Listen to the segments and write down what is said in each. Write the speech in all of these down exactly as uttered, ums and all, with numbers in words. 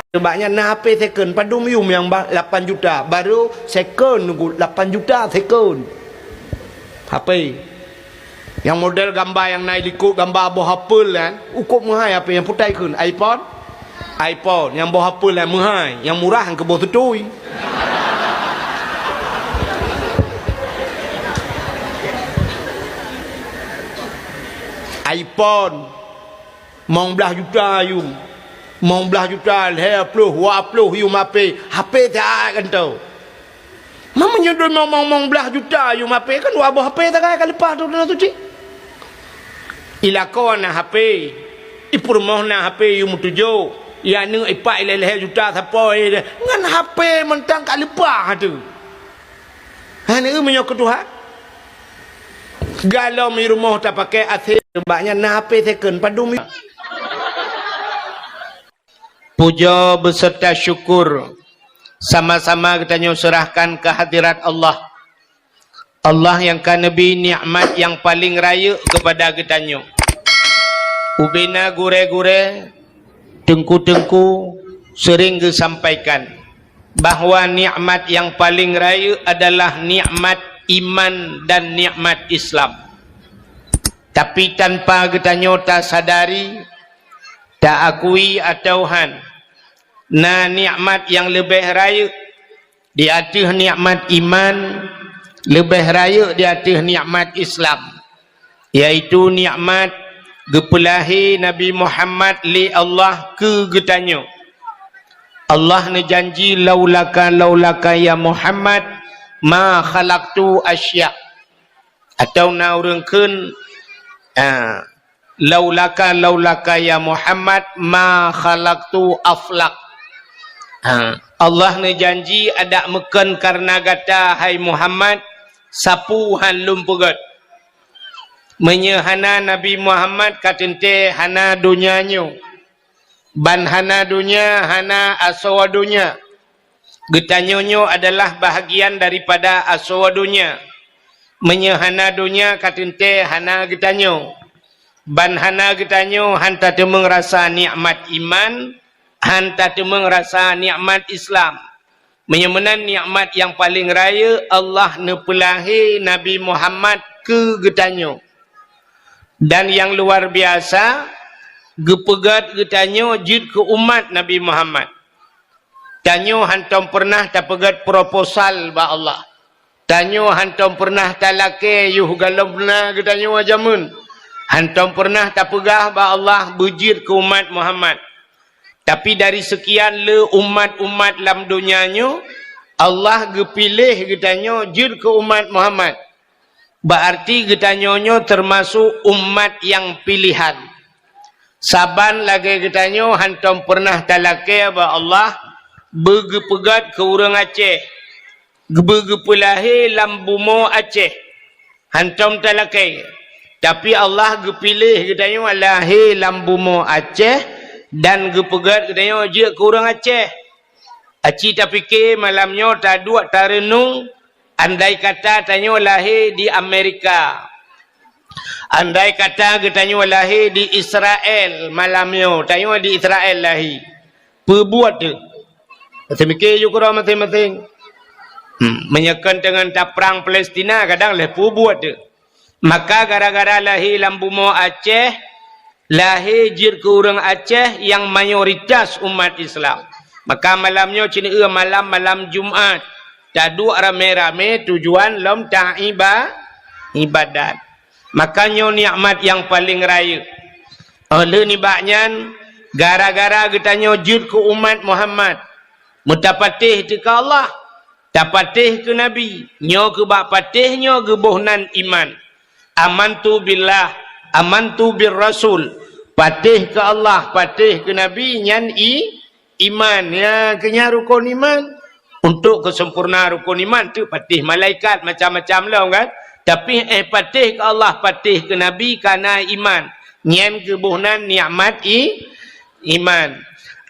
Sebab nyan na H P second, padum yum nyang ba-, lapan juta. Baru second nunggu lapan juta second. H P. Nyang model gamba nyang na likot gamba boh apel kan, ukop meuhai H P nyang putai kheun iPhone. iPhone nyang boh apel kan meuhai, nyang murah nyang keu boh tutui. iPhone. Mong blaih juta yum. Mong blaih juta, lhèe ploh, dua ploh yum H P. H P siat gantoe. Meunyoe dua mong, mong, mong blaih juta yum H P, kan dua boh H P sagai ka leupah tu, tu, tu, cit. Ilako na H P. Ipeurumoh na H P yum tujoh. Ya aneuk ipak ilèe lhèe juta sapo, eh, ngon H P mantong ka leupah tu. Hana eu meunyoe keu Tuhan. Galom i rumoh tapakèe A C, bak nyan na H P second padum. Pujoe beuseurta syukur sama-sama geutanyoe seurahkan keu hadirat Allah. Allah nyang ka neubri nikmat nyang paleng rayeuk keupada geutanyoe. Ubena gurèe-gurèe, teungku-teungku seuring geusampaikan bahwa nikmat nyang paleng rayeuk adalah nikmat iman dan nikmat Islam. Tapi tanpa geutanyoe tasadari, taakui atawa han, na nikmat nyang leubeh rayeuk di ateueh nikmat iman, leubeh rayeuk di ateueh nikmat Islam, yaitu nikmat geupeulahé Nabi Muhammad lé Allah keu geutanyoe. Allah neujanji, "Laulaka, laulaka ya Muhammad, ma khalaqtu asya." Atau na ureueng kheun, ah, "Laulaka, laulaka ya Muhammad, ma khalaqtu aflak." Ha, Allah neujanji, "Adak meukon kareuna gata, hai Muhammad, sapeue han lôn peugèt." Meunyoe hana Nabi Muhammad, ka teuntèe hana donya nyoe. Ban hana donya, hana asoe donya. Geutanyoe nyoe adalah bahagian daripada asoe donya. Meunyoe hana donya, ka teuntèe hana geutanyoe. Ban hana geutanyoe, han tateumeung rasa nikmat iman, han tateumeung rasa nikmat Islam. Meunyoe meunan nikmat nyang paleng rayeuk, Allah neupeulahé Nabi Muhammad keu geutanyoe. Dan nyang luar biasa, geupeugèt geutanyoe jeuet keu umat Nabi Muhammad. Tanyoe hántom peureunah tapeugèt proposal bak Allah. Tanyoe hántom peureunah talakèe yoh galom na geutanyoe jameun. Hántom peureunah tapeugah bak Allah beujeuet keu umat Muhammad. Tapi dari seukian le umat-umat lam donya nyoe, Allah geupiléh geutanyoe jeuet keu umat Muhammad. Beuarti geutanyoe nyoe teumasok umat nyang piléhan. Saban lagèe geutanyoe hántom peureunah talakèe bak Allah beugeupeugèt keu ureueng Aceh, beugeupeulahé lam bumoe Aceh. Hántom talakèe. Tapi Allah geupiléh geutanyoe lahé lam bumoe Aceh dan geupeugèt geutanyoe jeuet keu ureueng Aceh. Aci tapike malam nyoe taduek tareunong, andai kata tanyoe lahé di Amerika. Andai kata geutanyoe lahé di Israel malam nyoe, tanyoe di Israel lahé. Peue buet teuh? Maséng miké ju keudroe maséng-maséng. Hmm, meunyoe kon teungoh taprang Palestina, kadang lheuh peue buet teuh. Maka gara-gara lahé lam bumoe Aceh, lahé jeuet keu ureueng Aceh nyang mayoritas umat Islam. Maka malam nyoe cit eu malam, malam Jumat. Taduek ramé-ramé tujuan lom taiba-, ibadat. Maka nyoe nikmat nyang paleng rayeuk. Óh lheueh nibak nyan, gara-gara geutanyoe jeuet keu umat Muhammad, meutapatéh teuh keu Allah, tapatéh keu Nabi, nyoe keu bak patéh nyoe geuboh nan iman. Amantu billah, amantu bir rasul. Patéh keu Allah, patéh keu Nabi, nyan i-, iman. Ya, keu nyan rukon iman. Untuk keusampoereunaan rukon iman teuh patéh malaikat macam-macam lom kan. Tapi, eh, patéh keu Allah, patéh keu Nabi ka na iman. Nyan geuboh nan nikmat i-, iman.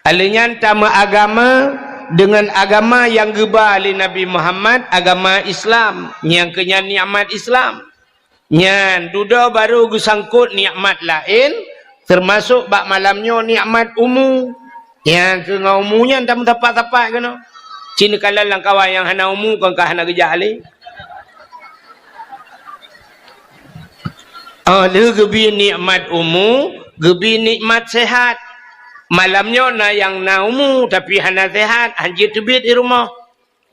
Alheuh nyan tameuagama deungon agama nyang geuba lé Nabi Muhammad, agama Islam. Nyang keu nyan nikmat Islam. Nyan, dudoe barô geusangkot nikmat laén, teumasok bak malam nyoe nikmat umu. Nyang keu ngon umu nyan tameusapat-sapat keunoe. Cit neukalon lam kawan nyang hana umu kon ka hana geujak lé. Oh, lheueh geubi nikmat umu, geubi nikmat sehat. Malam nyoe na nyang na umu tapi hana sehat, hanjeuet teubiet di rumoh.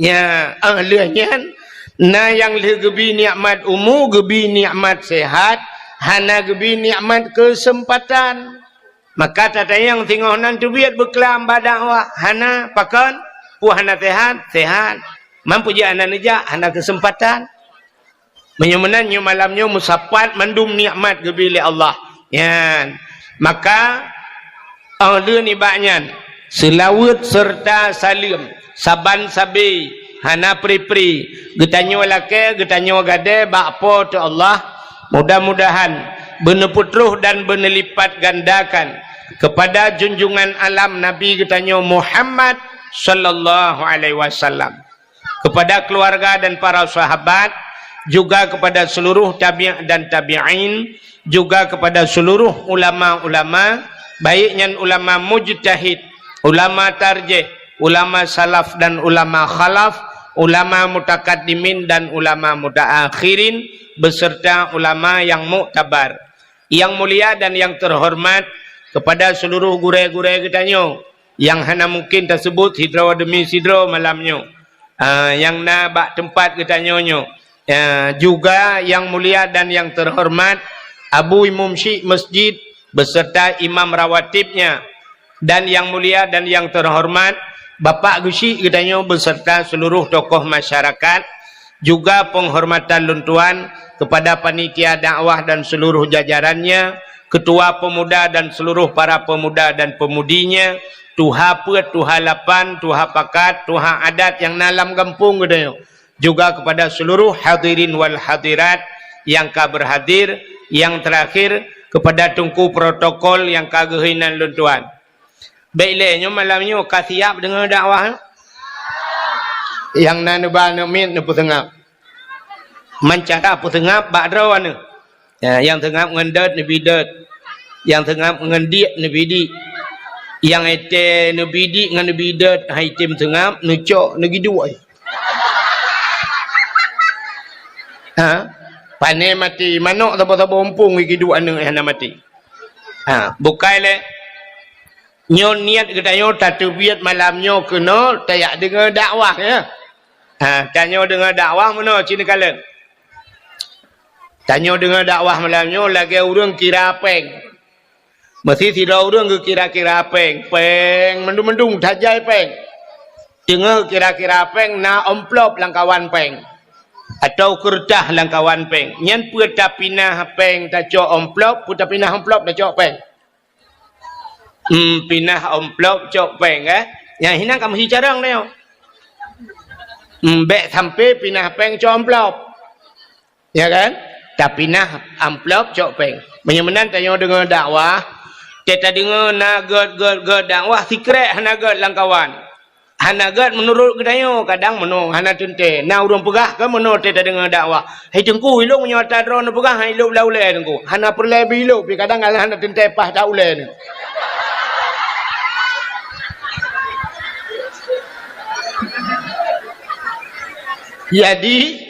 Nya, ah, lheueh nyan, na nyang lheueh geubi nikmat umu, geubi nikmat sehat, hana geubi nikmat keuseumpatan. Maka tatanyong singoh nan teubiet beuklam bak dakwah, hana, pakon? Peue hana sehat? Sehat. Man peue jeuet hana neujak? Hana keuseumpatan. Meunyoe meunan, nyoe malam nyoe meusapat mandum nikmat geubi lé Allah. Nyan. Maka, óh lheueh nibak nyan, seulaweuet seureuta saleuem saban sabe, hana pri-pri, geutanyoe lakée, geutanyoe gadée bak Po teu Allah. Mudah-mudahan beuneupeutroh dan beuneulipatgandakan keupada junjungan alam Nabi geutanyoe Muhammad sallallahu alaihi wasallam, kepada keluarga dan para sahabat, juga kepada seluruh tabi' dan tabi'in, juga kepada seluruh ulama-ulama, baik nyan ulama mujtahid, ulama tarjih, ulama salaf dan ulama khalaf, ulama mutakaddimin dan ulama mutaakhirin, beserta ulama yang muktabar. Yang mulia dan yang terhormat, kepada seluruh gurée-gurée geutanyoe nyang hana mungken taseubut sidroe demi sidroe malam nyoe, ah, nyang na bak teumpat geutanyoe nyoe, ah, juga yang mulia dan yang terhormat Abu Imum Syik Masjid beserta imam rawatibnya, dan yang mulia dan yang terhormat Bapak Geuchik geutanyoe beserta seluruh tokoh masyarakat, juga penghormatan lôn tuan kepada panitia dakwah dan seluruh jajarannya, ketua pemuda dan seluruh para pemuda dan pemudinya, tuha peuet, tuha lapan, tuha pakat, tuha adat nyang na lam gampông geutanyoe, juga kepada seluruh hadirin wal hadirat nyang ka berhadir, yang terakhir kepada teungku protokol nyang ka geuhôi nan lôn tuan. Bék lé nyoe malam nyoe ka siap deungoe dakwah. Nyang na neuba aneuk miet neupeuseungab. Meucara peuseungab bak droe aneuk. Ya, nyang seungab ngon dot neubi dot. Nyang seungab ngon diek neubi diek. Nyang étée neubi diek ngon neubi dot, hai tem seungab, neucok, neugiduek. Ha? Pane maté, manok saboh-saboh umpung giduek aneuk hana maté. Ha, bukai lé. Nyoe niet geutanyoe tateubiet malam nyoe keunoe tajak deungoe dakwah, ya. Ha, tanyoe deungoe dakwah meunoe cit neukalon. Tanyoe deungoe dakwah malam nyoe lagée ureuëng kira péng. Meusi sidroe ureuëng geukira-kira péng, péng mandum-mandum tajai péng. Teungoh kira-kira péng na amplop lam kawan péng, atau keureutah lam kawan péng. Nyan peue tapinah péng tacok amplop, peue tapinah amplop tacok péng. Hmm, pinah amplop cok péng, eh. Nyang hinan ka meuhi carông nyoe. Hmm, bék sampai pinah péng cok amplop. Ya kan? Tapinah amplop cok péng. Meunyoe meunan tanyoe deungoe dakwah, teuka deungoe na gét-gét-gét dakwah sikrek hana gét lam kawan. Hana gét meunurot geutanyoe, kadang meunoe hana teuntée. Na ureuëng peugah keu meunoe teuka deungoe dakwah, "Hai Teungku, ilong nyoe ata droe neupeugah hai lôb lam ulée Teungku. Hana peureulée bi lôb, pi kadang hana teuntée paih that ulée nyoe." Jadi,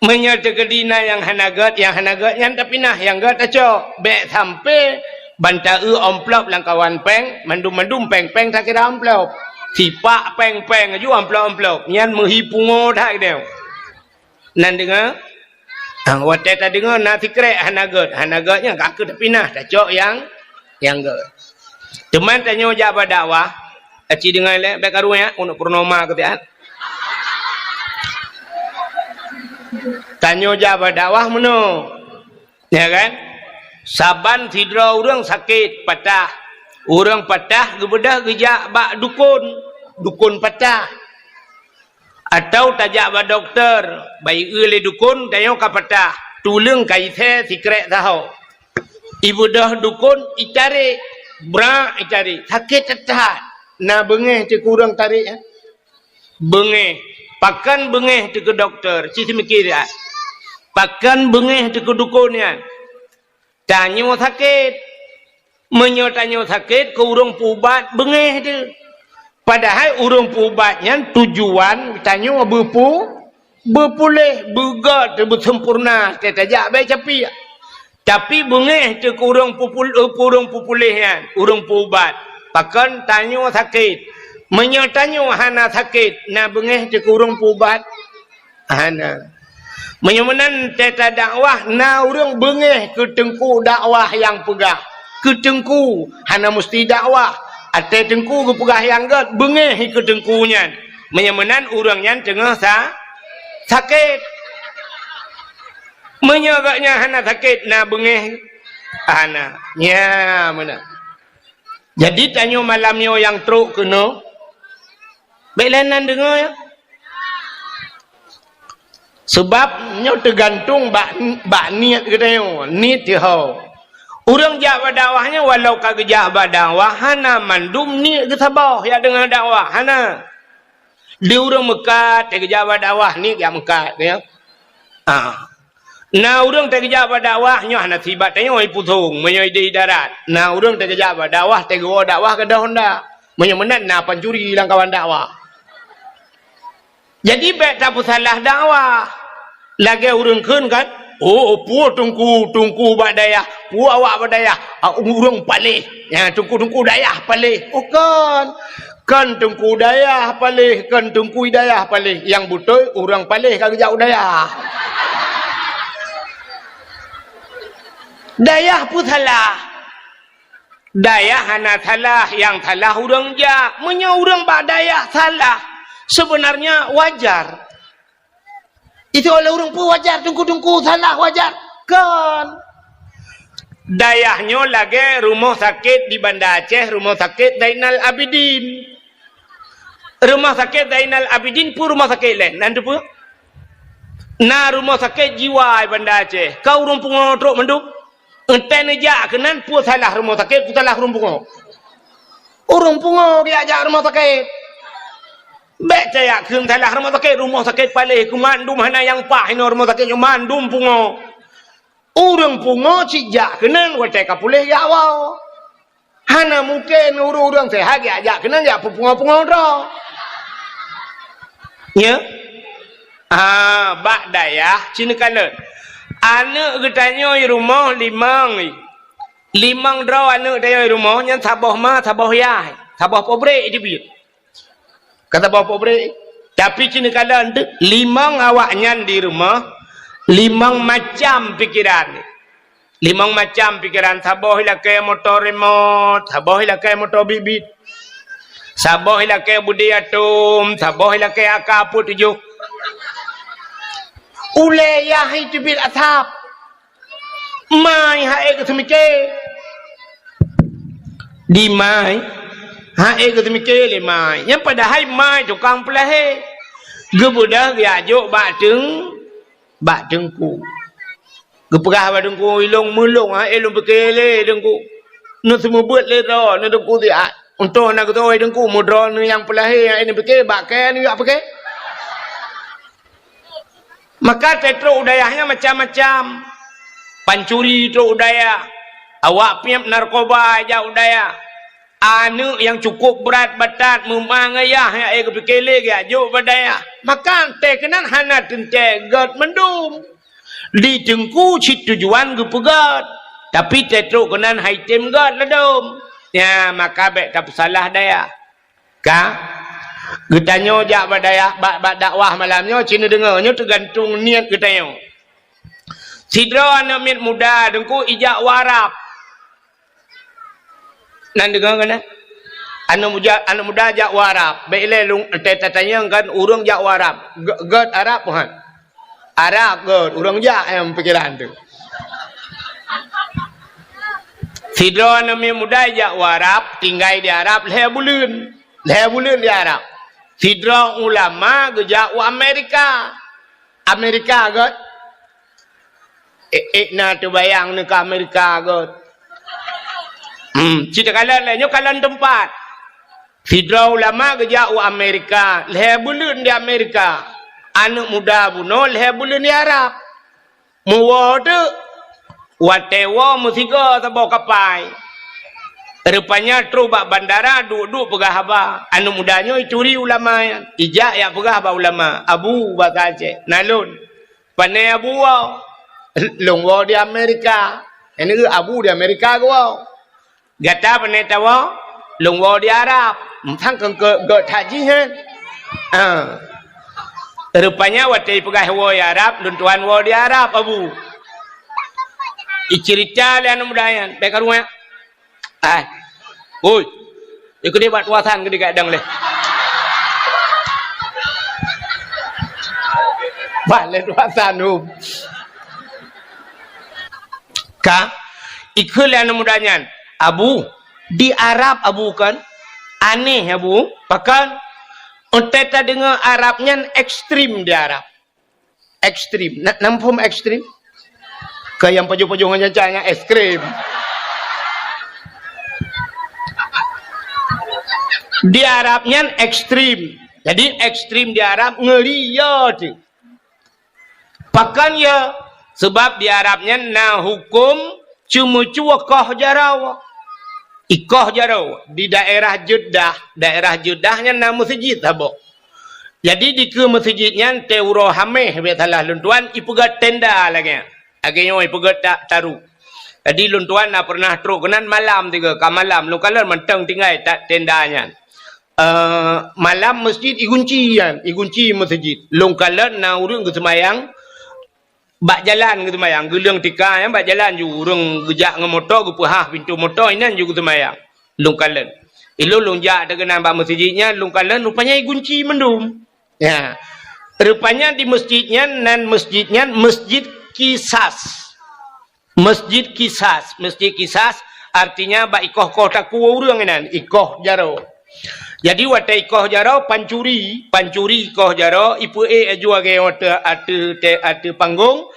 meunyoe teukeudi na nyang hana gét, nyang hana gét nyan tapinah, nyang gét tacok. Bék sampai ban ta-eu amplop lam kawan péng, mandum-mandum péng-péng takira amplop. Sipak péng-péng aju amplop-amplop. Nyan meuhi pungo that geutanyoe. Nan deungoe? Ah, watée tadeungoe na sikrek hana gét, hana gét nyan ka keuh tapinah, tacok nyang, nyang gét. Teuma tanyoe jak bak dakwah, aci deungoe lé, bék karu nyan, uneuk purnoma keu siat. Tanyoe jak bak dakwah meunoe. Ya kan? Saban sidroe ureuëng sakét, patah. Ureuëng patah geubeudôh geujak bak dukon, dukon patah. Atau tajak bak dokto, bayeue lé dukon, tanyoe ka patah. Tuleueng ka isée sikrek saho. Ibeudôh dukon, itarek, brak itarek, sakét that-that. Na beungéh teuh keu ureuëng tarek nyan. Beungéh. Pakon beungéh teuh keu dokto, ci seumiké siat. Pakon beungéh teuh keu dukon nyan. Tanyoe sakét. Meunyoe tanyoe sakét, keu ureuëng peuubat beungéh teuh. Padahai ureuëng peuubat nyan tujuan tanyoe beupeu-, beupuléh, beugét, beuseumpurna, teuh tajak bèe capiek. Tapi beungéh teuh keu ureuëng peupul-, eh, keu ureuëng peupuléh nyan, ureuëng peuubat. Pakon tanyoe sakét. Meunyoe tanyoe hana sakét, na beungéh teuh keu ureuëng peuubat? Hana. Meunyoe meunan teuh tadakwah, na ureuëng beungéh keu teungku dakwah nyang peugah. Keu teungku, hana musti dakwah. Até teungku geupeugah nyang gét, beungéh keu teungku nyan. Meunyoe meunan ureuëng nyan teungoh sa-, sakét. Meunyoe gobnyan hana sakét, na beungéh? Hana. Nyan meunan. Jadi, tanyoe malam nyoe nyang trok keunoe, bèk lé nan deungoe, ya. Sabab nyoe teugantung bak, bak niet geutanyoe, niet teuh ho. Ureuëng jak bak dakwah nyoe, walau ka geujak bak dakwah, hana mandum niet geusaboh jak deungoe dakwah, hana. Di ureuëng meukat, teuh geujak bak dakwah, niet jak meukat, ya. Ah. Na ureuëng teuh geujak bak dakwah, nyoe hana sibak tanyoe ipusong, meunyoe idéh idarat. Na ureuëng teuh geujak bak dakwah, teuh geuwoe dakwah gadôh honda. Meunyoe meunan na pancuri lam kawan dakwah. Jadi, bèk tapeusalah dakwah. Lagèe ureuëng kheun kan, "Oh, peue teungku, teungku bak dayah, peue awak bak dayah, ah, ureuëng paléh. Ya, teungku-teungku dayah paléh." Oh, kon. Kon teungku dayah paléh, kon teungku dayah paléh. Nyang beutôi, ureuëng paléh ka geujak u dayah. Dayah peue salah? Dayah hana salah, nyang salah ureuëng jak. Meunyoe ureuëng bak dayah salah, sebenarnya wajar. Itu oleh ureuëng peue wajar, teungku-teungku salah wajar? Kon. Dayah nyoe lagèe rumoh sakét di Banda Aceh, Rumoh Sakét Zainal Abidin. Rumoh Sakét Zainal Abidin peue rumoh sakét laén? Nan teupeue? Na rumoh sakét jiwa di Banda Aceh. Ka ureuëng pungo trok mandum? Entah neujak keunan, peue salah rumoh sakét, peue salah ureuëng pungo? Ureuëng pungo geujak jak rumoh sakét. Bèk tajak kheun salah rumoh sakét, rumoh sakét paléh, keu mandum hana nyang paih inoe rumoh sakét nyoe, mandum pungo. Ureuëng pungo cit jak keunan watèe ka puléh jak woe. Hana mungken ureuëng-ureuëng seuhat jak, jak keunan jak peupungo-pungo droe. Nya? Ah, bak dayah cit neukalon. Aneuëk geutanyoe i rumoh limong. Limong droe aneuëk tanyoe i rumoh nyan saboh ma, saboh yah, saboh pabrék teubiet. Ka saboh pabrék. Tapi cit neukalon teuh, limong awaknyan di rumoh, limong macam pikeran. Limong macam pikeran, saboh ilakèe moto remote, saboh ilakèe moto bit-bit. Saboh ilakèe beudé atom, saboh ilakèe AK peuet tujoh. Ulèe yah teubiet asap. Mai han ék geuseumiké. Di mai, han ék geuseumiké lé mai. Nyan padahai mai tukang peulahé. Geubeudôh geujak jok bak teung-, bak teungku. Geupeugah bak teungku, "Ilôn meulôn, han ék lôn piké lé teungku. Neuseumeubeuet lé droe, neu teungku siat. Untông na geutoe teungku, meudroe neu nyang peulahé, han ék neupiké, bak kèe neujak piké." Maka teutrok u dayah nyan macam-macam. Pancuri trok u dayah. Awak piep narkoba jak u dayah. Aneuëk nyang cukup brat batat meumang ayah nyang ék geupiké lé geujak jok bak dayah. Maka teuh keunan hana teuntèe gèt mandum. Di teungku cit tujuan geupeugèt. Tapi teutrok keunan han tem gèt ladôm. Nyan maka bèk tapeusalah dayah. Ka? Geutanyoe jak bak dayah, bak, bak dakwah malam nyoe, ci neudeungoe, nyoe teugantung niet geutanyoe. Sidroe aneuëk miet muda teungku ijak u Arab. Nan deungoe keunan? Aneuëk muda, aneuëk muda jak u Arab. Bèk ilèe lôn, ta-, tatanyong kan ureuëng jak u Arab. Gèt, gèt Arab, han? Arab gèt, ureuëng jak nyang pikeran teuh. Sidroe aneuëk miet muda ijak u Arab, tinggai di Arab lhèe buleuen. Lhèe buleuen di Arab. Sidroe ulama geujak u Amerika. Amerika gèt. Ék, ék na teubayang neu ka Amerika gèt. Hmm, ci takalon lé, nyoe kalon teumpat. Sidroe ulama geujak u Amerika, lhèe buleuen di Amerika. Aneuëk muda bunoe lhèe buleuen di Arab. Meuwoe teuk, watèe woe meusigoe saboh kapai. Rupanya trok bak bandara, duek-duek peugah haba. Aneuk muda nyoe ituri ulama nyan. Ijak jak peugah bak ulama, "Abu," bahasa Aceh, "na lôn." "Pane Abu woe?" "Lôn woe di Amerika." "Nyan Abu di Amerika geuwoe." "Gata pane tawoe?" "Lôn woe di Arab." "Sang keu, keu, keu that jih nyan?" Ha. Rupanya watèe ipeugah woe di Arab, "Lôn tuan woe di Arab, Abu." Iceurita lé aneuk muda nyan, bèk karunya. Ai. Oi. Ikeu deh bak tuasan keu digadang leh. Bah lé tuasan hom. Ka, ikeu lé aneuk muda nyan, "Abu, di Arab Abu kan? Aneh Abu, pakon?" Watèe tadeungoe Arab nyan ekstrem di Arab. Ekstrem. Na, na muphom ekstrem? Keu nyang pajoh-pajoh ngon nyan, nyan ekstrem. Di Arab nyan ekstrem. Jadi ekstrem di Arab ngeuri yo teuh. Pakon yo? Sebab di Arab nyan na huköm ceumeucue koh jaroe. Ikoh jaroe di daerah Jeddah, daerah Jeddah nyan na meuseujid saboh. Jadi dikeue meuseujid nyan, watèe uroe Hamèh, bèk salah lôn tuan, ipeugöt tenda lagèe nyan. Lagèe nyoe ipeugöt ta-, taru. Jadi lôn tuan na pernah trok keunan malam tiga, ka malam, lôn kalon mantong tinggai ta-, tenda nyan. Eh, malam meuseujid igunci nyan, igunci meuseujid. Lôn kalon na ureueng geuseumayang bak jalan geuseumayang, geuleueng tika nyan bak jalan ju, ureueng geujak ngon moto, geupeuhah pintoe moto, inan ju geuseumayang. Lôn kalon. Ilôn lôn jak teuh keunan bak meuseujid nyan, lôn kalon rupanya igunci mandum. Ya. Rupanya di meuseujid nyan, nan meuseujid nyan Meuseujid Qisas. Meuseujid Qisas. Meuseujid Qisas artinya bak ikoh-koh takue ureueng inan, ikoh jaroe. Jadi watèe ikoh jaroe, pancuri, pancuri ikoh jaroe, ipeuék laju lagèe ateueh, ateueh, ateueh panggong,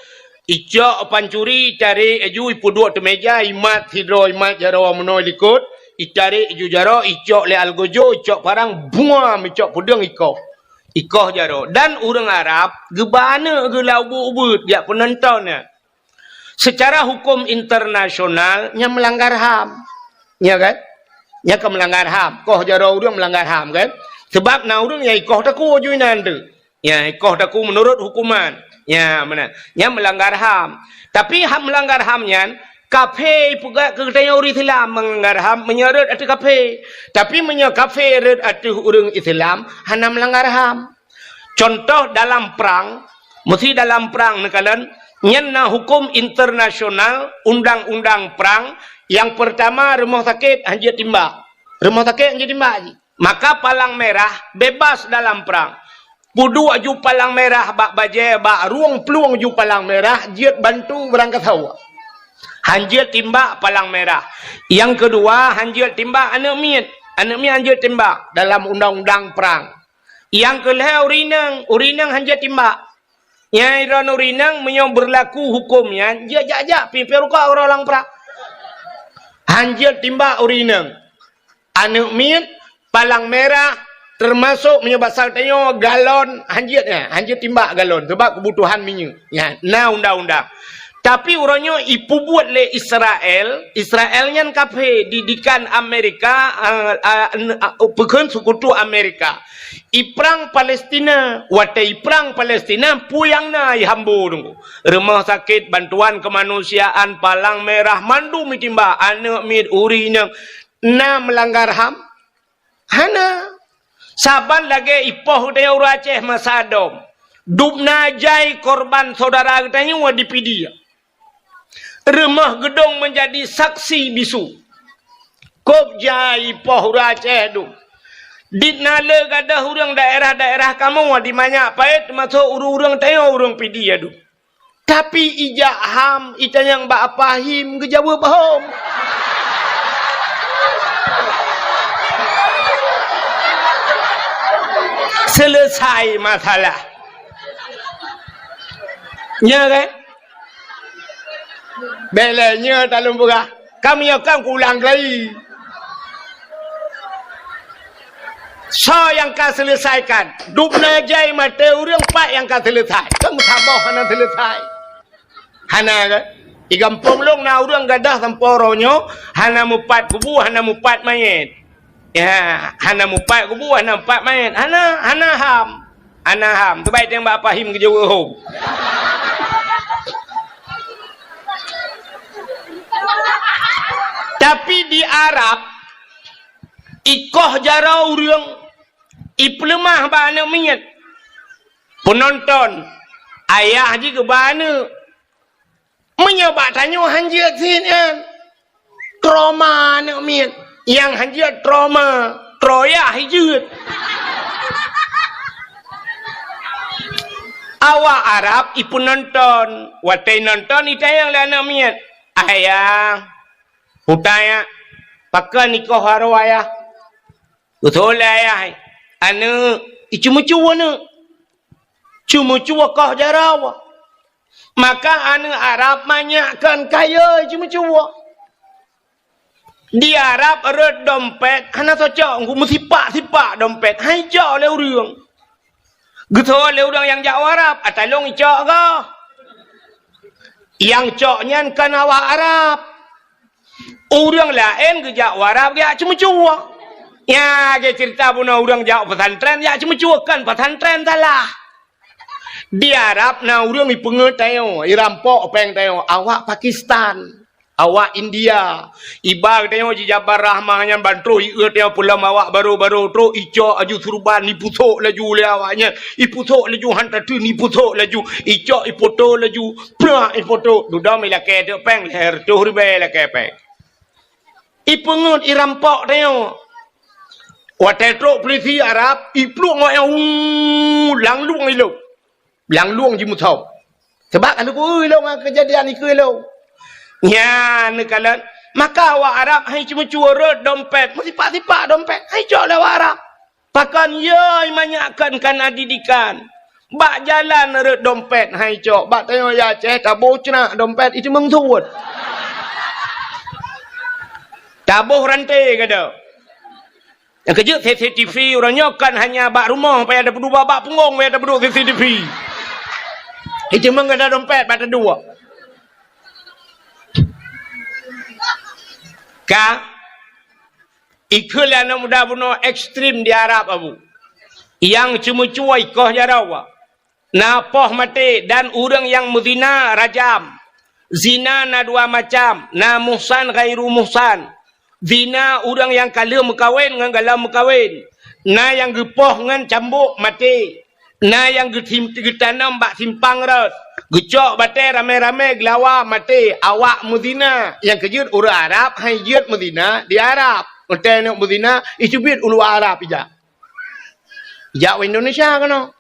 icok pancuri, itarek laju, ipeuduek ateueh meuja, imat sidroe, imat jaroe meunoe likot, itarek laju jaroe, icok lé algojo, icok parang, buam, icok peudeueng ikoh. Ikoh jaroe. Dan ureueng Arab geuba aneuk geuh lam ubeuet-ubeuet, jak peunonton nyan. Secara huköm internasional, nyan meulanggar ham. Ya kan? Nyan ka meulanggar ham. Koh jaroe ureueng meulanggar ham kan? Sebab na ureueng nyang ikoh takue ju inan teuh. Ya, ikoh takue meunurot huköman. Ya, meunan. Nyan meulanggar ham. Tapi ham meulanggar ham nyan, kafé ipeugah keu geutanyoe ureueng Islam meulanggar ham meunyoe rhot ateueh kafé. Tapi meunyoe kafé rhot ateueh ureueng Islam, hana meulanggar ham. Contoh dalam prang, meusi dalam prang neukalon, nyan na huköm internasional, undang-undang prang, nyang peurtama rumoh sakét hanjeuet timbak. Rumoh sakét hanjeuet timbak jih. Maka palang merah bebas dalam prang. Peuduek ju palang merah bak bajèe, bak rueng plueng ju palang merah, jeuet bantu beurangkasoe. Hanjeuet timbak palang merah. Nyang keudua, hanjeuet timbak aneuk miet. Aneuk miet hanjeuet timbak dalam undang-undang prang. Nyang keu lhèe ureueng inong, ureueng inong hanjeuet timbak. Nyang droeneuh ureueng inong meunyoe beurlaku huköm nyan, jeuet jak-jak pih, pih rukok uroe lam prang. Hanjeuet timbak ureueng inong. Aneuk miet, palang merah, teumasok meunyoe basa geutanyoe galon, hanjeuet nyan, hanjeuet timbak galon, sabab keubutuhan minyeuk. Nyan, na undang-undang. Tapi uroe nyoe ipeubuet lé Israel, Israel nyan kafé, didikan Amerika, a, a, n-, a, peukheun seukutu Amerika. Iprang Palestina, watèe iprang Palestina, peue nyang na ihambo teungku. Rumoh sakét, bantuan keumanusiaan, palang merah, mandum itimbak, aneuk miet, ureueng inong, na meulanggar ham? Hana. Saban lagèe ipoh geutanyoe ureueng Aceh masa dom. Dubna jai korban syedara geutanyoe di Pidie. Rumoh Geudong meunjadi saksi bisu. Kôb jai ipoh ureueng Aceh dum. Dit na le gadôh ureueng daerah-daerah kamoe di manyak paét, teumasok ureueng-ureueng tanyoe ureueng Pidie dum. Tapi ijak ham, itanyong bak Apa Him, geujaweueb hom. Selesai masalah. Nya kan? Bèk lé nyoe talôn peugah. Ka meunyoe kan kuulang kali. Soe nyang ka seuleusaikan? Dubna jai maté ureueng, pat nyang ka seuleusai? Kan meusaboh hana seuleusai. Hana kan? Di gampông lôn na ureuëng gadôh sampoe uroe nyoe, hana mupat kubu, hana mupat manyét. Ya, hana mupat kubu, hana mupat manyét. Hana, hana ham. Hana ham. Teubai teueng bak Pahim geujaweueb hom. Tapi di Arab, ikoh jaroe ureuëng, ipeuleumah bak aneuëk miet. Peunonton, ayah jih geuba aneuëk. Meunyoe bak tanyoe han jeuet sit nyan. Trauma aneuëk miet. Nyang han jeuet trauma, troyah jeuet. Awak Arab ipeunonton, watée nonton itanyong lé aneuëk miet, "Ayah, peue teuh, pakon ikoh jaroe ayah?" Beutôi lé ayah, aneuëk, iceumeucue aneuëk. Ceumeucue koh jaroe. Maka aneuëk Arab manyak kon kayée ceumeucue. Di Arab rot dompet hana tacok, meusipak-sipak dompet, han icok lé ureuëng. Geutho lé ureuëng nyang jak u Arab, ata lôn icok goh. Nyang cok nyan kon awak Arab. Ureuëng laén geujak u Arab geujak ceumeucue. Nyan lagée ceurita bunoe ureuëng jak pesantren jak ceumeucue, kon pesantren salah. Di Arab na ureuëng ipeungeut tanyoe, irampok péng tanyoe, awak Pakistan, awak India. Iba geutanyoe jijabar rahmah nyan ban troh ieu tanyoe peulom awak barô-barô, troh icok laju surban, ipusok laju lé awak nyan, ipusok laju han tateun, ipusok laju, icok ipoto laju, prak ipoto, dudoe ilakée teuk péng, lhée reutôh ribée ilakée péng. Ipeungeut irampok tanyoe. Watée trok peulisi Arab, ipluek ngon nyang, uu, lam lueng ilong. Lam lueng jimusoe. Sabab ka lheueh ilong ngon keujadian ikeue ilong. Nyan neukalon, maka awak Arab han iceumeucue rot dompet, meusipak-sipak dompet, han icok lé awak Arab. Pakon yoi manyak kon kana didikan. Bak jalan rot dompet han icok. Bak tanyoe ya Aceh taboh ceunak dompet iteumeung suet. Taboh ranté gada. Nyang keujeuet C C T V uroe nyoe kon hanya bak rumoh payah tapeuduek, bak punggong payah tapeuduek C C T V. Iteumeung gada dompet bak taduek. Ka Ikheun lé aneuëk muda bunoe ekstrem di Arab, Abu. Nyang ceumeucue ikoh jaroe. Na poh maté dan ureuëng nyang meuzina rajam. Zina na dua macam, na muhsan ghairu muhsan. Zina ureuëng nyang ka lheueh meukawen ngon galom meukawen. Na nyang geupoh ngon cambok maté. Na nyang geutim-, geutanom bak simpang rot, geucok batée ramé-ramé geulawa maté, awak meuzina. Nyang keujeuet ureuëng Arab han ijeuet meuzina di Arab. Watée neuk meuzina, iteubiet u luwa Arab ijak. Ijak u Indonesia keunoe.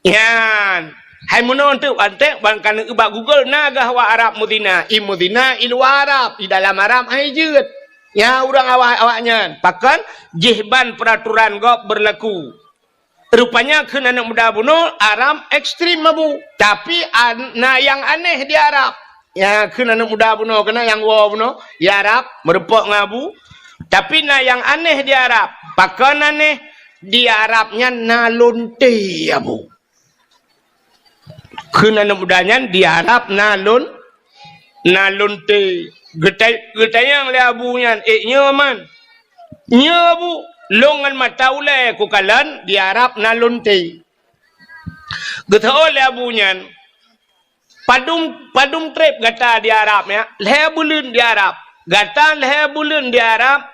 Nyan. Hai meunoe teuk antek ban ka neuk bak Google na gah awak Arab meuzina. I meuzina i luwa Arab, i dalam Arab han ijeuet. Nyan ureuëng awak, awak nyan. Pakon? Jih ban peuraturan gob beurlaku. Rupanya kheun aneuëk muda bunoe, Arab ekstrem, Abu. Tapi an-, na nyang aneh di Arab. Nyang kheun aneuëk muda bunoe keunan nyang woe bunoe, di Arab, meurumpok ngon Abu. Tapi na nyang aneh di Arab. Pakon aneh? Di Arab nyan na lonte, Abu. Kheun aneuëk muda nyan di Arab na lon-, na lonte. Geutai-, geutanyong lé Abu nyan, "Eh, nyoe man?" "Nyoe, Abu, lôn ngon mata ulée kukalon di Arab na lonte." Geuteu'oh lé Abu nyan, "Padum, padum treb gata di Arab, ya?" "Lhée buleuen di Arab." "Gata lhée buleuen di Arab,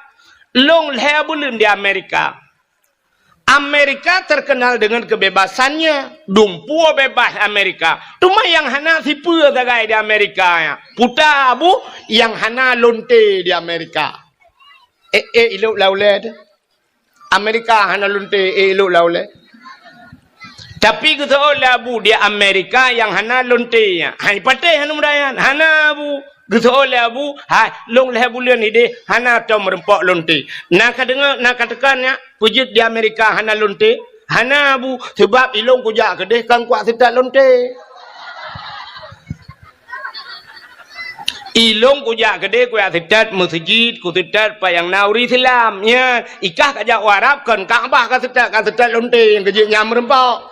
lôn lhée buleuen di Amerika." Amerika terkenal dengan kebebasannya. Dumpeue bebas Amerika. Teuma nyang hana sipeue sagai di Amerika nyan. Peue teuh, Abu, nyang hana lonte di Amerika. Eh, eh, ilok laulée teuh. Amerika hana lonte, eh, ilok laulée. Tapi geuteu'oh lé Abu di Amerika nyang hana lonte nyan. Hai patéh hana muda nyan. Hana, Abu. Geuteu'oh lé Abu, hai, lôn lhée buleuen ideh hana tom meurumpok lonte. Na ka deungoe, na ka teuka nyak, peue jeuet di Amerika hana lonte? Hana, Abu, sabab ilôn kujak keudeh kon kuat seutat lonte. Ilôn kujak keudeh kuat seutat meuseujid, kusetat pat nyang na ureuëng Islam. Nyan, ikah kajak u Arab kon Ka'bah kasetat, kasetat lonte nyang keujeuet nyan meurumpok.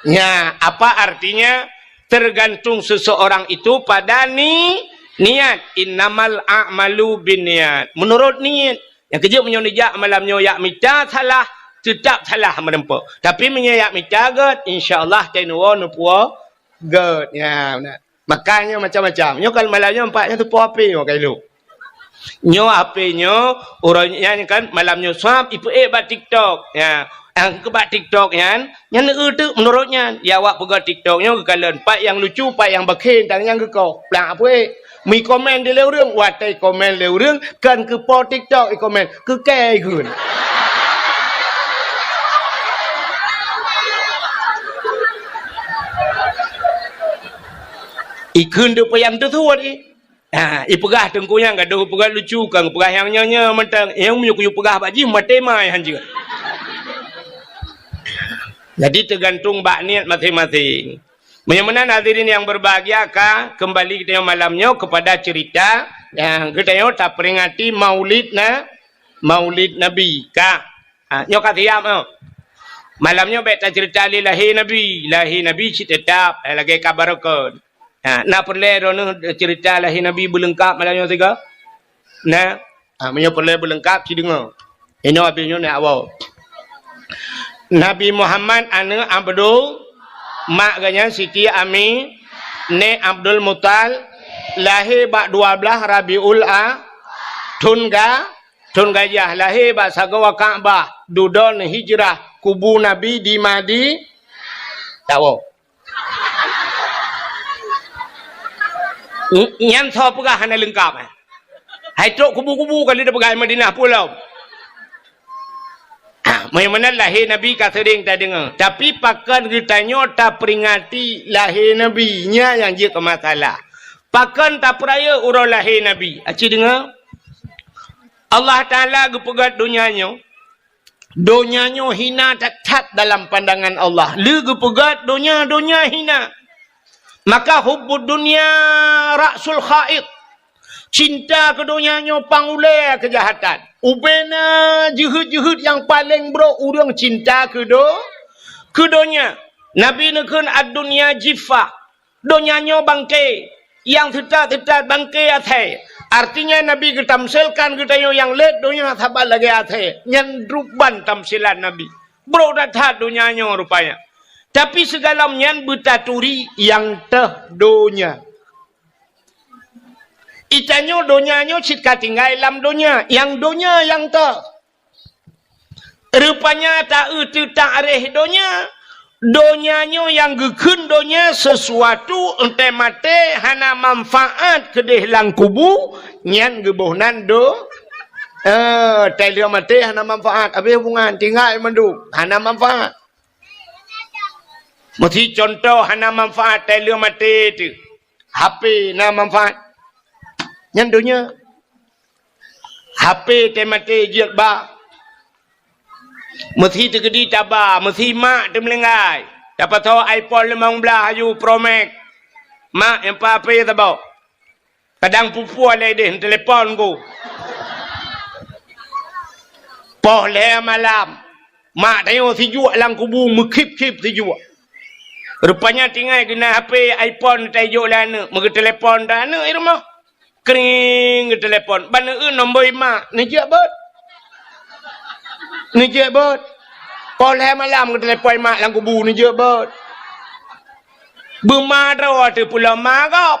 Nyan, apa artinya? tergantung seseorang itu pada ni, niat. Innamal a'malu binniyat. Menurut niat. Nyang keujeuet meunyoe neujak malam nyoe jak mita salah, teutap salah meureumpok. Tapi meunyoe jak mita gét, insya Allah teunoe neupuwoe gét. Ya, beuna. Makanya macam-macam. Nyoe kan malam nyoe empat nyoe teupoh H P nyoe ka ilok. Nyoe H P nyoe, uroe nyan kan malam nyoe swab ipeuék bak TikTok. Ya, nyang keu bak TikTok nyan, nyan eu teuk meunurot nyan. Ya awak peugah TikTok nyoe geukalon, pat nyang lucu, pat nyang bakhen, tang nyang geukoh. Plang apeuék. Mi komen di lé ureueng, watée komen lé ureueng, kan keu po TikTok i komen, keu kée ikheun. Ikheun deuk payah teusuet i. Ha, ipeugah teungku nyang gadoh peugah lucu, kan peugah nyang nyoe-nyoe mantong. Nyang meunyoe kuyue peugah bak jih maté mai hanjeuet. Jadi teugantung bak niet maséng-maséng. Meunyoe meunan hadirin yang berbahagia ka kembali geutanyoe malam nyoe kepada cerita yang geutanyoe taperingati Maulid na, Maulid Nabi ka. Ha, nyoe ka siap nyoe. Malam nyoe bék tacerita lé lahé Nabi. Lahé Nabi cit teutap, eh, lagée ka barokon. Ha, na peureulée droeneuh cerita lahé Nabi beuleungkab malam nyoe sigoe? Na. Ha, meunyoe peureulée beuleungkab, ci deungoe. Inoe abéh nyoe na awai. Nabi Muhammad aneuëk Abdul, mak geuh nyan Siti Ami, nèk Abdul Mutal, lahé bak dua blaih Rabiul A, thon ga, thon gajah, lahé bak sagoe Ka'bah, dudoe neuhijrah, kubu Nabi di Madi-, tawoe. N-, nyan soe peugah hana leungkab, eh? Hai trok kubu-kubu kali tapeugah Madinah pulo. Ah, meunyoe meunan lahé Nabi ka seuring tadeungoe. Tapi pakon geutanyoe taperingati lahé Nabi? Nyan nyang jeuet keu masalah. Pakon tapeurayeuk uroe lahé Nabi? Aci deungoe. Allah Taala geupeugét donya nyoe. Donya nyoe hina that-that dalam pandangan Allah. Lé geupeugét donya, donya hina. Maka hubbud dunya ra'sul kha'it. Cinta keu donya nyoe pangulée keujahatan. Ubena jeuhet-jeuhet nyang paleng brok ureuëng cinta keu do-, keu donya. Nabi neukheun ad-dunya jiffah. Donya nyoe bangke, nyang teutat-teutat bangke asèe. Artinya Nabi geutamsilkan geutanyoe nyang lét donya saban lagée asèe. Nyan droe ban tamsilan Nabi. Brok that-that donya nyoe rupanya. Tapi sigohlom nyan beutaturi nyang teuh donya. Itanyoe donya nyoe cit ka tinggai lam donya, nyang donya nyang teuh. Rupanya ta-eu teuh taréh donya, donya nyoe nyang geukheun donya sesuatu enteuk maté hana manfaat keudeh lam kubu, nyan geuboh nan do-, eh, tai lheueh maté hana manfaat, habéh hubungan, tinggai mandum, hana manfaat. Meusi contoh hana manfaat tai lheueh maté teuh. H P na manfaat. Nyan donya. H P teumaté jeuet ba. Meusi teukeudi taba, meusi mak teumeulinggai. Tapasoe iPhone limong blaih aju Pro Max. Mak, nyang pa H P saboh. Kadang pupue lé deh, telepon ku. Poh lhée malam. Mak tanyoe sijuek lam kubu meukhip-khip sijuek. Rupanya tinggai geunan H P iPhone tajok lé aneuëk, meugeuteulepon dah aneuëk i rumoh. Kring geuteulepon, ban eu nombor i mak, neujeuet beuet. Neujeuet beuet. Poh lhée malam geuteulepon i mak lam kubu, neujeuet beuet. Beuma droe teuh pulo ma gob.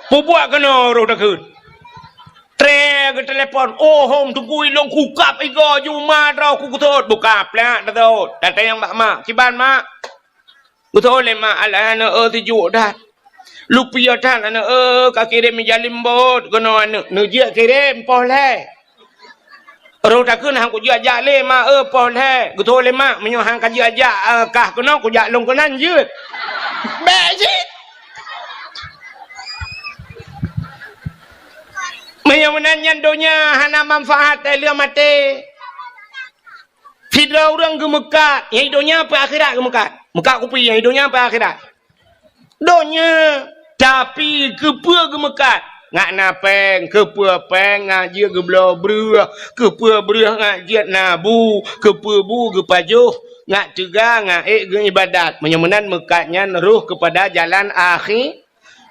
Pubuet keunoe roh takheun. Tré geuteulepon, "Oh, hom teungku ilong kukab igo ju ma droe ku geusot." Buka plak tasot. Datang bak mak. "Kiban, Mak?" Geusot lé mak, "Alah, aneuëk, eh, sijuek that. Lupiah that, aneuëk, eh, ka kirém ija limbot keunoe aneuëk." Neujeuet kirém poh lhée. Roh takheun, "Han kujeuet jak lé, Mak, eh, poh lhée." Geusot lé mak, "Meunyoe han kajeuet jak, eh, kah keunoe, kujak lôn keunan jeuet." Bék cit. Meunyoe meunan nyan donya hana manfaat, eh, lheueh maté. Sidroe ureuëng geumeukat, nyang donya peu akhirat geumeukat. Meukat kupi, nyang donya peu akhirat. Donya, tapi keupeue geumeukat? Ngat na péng, keupeue péng ngat jeuet geubloe breueh, keupeue breueh ngat jeuet na bu, keupeue bu geupajoh, ngat teuga ngat ék geuibadat. Meunyoe meunan meukat nyan roh keupada jalan akhi.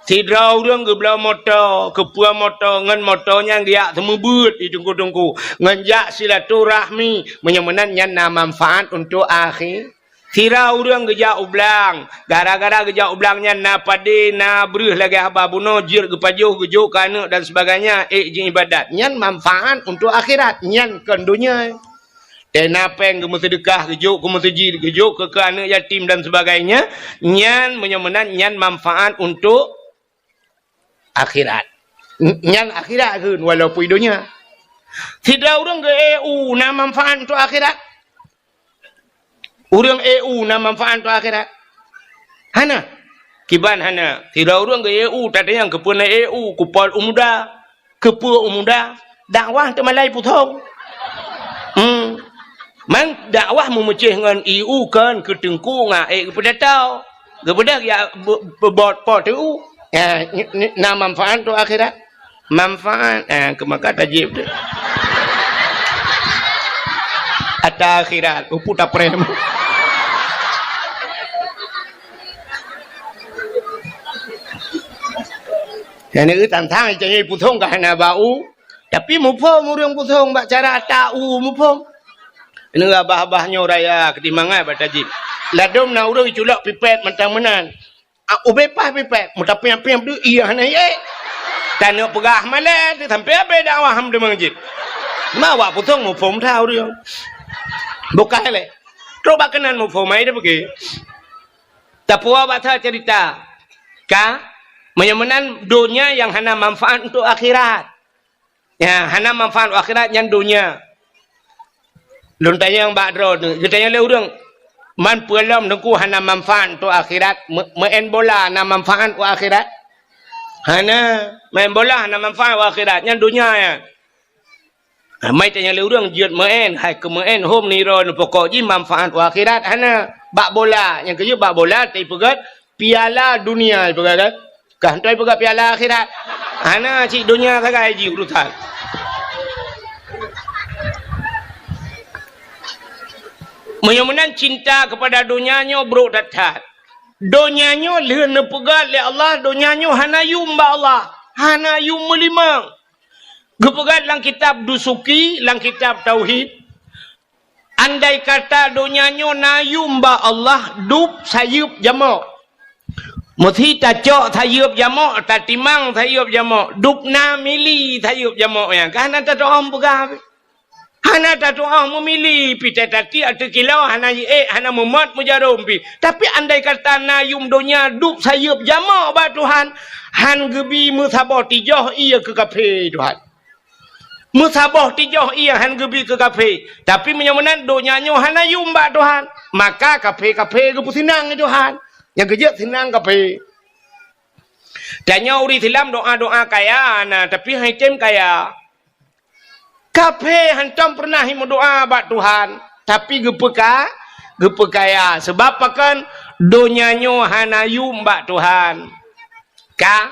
Sidroe ureuëng geubloe moto, keupeue moto ngon moto nyan geujak seumeubeuet di teungku-teungku, ngon jak silaturahmi, meunyoe meunan nyan na manfaat untuk akhi. Sira ureuëng geujak u blang, gara-gara geujak u blang nyan na padé, na breueh lagée haba bunoe jeuet geupajoh, geujok keu aneuëk dan sebagainya, ék jiibadat. Nyan manfaat untuk akhirat, nyan kon donya. Teuh na péng geumeuseudeukah, geujok keu meuseujid, geujok keu, keu aneuëk yatim dan sebagainya, nyan meunyoe meunan nyan manfaat untuk akhirat. N-, nyan akhirat kheun walaupun donya. Sidroe ureuëng geu-E U na manfaat untuk akhirat? Ureuëng E U na manfaat untuk akhirat? Hana. Kiban hana. Sidroe ureuëng geu-E U, tatanyong keupeue na E U, kupol u muda. Keupeue u muda? Dakwah teumalai pusong. Hmm. Man dakwah meumeucéh ngon E U kon keu teungku ngat ék geupeudata. Geubeudôh ya be-, beubot po teu. Ya, ni, ni, na manfaat untuk akhirat. Manfaat, eh, keu maka tajib tu. Ata akhirat, upu taprem. Yang ni tantang, jangan pusong ka hana bau. Tapi muphom ureuëng pusong bak cara ata u muphom. Ini abah-abah nyoe raya keutimbangan bak tajib. Ladom na ureuëng culok pipet mantong meunan. Ah, ubé pah pipet, meuta piang-piang deuh, iya hana yé. Tanyoe peugah malée, sampai abéh dakwah ham deungon jih. Ma awak pusong muphom that ureuëng. Bukan lé. Trok bak keunan muphom, ai dah pergi. Tapuwa bak that cerita. Ka? Meunyoe meunan donya nyang hana manfaat untuk akhirat. Ya, hana manfaat akhirat nyan donya. Lôn tanyong bak droeneuh, geutanyong lé ureuëng, "Man peue lom Teungku hana manfaat untuk akhirat? Me-, meu'en bola na manfaat u akhirat?" Hana, main bola hana manfaat u akhirat, nyan donya nyan. Ha, mai tanyong lé ureuëng jeuet meu'en, hai keu meu'en hom nirôn pokok jih manfaat u akhirat hana. Bak bola, nyang keujeuet bak bola teupeugét piala dunia ipeugah kan? Kah hana ipeugah piala akhirat. Hana cit donya sagai jih urusan. Meunyoe meunan cinta keupada donya nyoe brok that-that. Donya nyoe lheueh neupeugét lé Allah, donya nyoe hana yum bak Allah, hana yum meulimong. Geupeugét lam kitab Dusuki, lam kitab Tauhid, andai kata donya nyoe na yum bak Allah, dub sayeuep jamok. Meusi tacok sayeuep jamok, tatimang sayeuep jamok, dub na mili sayeuep jamok nyan. Ka hana tatu'oh peugah pih. Hana tatu'oh meumili pih, teutateuek ateueh kilo, hana jiék, hana meumot meujarom pih. Tapi andai kata na yum donya dub sayeuep jamok bak Tuhan, han geubi meusaboh tijoh ié keu kafé Tuhan. Meusaboh tijoh ié han geubi keu kafé. Tapi meunyoe meunan donya nyoe hana yum bak Tuhan, maka kafé-kafé geupeuseunang lé Tuhan. Nyang keujeuet seunang kafé. Tanyoe ureuëng Islam doa-doa kaya na, tapi han item kaya. Kafé hantom peureunah meudoa bak Tuhan, tapi geupeuka-, geupeukaya. Sabab pakon? Donya nyoe hana yum bak Tuhan. Ka?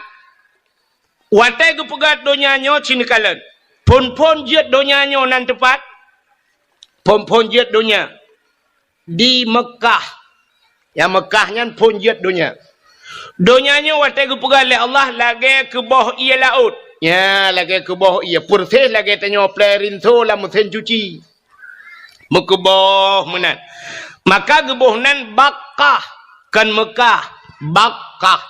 Watée geupeugét donya nyoe cit neukalon. Phon-phon jeuet donya nyoe nan teupat? Phon-phon jeuet donya di Meukah. Nyang Meukah nyan phon jeuet donya. Donya nyoe watée geupeugét lé Allah lagée keuboh ié laôt. Nya, lagée keuboh ié, peureuséh lagée tanyoe plée rinso lam meusén cuci. Meukeuboh meunan. Maka geuboh nan Bakkah, kon Meukah, Bakkah.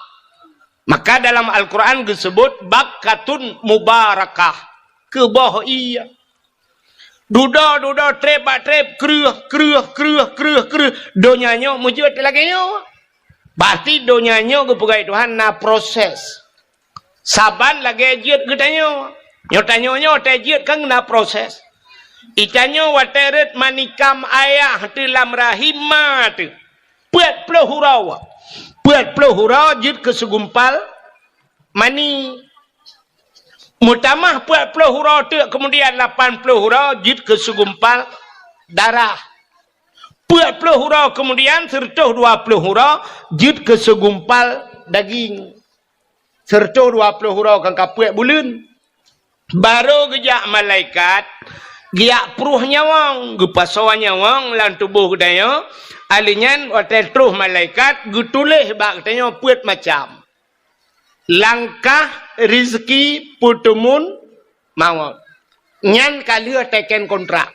Maka dalam Al-Quran geuseubut bakkatun mubarakah, keuboh ié. Dudoe-dudoe, treb bak treb, kreueh, kreueh, kreueh, kreueh, kreueh. Donya nyoe meujeuet lagée nyoe. Berarti donya nyoe geupeugét Tuhan na proses. Saban lagée jeuet geutanyoe. Nyoe tanyoe nyoe watée jeuet kan na proses. Itanyoe watée rhot manikam ayah teuh lam rahim ma teuh. Peuet ploh uroe. Peuet ploh uroe jeuet keu segumpal mani. Meutamah peuet ploh uroe teuk, keumudian lapan ploh uroe jeuet keu segumpal darah. Peuet ploh uroe keumudian, seureutôh dua ploh uroe jeuet keu segumpal daging. Sireutôh dua ploh uroe kan ka peuet buleuen. Barô geujak malaikat, geujak pruh nyawöng, geupasoe nyawöng lam tuboh geutanyoe, alheuh nyan watée troh malaikat geutuléh bak geutanyoe peuet macam. Langkah, rizki, peuteumun, mawöt. Nyan ka lheueh teken kontrak.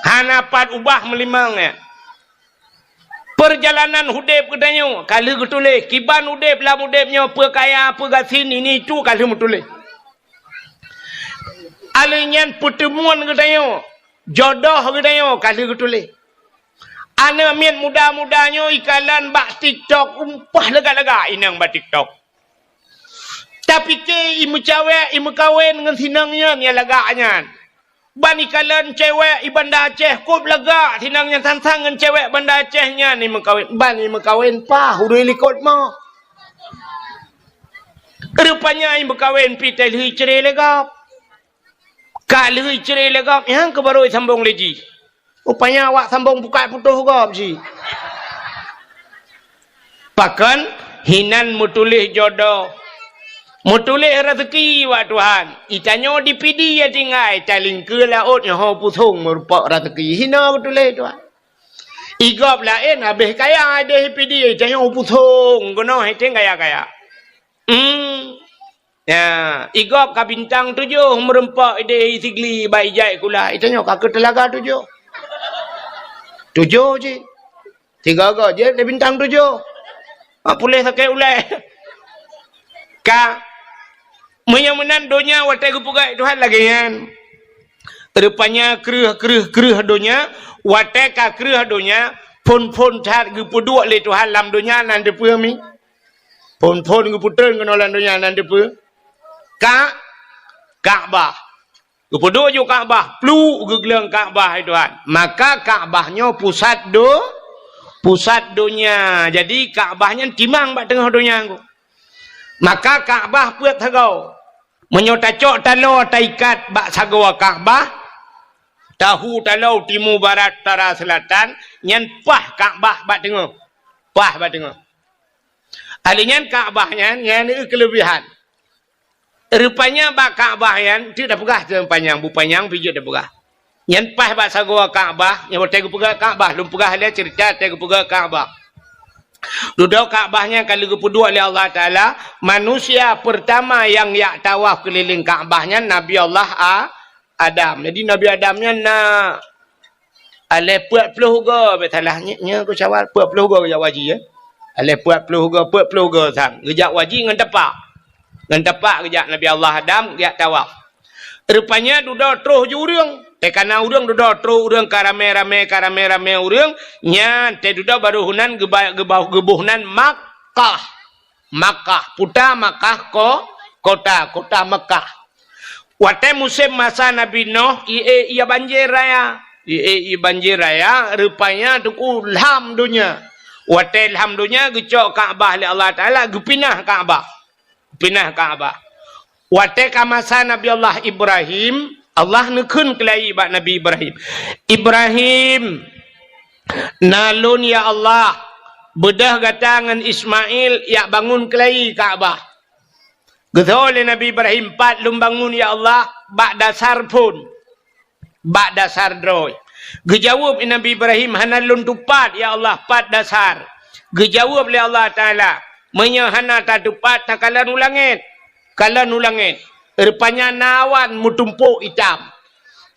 Hana pat ubah meulimong nyan. Peurjalanan udeb geutanyoe ka lheueh geutuléh, kiban udeb lam udeb nyoe, peue kaya, peue gasien, ini itu ka lheueh meutuléh. Alheuh nyan peuteumuan geutanyoe, jodoh geutanyoe ka lheueh geutuléh. Aneuk miet muda-muda nyoe ikalon bak TikTok, umpah lagak-lagak inong bak TikTok. Tapike imeucawek, imeukawen ngon sinong nyan nyang lagak nyan. Ban ikalon cewek i Banda Aceh, kôb lagak sinong nyan sang-sang ngon cewek Banda Aceh nyan imeukawen. Ban imeukawen paih ureuëng likot mo. Rupanya imeukawen pih teuh lheueh icre lé gob. Ka lheueh icre lé gob, nyang keu barô isambong lé jih. Rupanya awak sambong bukai putôh gob jih. Pakon hinan meutuléh jodoh, meutuléh rezeki bak Tuhan. Itanyoe di Pidie tinggai, talingkeue laôt nyoe ho pusong meurumpok rezeki. Hina meutuléh Tuhan. Igob laén habéh kaya ideh Pidie, itanyoe pusong keunoe henteng kaya-kaya. Hmm. Ya, igob ka bintang tujoh meurumpok ideh Sigli bak ijai kula. Itanyoe ka keu teulaga tujoh. Tujoh cit. Tiga-tiga jeuet lé bintang tujoh. Ha, puléh sakét ulée. Ka, meunyoe meunan donya watée geupeugah Tuhan lagée nyan. Rupanya kreueh, kreueh, kreueh donya, watée ka kreueh donya, phon-phon that geupeuduek lé Tuhan lam donya nan teupeue mi. Phon-phon geupeutrön keunoe lam donya nan teupeue. Ka, Ka'bah. Geupeuduek ju Ka'bah, pluek geugleueng Ka'bah, hai Tuhan. Maka Ka'bah nyoe pusat do, pusat donya. Jadi Ka'bah nyan timang bak teungoh donya nyoe. Maka Ka'bah peuet sagoe. Meunyoe tacok taloe taikat bak sagoe Ka'bah, tahu taloe timu barat utara selatan, nyan paih Ka'bah bak teungoh. Paih bak teungoh. Ahli nyan Ka'bah nyan, nyan keulebihan. Rupanya bak Ka'bah nyan, teuk tapeugah teuh panyang, bu panyang pih jeuet tapeugah. Nyan paih bak sagoe Ka'bah, nyan watée geupeugah Ka'bah, lôn peugah lé ceurita watée geupeugah Ka'bah. Dudoe Ka'bah nyan ka lheueh geupeuduek lé Allah Taala, manusia peurtama nyang jak tawaf keulileng Ka'bah nyan Nabi Allah A-, Adam. Jadi Nabi Adam nyan na Alée peuet ploh goe, bèk salah, nyoe, nyoe keu syawal, peuet ploh goe geujak haji, ya. Alée peuet ploh goe, peuet ploh goe sang. Geujak haji ngon tapak. Ngon tapak geujak Nabi Allah Adam, geujak tawaf. Rupanya dudoe troh ju ureuëng. Teuka na ureuëng dudoe troh ureuëng ka ramé-ramé, ka ramé-ramé ureuëng. Nyan teududoe barô heunan geuba-, geuba-, geuboh nan Makkah. Makkah, puta Makkah ko-, kota, kota Mekah. Watée musém masa Nabi Noh, ié, ié banjir raya. Ié, ié banjir raya, rupanya teungku lham donya. Watée lham donya, geucok Ka'bah lé Allah Taala, geupinah Ka'bah. Pinah Ka'bah. Watée ka masa Nabi Allah Ibrahim, Allah neukheun keulayi bak Nabi Ibrahim, "Ibrahim, na lôn ya Allah, beudôh gata ngon Ismail jak bangun keulayi Ka'bah." Geutho lé Nabi Ibrahim, "Pat lôn bangun ya Allah, bak dasar phon." Bak dasar droe. Geujaweueb Nabi Ibrahim, "Hana lôn tupat, ya Allah, pat dasar." Geujaweueb lé Allah Taala, "Meunyoe hana tatupat, takalon u langét." Kalon u langét. Rupanya na awan meutumpôk itam.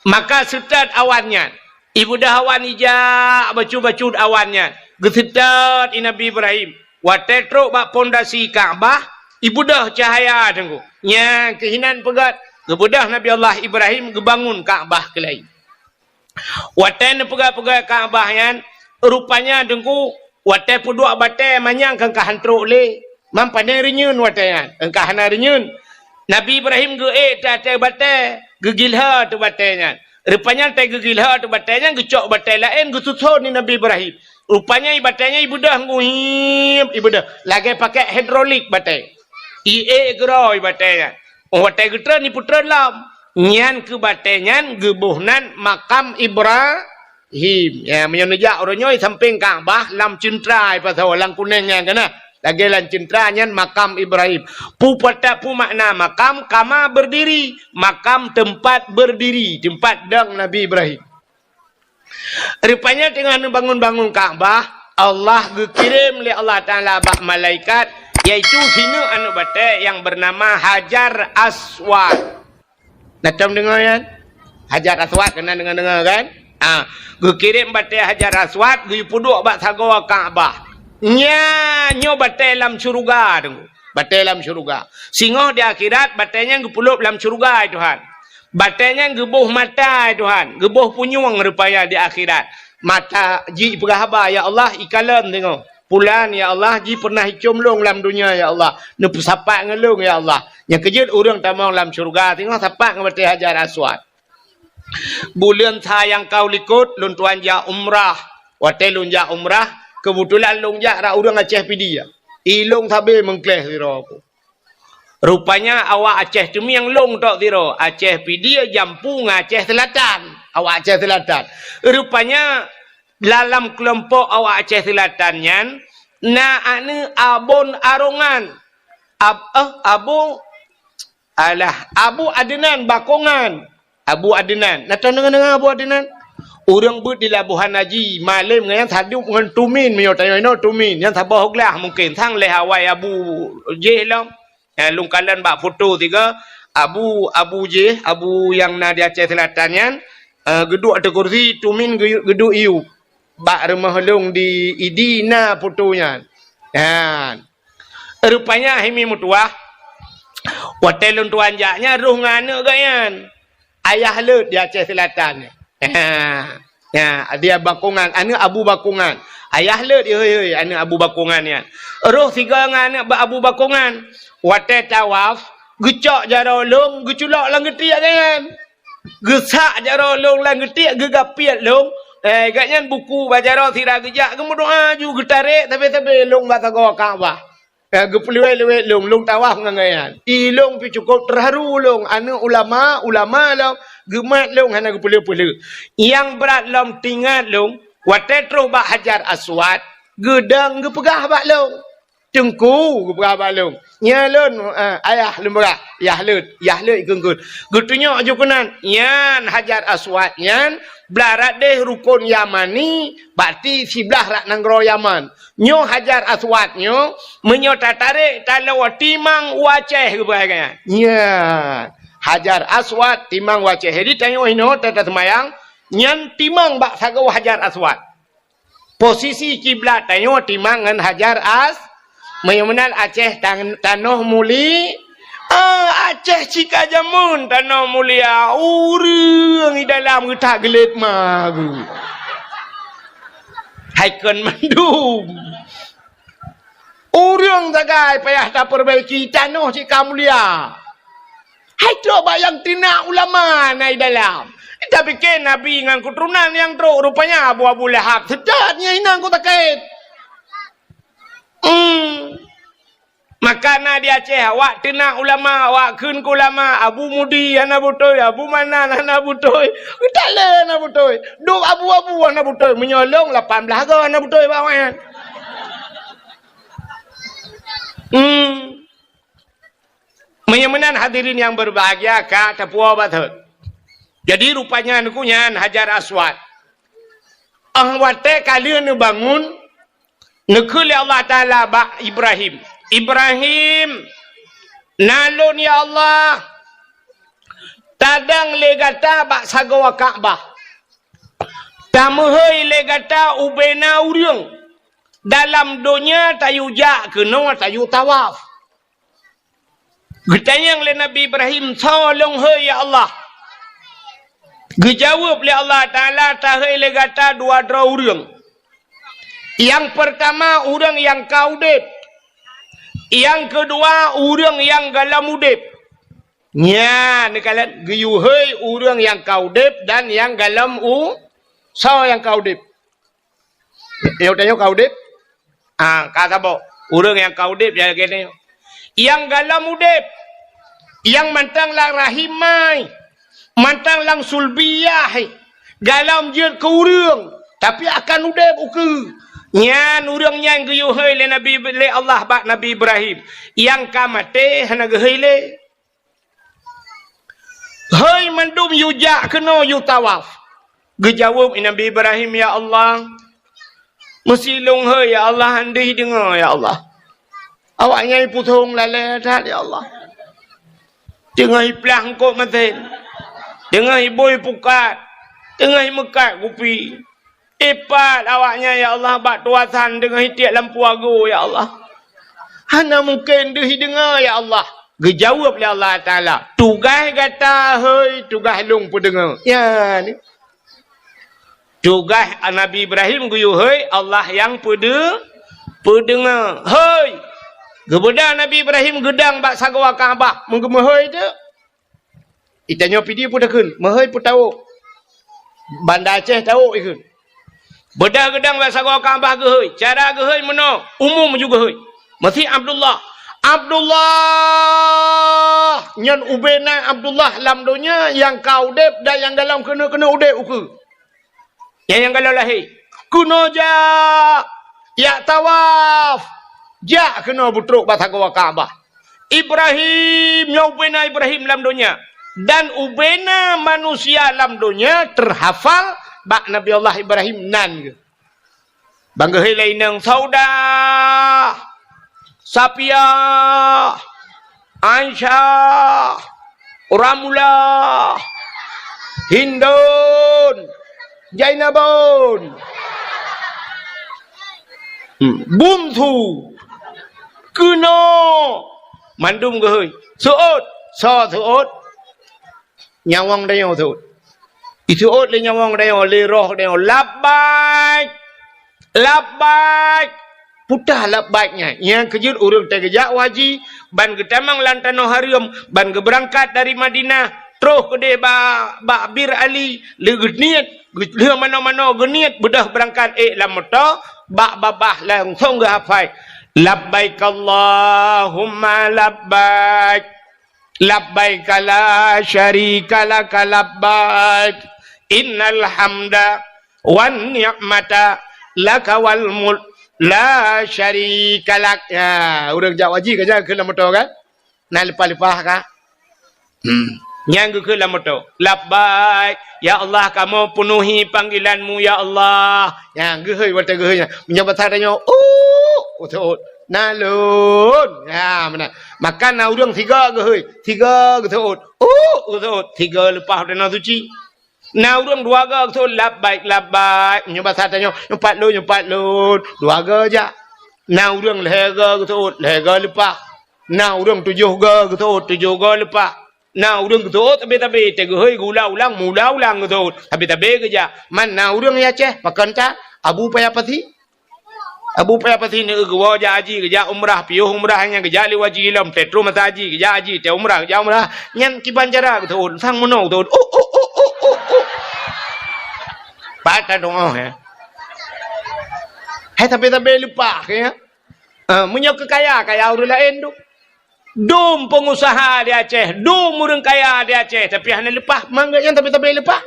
Maka seutôt awan nyan. Ibeudôh awan ijak bacut-bacut awan nyan. Geuseutôt i Nabi Ibrahim. Watée trok bak pondasi Ka'bah, ibeudôh cahya teungku. Nyan keuh inan peugét, geubeudôh Nabi Allah Ibrahim geubangun Ka'bah keulayi. Watée neupeugét-peugét Ka'bah nyan, rupanya teungku, watée peuduek batée manyang keu ka han trok lé. Mam pane reunyeun watée nyan, keu ka hana reunyeun. Nabi Ibrahim geuék teuh ateueh batée, geugilhô teuh batée nyan. Rupanya teuh geugilhô teuh batée nyan, geucok batée laén geususon lé Nabi Ibrahim. Rupanya i batée nyan ibeudôh ngeuhiep, ibeudôh. Lagée pakai hidrolik batée. Iék keudroe i batée nyan. Óh watée geutreun, ipeutreun lom. Nyan keuh batée nyan geuboh nan makam Ibrahim. Ya, meunyoe neujak uroe nyoe sampéng Ka'bah lam ceuntra ipasoe lam kunéng nyan keunan. Lagèe lam ceuntra nyan makam Ibrahim. Peue pata-, peue makna makam? Kama berdiri. Makam teumpat berdiri, teumpat dong Nabi Ibrahim. Rupanya teungoh neubangun-bangun Ka'bah, Allah geukirém lé Allah Taala bak malaikat, yaitu sineuk aneuk batèe nyang beunama Hajar Aswad. Na tom deungö nyan? Hajar Aswad, keunan deungö-deungö kan? Ah, geukirém batèe Hajar Aswad, geupeuduek bak sagoe Ka'bah. Nyan nyoe batèe lam syeuruga, Teungku. Batèe lam syeuruga. Singoh di akhirat, batèe nyan geupeulop lam syeuruga, hai Tuhan. Batèe nyan geuboh mata, hai Tuhan. Geuboh punyueng rupanya di akhirat. Mata jipeugah haba, "Ya Allah, ikalon singoh. Pulan, ya Allah, ji pernah icöm lôn lam dunia, ya Allah. Neupeusapat ngon lôn, ya Allah." Nyang keujeuet ureueng tamong lam syeuruga, singoh sapat ngon batèe Hajar Aswad. Buleuen sa nyang ka u likot, lôn tuan jak umrah. Watèe lôn jak umrah, keubeutulan lôn jak rot ureueng Aceh Pidie. I lôn sabe meungkléh sidroe ku. Rupanya awak Aceh Teumieng lôn tok sidroe, Aceh Pidie jampu ngon Aceh Seulatan. Awak Aceh Seulatan. Rupanya dalam keulompok awak Aceh Seulatan nyan, na aneuk Abon Arongan. Ab-, eh, Abu, alah, Abu Adnan Bakongan. Abu Adnan. Na tom deungö-deungö Abu Adnan? Ureueng beuet di Labuhan Haji, malém ngon nyan sadub ngon Tumin, meunyoe tanyoe inoe Tumin, nyan saboh glah mungken, sang lheueh awai Abu jéh lom. Eh, lôn kalon bak foto sigoe, Abu, Abu jéh, Abu nyang na di Aceh Seulatan nyan, eh, geuduek ateueh kursi, Tumin geu-, geuduek iyup. Bak rumoh lôn di Idi na foto nyan. Nyan. Rupanya hai mi meutuwah, watèe lôn tuan jak nyan rôh ngon aneuk geuh nyan. Ayah Leuet di Aceh Seulatan nyan. Ha. Nyan, dia Bakongan, aneuk Abu Bakongan. Ayah Leuet, hei, hei, aneuk Abu Bakongan nyan. Rôh sigoe ngon aneuk Abu Bakongan. Watèe tawaf, geucok jaroe lôn, geuculok lam geutiek geuh nyan. Geusak jaroe lôn lam geutiek, geugapiet lôn. Eh, gobnyan buku bak jaroe sira geujak, geumeudoa ju geutarek sabe-sabe lôn bak sagoe Ka'bah. Eh, geupeuleuwet-leuwet lôn, lôn tawaf ngon gobnyan. I lôn pih cukôp teuharu lôn, aneuk ulama, ulama lôn, geumat lôn hana geupeuleueh-peuleueh. Nyang brat lom teuingat lôn, watèe troh bak Hajar Aswad, geudong geupeugah bak lôn. Teungku, geupeugah bak lôn. Nyan lôn, eh, ayah lôn peugah, Yah Leuet, Yah Leuet kheun-kheun. Geutunyok ju keunan, nyan Hajar Aswad nyan, blah rot deh rukon Yamani, berarti siblah rot nanggroe Yaman. Nyoe Hajar Aswad nyoe, meunyoe tatarek taloe timang u Aceh geupeugah nyan. Nyan, Hajar Aswad timang u Aceh. Jadi tanyoe inoe ta-, taseumayang, nyan timang bak sagoe Hajar Aswad. Posisi kiblat tanyoe timang ngon Hajar As-, meunyoe meunan Aceh tan-, tanoh muli-, ah, Aceh cit ka jameun tanoh mulia, ureueng i dalam geutak geulet ma geuh. Hai kon mandum. Ureueng sagai payah tapeubaiki, tanoh cit ka mulia. Hai trok bak nyang teunak ulama na i dalam. Tapike Nabi ngon keuturonan nyang trok, rupanya Abu, Abu Lahab. Seutat nyan inong ku sakét. Hmm. Maka na di Aceh, awak teunak ulama, awak kheun keu ulama, Abu Mudi hana beutôi, Abu Manan hana beutôi. Geutalé hana beutôi. Duek abu-abu hana beutôi. Meunyoe lôn lapan blaih goe hana beutôi bak awaknyan. Hmm. Meunyoe meunan hadirin nyang berbahagia ka tapuwoe batot. Jadi rupanya neukheun nyan Hajar Aswad. Ah watée ka lheueh neubangun, neukheun lé Allah Taala bak Ibrahim, "Ibrahim, na lôn ya Allah, tadong lé gata bak sagoe Ka'bah. Tameuhôi lé gata ubena ureuëng dalam donya tayue jak keunoe tayue tawaf." Geutanyong lé Nabi Ibrahim, "Soe lôn hôi ya Allah?" Geujaweueb lé Allah Taala, "Tahôi lé gata dua droe ureuëng. Nyang peurtama ureuëng nyang ka udeb. Nyang keudua ureuëng nyang gohlom udeb." Nyan, neukalon geuyue hôi ureuëng nyang ka udeb dan nyang gohlom u-, soe nyang ka udeb? Nyoe tanyoe ka udeb? Ah, ka saboh. Ureuëng nyang ka udeb nyang lagée nyoe. Nyang gohlom udeb, nyang mantong lam rahim mai, mantong lam sulbiyah, gohlom jeuet keu ureuëng, tapi akan udeb ukeue. Nyan ureuëng nyan geuyue hôi lé Nabi, lé Allah bak Nabi Ibrahim, nyang ka maté hana geuhôi lé. Hôi mandum yue jak keunoe yue tawaf. Geujaweueb Nabi Ibrahim, "Ya Allah, meusilong hôi ya Allah, han deuh deungoe ya Allah." Awaknyan pusong lalée that ya Allah. Teungoh iplah eungkôt meusén, teungoh ibôi pukat, teungoh imeukat kupi. Ipat awaknyan ya Allah bak tuasan teungoh itiek lampu agoe ya Allah. Hana mungken deuh deungoe ya Allah. Geujaweueb lé Allah Taala, "Tugaih gata hôi, tugaih lôn peudeungoe." Nyan. Tugaih Nabi Ibrahim geuyue hôi, Allah nyang peude-, peudeungoe. Hôi! Geubeudôh Nabi Ibrahim geudong bak sagoe Ka'bah, meugeumeuhôi teuk. Itanyoe pidi peue takheun, meuhôi peue tawök. Banda Aceh tawök ikheun. Beudôh geudong bak sagoe Ka'bah geuhôi. Cara geuhôi meunoe, umum ju geuhôi. Meusi Abdullah. Abdullah! Nyan ubena Abdullah lam donya nyang ka udeb dan nyang golom keuneuk-keuneuk udeb ukeue. Nyang, nyang golom lahé. Keunoe jak, jak tawaf. Jak keunoe beutrok bak sagoe Ka'bah. Ibrahim, nyoe ubena Ibrahim lam donya. Dan ubena manusia lam donya teuhafal bak Nabi Allah Ibrahim nan geuh. Ban geuhôi lé inong Saudah, Safiah, Aisyah, Ramlah, Hindun, Jainabun, hmm, Bungsu, keunoe, mandum geuhôi. Seuôt, soe seuôt? Nyawöng tanyoe seuôt. Iseuôt lé nyawöng tanyoe, lé roh tanyoe, "Labbaik! Labbaik!" Peue teuh labbaik nyan? Nyang keujeuet ureuëng teuh geujak u haji, ban geutamong lam tanoh hareuem, ban geubeurangkat dari Madinah, troh keudeh ba-, bak Bir Ali, lheueh geuniet, lheueh manoe-manoe geuniet, beudôh beurangkat ék lam moto, bak babah langsong geuhafai, "Labbaik Allahumma labbaik." Labbaika la syarika laka labbaik. Innal hamda wan ni'mata laka wal mulk la syarika lak. Ya, ureuëng jak haji ka nyan keu lam moto kan? Na leupah-leupah ka? Hmm. Nyang geukheun lam moto. Labbaik. Ya Allah, kamoe peunuhi panggilan-Mu, ya Allah. Nyang geuhôi watée geuhôi nyan. Meunyoe basa tanyoe, "Uh," geuseut. "Na lôn." Ya, meunan. Maka na ureuëng sigoe geuhôi, sigoe geuseut. "Uh," geuseut. Sigoe leupah tanoh suci. Na ureuëng dua goe geuseut, "Labbaik, labbaik." Meunyoe basa tanyoe, "Nyoe pat lôn, nyoe pat lôn." Dua goe jak. Na ureuëng lhée goe geuseut, lhée goe leupah. Na ureuëng tujoh goe geuseut, tujoh goe leupah. Na ureuëng geuseut tabe-tabe, teuh geuhôi geuulang-ulang, meuulang-ulang geuseut. Tabe-tabe geujak. Man na ureuëng Aceh, pakon that? Abu Paya Pasi. Abu Paya Pasi neu geuwoe jak haji, geujak umrah, piôh umrah nyan geujak lé haji lom, teuh troh masa haji, geujak haji, teuh umrah, geujak umrah. Nyan kiban cara geuseut, sang meunoe geuseut. Uh, uh, uh, uh, uh, uh. Pat tadoe, ya. Hai tabe-tabe leupah, ya. Ah, meunyoe keu kaya, kaya ureuëng laén tu. Dum peungusaha di Aceh, dum ureuëng kaya di Aceh, tapi hana leupah, mangat nyan tabe-tabe leupah.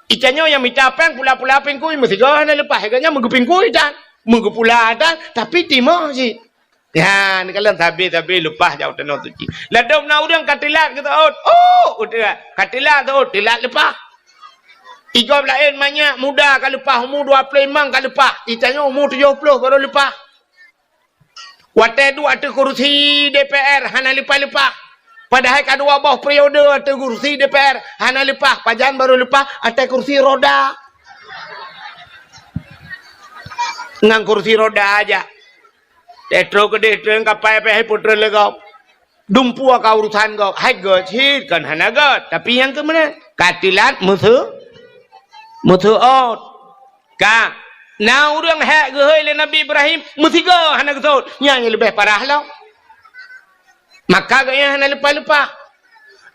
Itanyoe nyang mita péng pula-pula pingkui, meusigoe hana leupah, gobnyan meugeupingkui tan, meugeupula tan, tapi timoh cit. Ya, neukalon tabe-tabe leupah jak u tanoh suci. Ladôm na ureuëng ka teulat geuseut, oh, udeb, ka teulat seut, teulat leupah. Igob laén manyak muda ka leupah, umu dua ploh limong ka leupah, itanyoe umu tujoh ploh barô leupah. Watée duek ateueh kursi D P R hana leupah-leupah. Padahai ka dua boh periode ateueh kursi D P R hana leupah, pajan barô leupah ateueh kursi roda. Ngon kursi roda aja. Teuh troh keudeh treun kapai pih putreun lé gob. Dumpeue ka urusan gob, hai göt cit kon hana göt, tapi nyang keu meunan ka teulat meuseu-, meuseuôt. Ka, na ureuëng hék geuhôi lé Nabi Ibrahim, meusigoe hana geuseut, nyan nyang leubeh parah lom. Maka gobnyan hana leupah-leupah.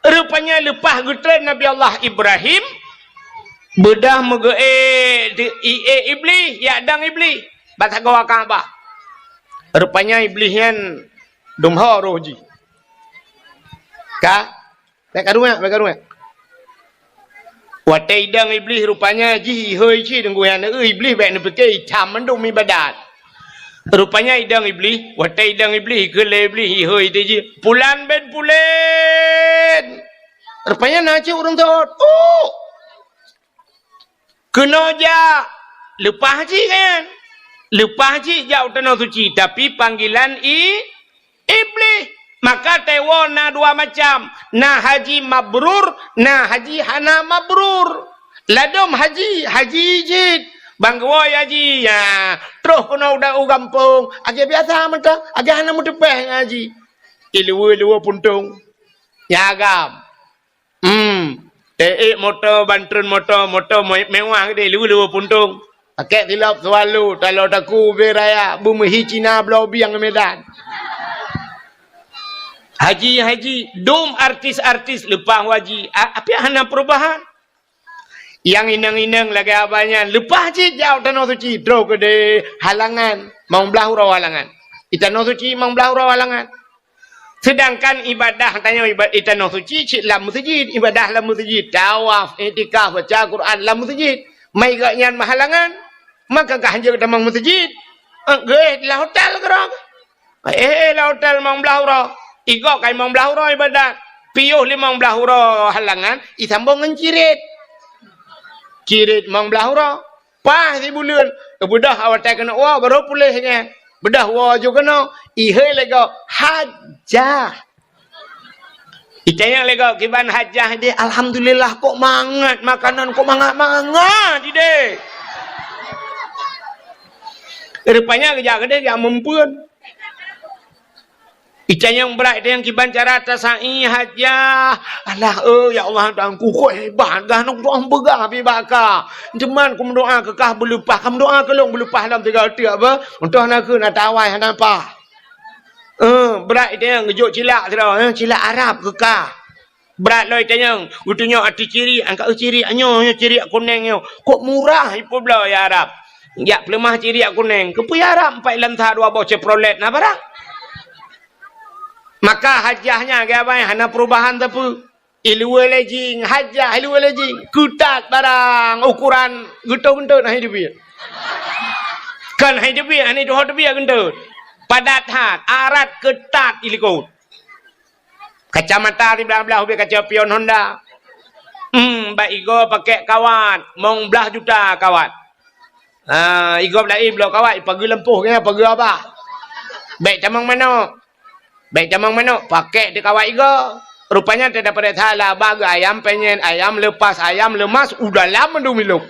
Rupanya leupah geutreun Nabi Allah Ibrahim, beudôh meugeuék di, iék Iblih, jak dong Iblih bak sagoe Ka'bah. Rupanya Iblih nyan dum ho roh jih. Ka, Bék karuek, bék karuek. Watée idong Iblih rupanya jih ihôi cit deungon nyan, Iblih bék neupike itam mandum ibadat. Rupanya idong Iblih, watée idong Iblih, keu lé Iblih ihôi teuh jih, "Pulan bin Pulan!" Rupanya na cit ureuëng teuôt. "Uh! Keunoe jak!" Leupah cit kan? Leupah cit jak u tanoh suci, tapi panggilan i Iblih. Maka teuôt na dua macam, na haji mabrur, na haji hana mabrur. Ladom haji, haji cit. Ban geuwoe haji, ya, troh keunoe u gampông, lagée biasa mantong, lagée hana meuteupeh ngon haji. Iluwe-luwe puntông. Ya agam. Hmm. Teuék moto, ban treun moto, moto me-, mewah geude, luwe-luwe puntông. Pakèk silop Swallow, talo taku ubé raya, beumeuhi Cina bloe bieng Medan. Haji, haji, dum artis-artis leupah haji. A-, api hana perubahan? Nyang inong-inong lagée abah nyan, leupah cit jak u tanoh suci, troh keudeh halangan, mong blaih uroe halangan. Di tanoh suci mong blaih uroe halangan. Sedangkan ibadah tanyoe iba-, i tanoh suci cit lam meuseujid, ibadah lam meuseujid, tawaf, iktikaf, baca Quran lam meuseujid. Mai gobnyan meuhalangan, maka ka hanjeuet tamong meuseujid. Eh, geuéh lam hotel keudroe. Eh, eh, lam hotel limong blaih uroe. Igob ka limong blaih uroe ibadat. Piôh limong blaih uroe halangan, isambong ngon cirit. Cirit limong blaih uroe. Paih sibuleuen, beudôh awai keuneuk woe, barô puléh nyan. Beudôh woe ju keunoe, ihôi lé gob, hajah. Itanyong lé gob, "Kiban hajah ideh?" "Alhamdulillah, kok mangat makanan, kok mangat-mangat ideh." Rupanya geujak keudeh jak meumpeuen. Itanyong brat, itanyong kiban cara tasa'i hajah. "Alah, eh, ya Allah, Tuhanku, kok hebat, gah nong tuan beugah bibak ka. Teuma kumeudoa keu kah beuleupah, kumeudoa keu lôn beuleupah lom tiga teuk apa? Untôh na keu na tawai hana pah." Eh, brat itanyong geujok cilak sidroe, eh, cilak Arab keu kah. Brat lom itanyong, geutunyok ateueh cirik, angkat, "Eh, cirik nyoe, nyoe cirik kuneng nyoe. Kok murah ipeubloe ya Arab? Jak peuleumah cirik kuneng. Keupeue ya Arab, empat lam sa dua boh Chevrolet na barang?" Maka hajah nyan, geubai, hana perubahan sapeue. Iluwe lejing, hajah iluwe lejing. Keutat barang, ukuran geutot-geutot hai teubiet. Kon hai teubiet, hana tuho teubiet geutot. Padat that, arat keutat ilikot. Kacamata siblah-blah ubé kaca pion Honda. Hmm, bak igob pakèk kawat, mong blaih juta kawat. Ha, igob laén bloe kawat, ipageue lampôh nyan, pageue abah. Bék tamong manok. Bék tamong manok, pakèk di kawat igob. Rupanya teudapat salah, abah geu ayam penyet, ayam lepas, ayam lemas, u dalam mandum ilok.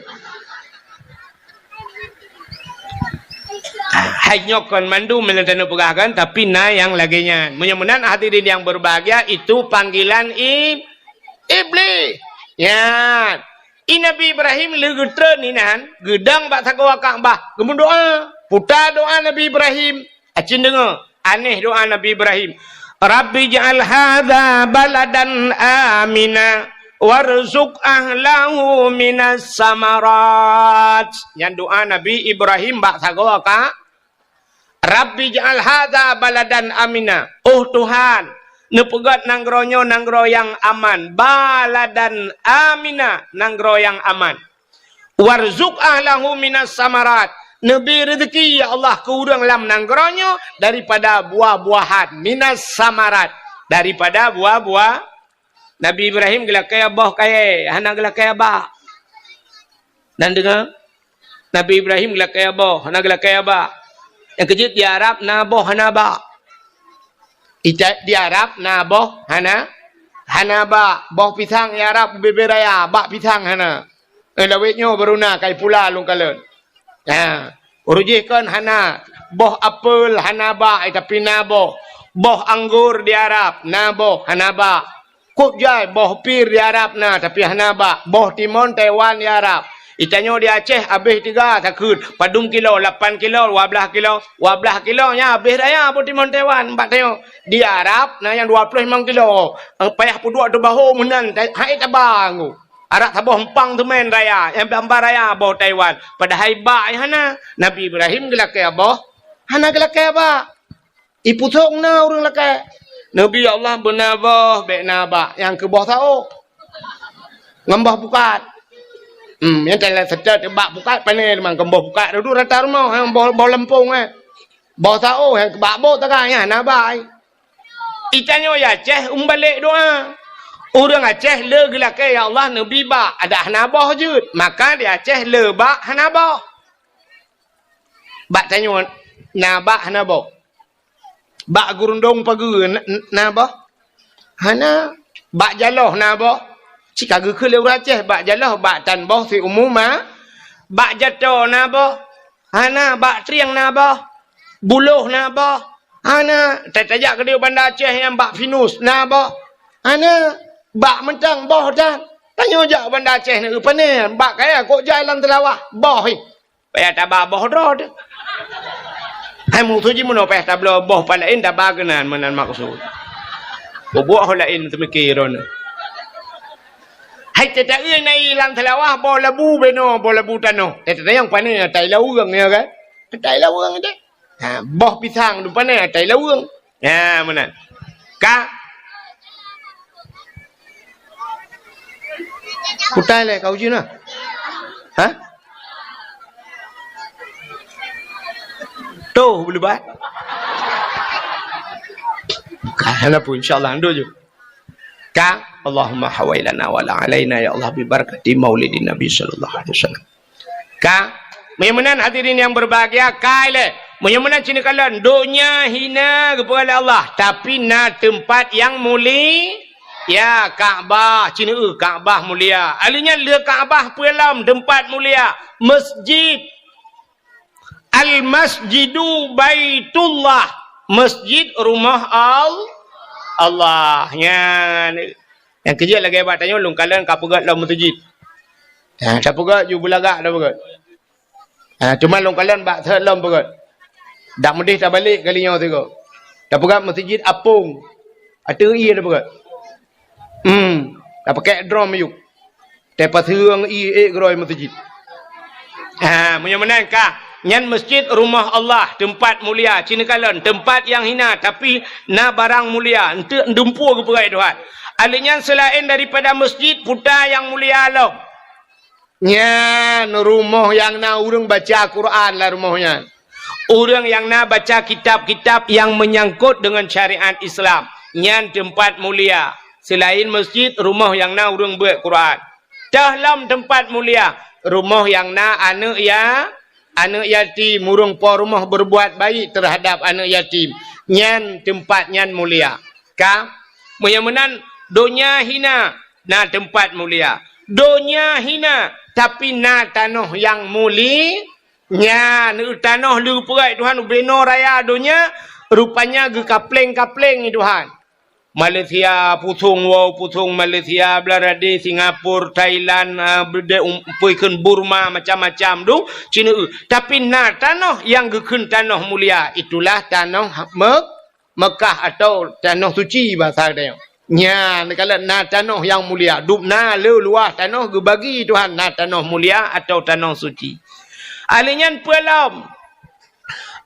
Hai nyoe kon mandum nyang taneuk peugah kan, tapi na nyang lagée nyan. Meunyoe meunan hadirin yang berbahagia, itu panggilan i-, Iblih. Nyan. I Nabi Ibrahim lheueh geutreun inan, geudong bak sagoe Ka'bah, geumeudoa. Puta doa Nabi Ibrahim. Acin deungoe, aneh doa Nabi Ibrahim. "Rabbi ja'al hadza baladan amina warzuq ahlahu minas samarat." Nyan doa Nabi Ibrahim bak sagoe ka, "Rabbi ja'al hadza baladan amina." Oh Tuhan, neupeugét nanggroe nyoe nanggroe nyang aman. Baladan amina, nanggroe nyang aman. "Warzuq ahlahu minas samarat." Neubri reuzeki, ya Allah, keu ureuëng lam nanggroe nyoe daripada buah-buahan, minas samarat, daripada buah-buah. Nabi Ibrahim geulakée boh kayée, hana geulakée bak. Dan deungoe, Nabi Ibrahim geulakée boh, hana geulakée bak. Nyang keujeuet di Arab na boh hana bak. Ita-, di Arab na boh hana, hana bak. Boh pisang di Arab ubé-bé raya, bak pisang hana. Eh, lawét nyoe baru na kai pula lôn kalon. Ha, ureuëng jih kon hana. Boh apel hana bak, eh, tapi na boh. Boh anggor di Arab na boh hana bak. Kok jai boh pir di Arab na, tapi hana bak. Boh timon Taiwan di Arab. Itanyoe di Aceh habéh tiga takheun. Padum kilo, lapan kilo, dua blaih kilo. Dua blaih kilo nyan habéh raya boh timon Taiwan bak tanyoe. Di Arab na nyang dua ploh limong kilo. Payah peuduek teubaho meunan, hai taba nggu. Arak saboh empang teumén raya, nyang bamba raya boh Taiwan. Padahai bak nyang hana. Nabi Ibrahim geulakée boh, hana geulakée bak. Ipusong na ureuëng lakée. Nabi Allah beuna boh, bék na bak, nyang keu boh saôh. Ngon boh pukat. Hmm, nyang teulat seutôt bak pukat pané teuma, keu boh pukat dudu rata rumoh, nyang boh, boh leumpong, eh. Boh saôh, nyang bak bot taga, nyan hana bak. Itanyoe ya Aceh umbalek doa. Ureuëng Aceh le geulakée, "Ya Allah, neubi bak," adak hana boh jeuet. Maka di Aceh le bak hana boh. Bak tanyoe na bak hana boh. Bak gurundong pageue na, na boh? Hana. Bak jaloh na boh? Cit ka geukheun lé ureuëng Aceh, bak jaloh, bak tan boh siumu ma. Bak jato na boh? Hana. Bak trieng na boh? Buloh na boh? Hana. Ta-, tajak keudeh Banda Aceh nyang bak pinus na boh? Hana. Bak mantong boh tan. Tanyoe jak Banda Aceh na, pane, bak kaya kok jalan teulawah, boh, eh. Payah taba boh droe teuh. Hai musoh jih meunoe payah tabloe boh pat laén taba keunan meunan maksud. Bubuet ho laén teumike droeneuh. Hai teuta-eu na ié lam seulawah boh labu beno, boh labu tanoh. Teuta nyang pane atai laweueng ya kan? Atai laweueng teuh. Ha, boh pisang tu pane atai laweueng. Ha, meunan. Ka. Kutai lé kau jina. Ha? Tuh, boleh bah. Ka, hana pun, insya Allah, ando je. Ka, Allahumma hawailana wa la alaina, ya Allah, bi barakati maulidin Nabi sallallahu alaihi wasallam. Ka, meunyoe meunan hadirin yang berbahagia, ka ilée. Meunyoe meunan cina kalon, donya hina geupeugah lé Allah, tapi na teumpat yang muli-, ya, Ka'bah, cina eu Ka'bah mulia. Aleuh nyan le Ka'bah peue lom teumpat mulia, masjid. Al-Masjidu Baitullah, masjid rumah Al-, Allah. Nyan. Nyang keujeuet lagée bak tanyoe lôn kalon ka peugét lom meuseujid. Ha, tapeugét ju beulagak tapeugét. Ha, teuma lôn kalon bak thot lom peugét. Dak meudeh tabalek kali nyoe sigoe. Tapeugét meuseujid apong. Ateueh ié tapeugét. Hmm, tapakek drom miyueb. Teupaseung ié ék keudroe meuseujid. Ha, meunyoe meunan ka, nyan masjid rumah Allah, teumpat mulia, cina kalon, teumpat nyang hina, tapi na barang mulia, eunteuk dumpeue geupeugét Tuhan. Aleuh nyan seulaén daripada masjid, puta nyang mulia lom. Nyan rumoh nyang na ureuëng baca Quran lam rumoh nyan. Ureuëng nyang na baca kitab-kitab nyang meunyangkot deungon syariat Islam, nyan teumpat mulia. Seulaén masjid, rumoh nyang na ureuëng beuet Quran. Teuh lom teumpat mulia, rumoh nyang na aneuëk ya-, aneuëk yatim, ureuëng po rumoh berbuat baik terhadap aneuëk yatim. Nyan teumpat nyan mulia. Ka? Meunyoe meunan, donya hina, na teumpat mulia. Donya hina, tapi na tanoh nyang muli-, Nyan, tanoh leupeureuet Tuhan ubenoe raya donya, rupanya geukapleng-kapleng Tuhan. Malaysia, pusong woe, pusong Malaysia, Bangladesh, Singapura, Thailand, ah, beudé um-, peue kheun Burma, macam-macam dum, cina eu. Tapi na tanoh nyang geukheun tanoh mulia, itulah tanoh Me-, Mekah atau tanoh suci bahasa geutanyoe. Nyan, neukalon na tanoh nyang mulia. Dum na le luwah tanoh geubagi Tuhan na tanoh mulia atau tanoh suci. Aleuh nyan peue lom?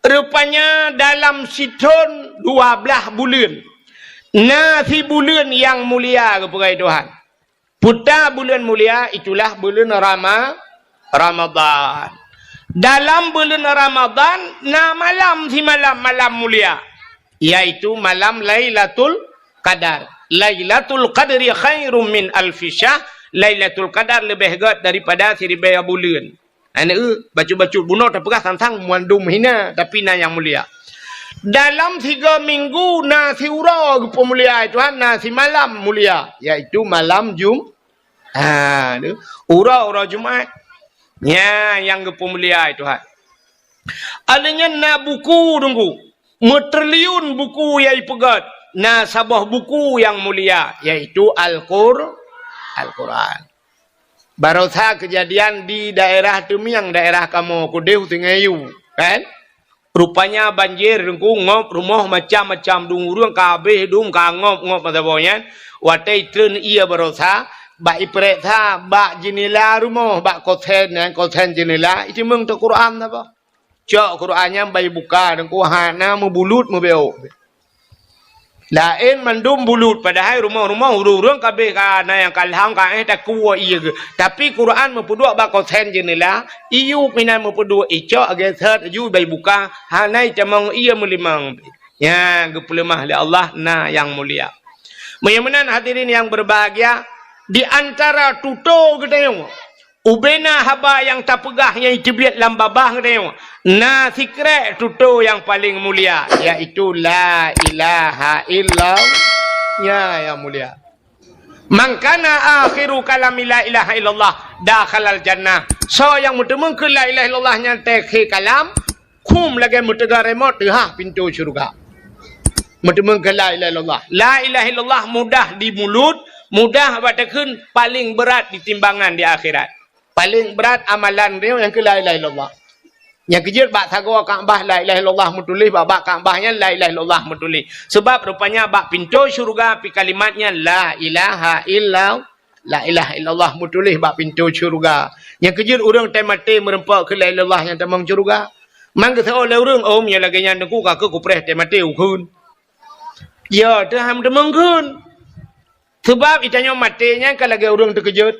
Rupanya dalam sithon dua blaih buleuen, na sibuleuen nyang mulia geupeugah Tuhan. Puta buleuen mulia itulah buleuen Rama-, Ramadhan. Dalam buleuen Ramadhan na malam simalam, malam mulia, yaitu malam Lailatul Qadar. Lailatul Qadri khairum min alfi syahr. Lailatul Qadar leubeh gét daripada siribèe buleuen. Aneuk, bacut-bacut bunoe tapeugah sang-sang mandum hina, tapi na nyang mulia. Dalam sigoe minggu na siuroe geupeumulia Tuhan, na simalam mulia, yaitu malam Jum-, ha, tu, uroe-uroe Jumat. Nyan nyang geupeumulia Tuhan. Aleuh nyan na buku Teungku, meutriliun buku nyang ipeugét, na saboh buku nyang mulia, yaitu Al-Qur-, Al-Quran. Barosa keujadian di daerah Teumieng, daerah kamoe keudeh u Sungai Yu, kan? Rupanya banjir Teungku, ngop rumoh macam-macam, dum ureuëng ka habéh dum, ka ngop-ngop masa boh nyan. Watée itreun ié barosa, bak iprek sa, bak jeunela rumoh, bak kosen nyan, kosen jeunela, iteumeung teuh Quran saboh. Cok Quran nyan bak ibuka Teungku, hana meubulut meubeok. Laén mandum bulut, padahai rumoh-rumoh ureuëng-ureuëng kabeh ka na nyang ka lham ka éh takue ié geuh. Tapi Quran meupeuduek bak kosen jeuneula, iyup inan meupeuduek icok geuseuet ju bai buka, hana itamong ié meulimong. Nyan geupeuleumah lé Allah na nyang mulia. Meunyoe meunan hadirin yang berbahagia, di antara tutoe geutanyoe, ubena haba nyang tapeugah nyang teubiet lam babah geutanyoe, na sikrek tutoe nyang paleng mulia, yaitu la ilaha illallah. Nyan nyang mulia. Man kana akhiru kalami la ilaha illallah dakhalal jannah. Soe nyang meuteumong keu la ilaha illallah nyan teukhe kalam, khum lagée meuteuga remote teuhah pintoe syeuruga. Meuteumong keu la ilaha illallah. La ilaha illallah mudah di mulut, mudah bak takheun, paleng brat di timbangan di akhirat. Paleng brat amalan droe nyang keu la ilaha illallah. Nyang keujeuet bak sagoe Ka'bah la ilaha illallah meutuléh, bak, bak Ka'bah nyan la ilaha illallah meutuléh. Sebab rupanya bak pintoe syeuruga pi kalimat nyan la ilaha illa, la ilaha illallah meutuléh bak pintoe syeuruga. Nyang keujeuet ureuëng tai maté meureumpok keu la ilaha illallah nyang tamong syeuruga. Man geuseuôt lé ureuëng, "Oh, meunyoe lagée nyan Teungku, ka keuh kupreh tai maté ukheun." Ya, teuham tamong kheun. Sebab itanyoe maté nyan ka lagée ureuëng teukeujot.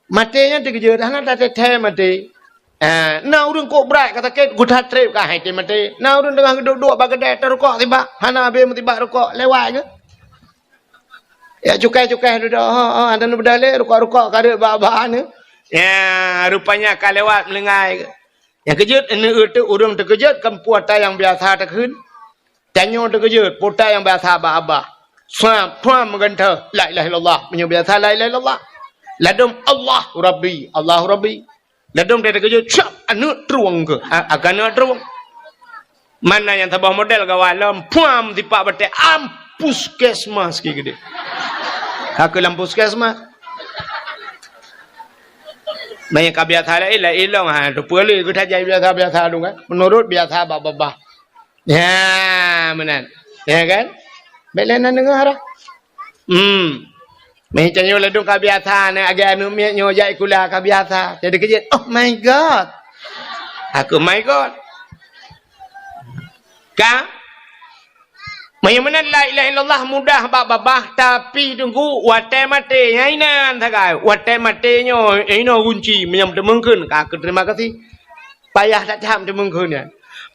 Maté nyan teukeujot, hana tateuthée maté. Ah, na ureuëng kok brat ka sakét, geutat treb ka hai teuh maté. Na ureuëng teungoh geuduek-duek bak keudée, tarukok sibak, hana habéh meusibak rukok, lewat geuh. Ya, cukai-cukai dudoe, ha, ha, dan beudalé rukok-rukok ka reuet bak-bak ni. Ya, rupanya ka lewat meulinggai geuh. Nyang keujeuet, neueu teuh ureuëng teukeujot, kan peue ata nyang biasa takheun. Tanyoe teukeujot, peue ata nyang biasa bak babah. Swab, swab meugantoh, la ilaha illallah. Meunyoe biasa la ilaha illallah. Ladom Allah Rabbi, Allah Rabbi. Ladom teukeujot, swab, aneuëk trueng keuh. A-, akan aneuëk trueng. Mana nyang saboh model gawat lom, puam sipak batée, am puskesmas ki geude. Ka keuh lam puskesmas. Meunyoe ka biasa laén, laén lom, ha, teupeue lé geutajak biasa-biasa dong kan. Meunurot biasa bak babah. Ya, meunan. Ya kan? Bék lé na deungoe dah. Hmm. Meutanyoe ladom ka biasa, na agak aneuëk miet nyoe jak sikula ka biasa. Jadi keujeuet, "Oh my God." Aku, "My God." Ka? Meunyoe meunan la ilaha illallah mudah bak babah, tapi Teungku, watée maté, nyan inan sagai. Watée maté nyoe, inoe gunci, meunyoe teumeung kheun, ka keuh terima kasih. Payah that-that teumeung kheun nyan.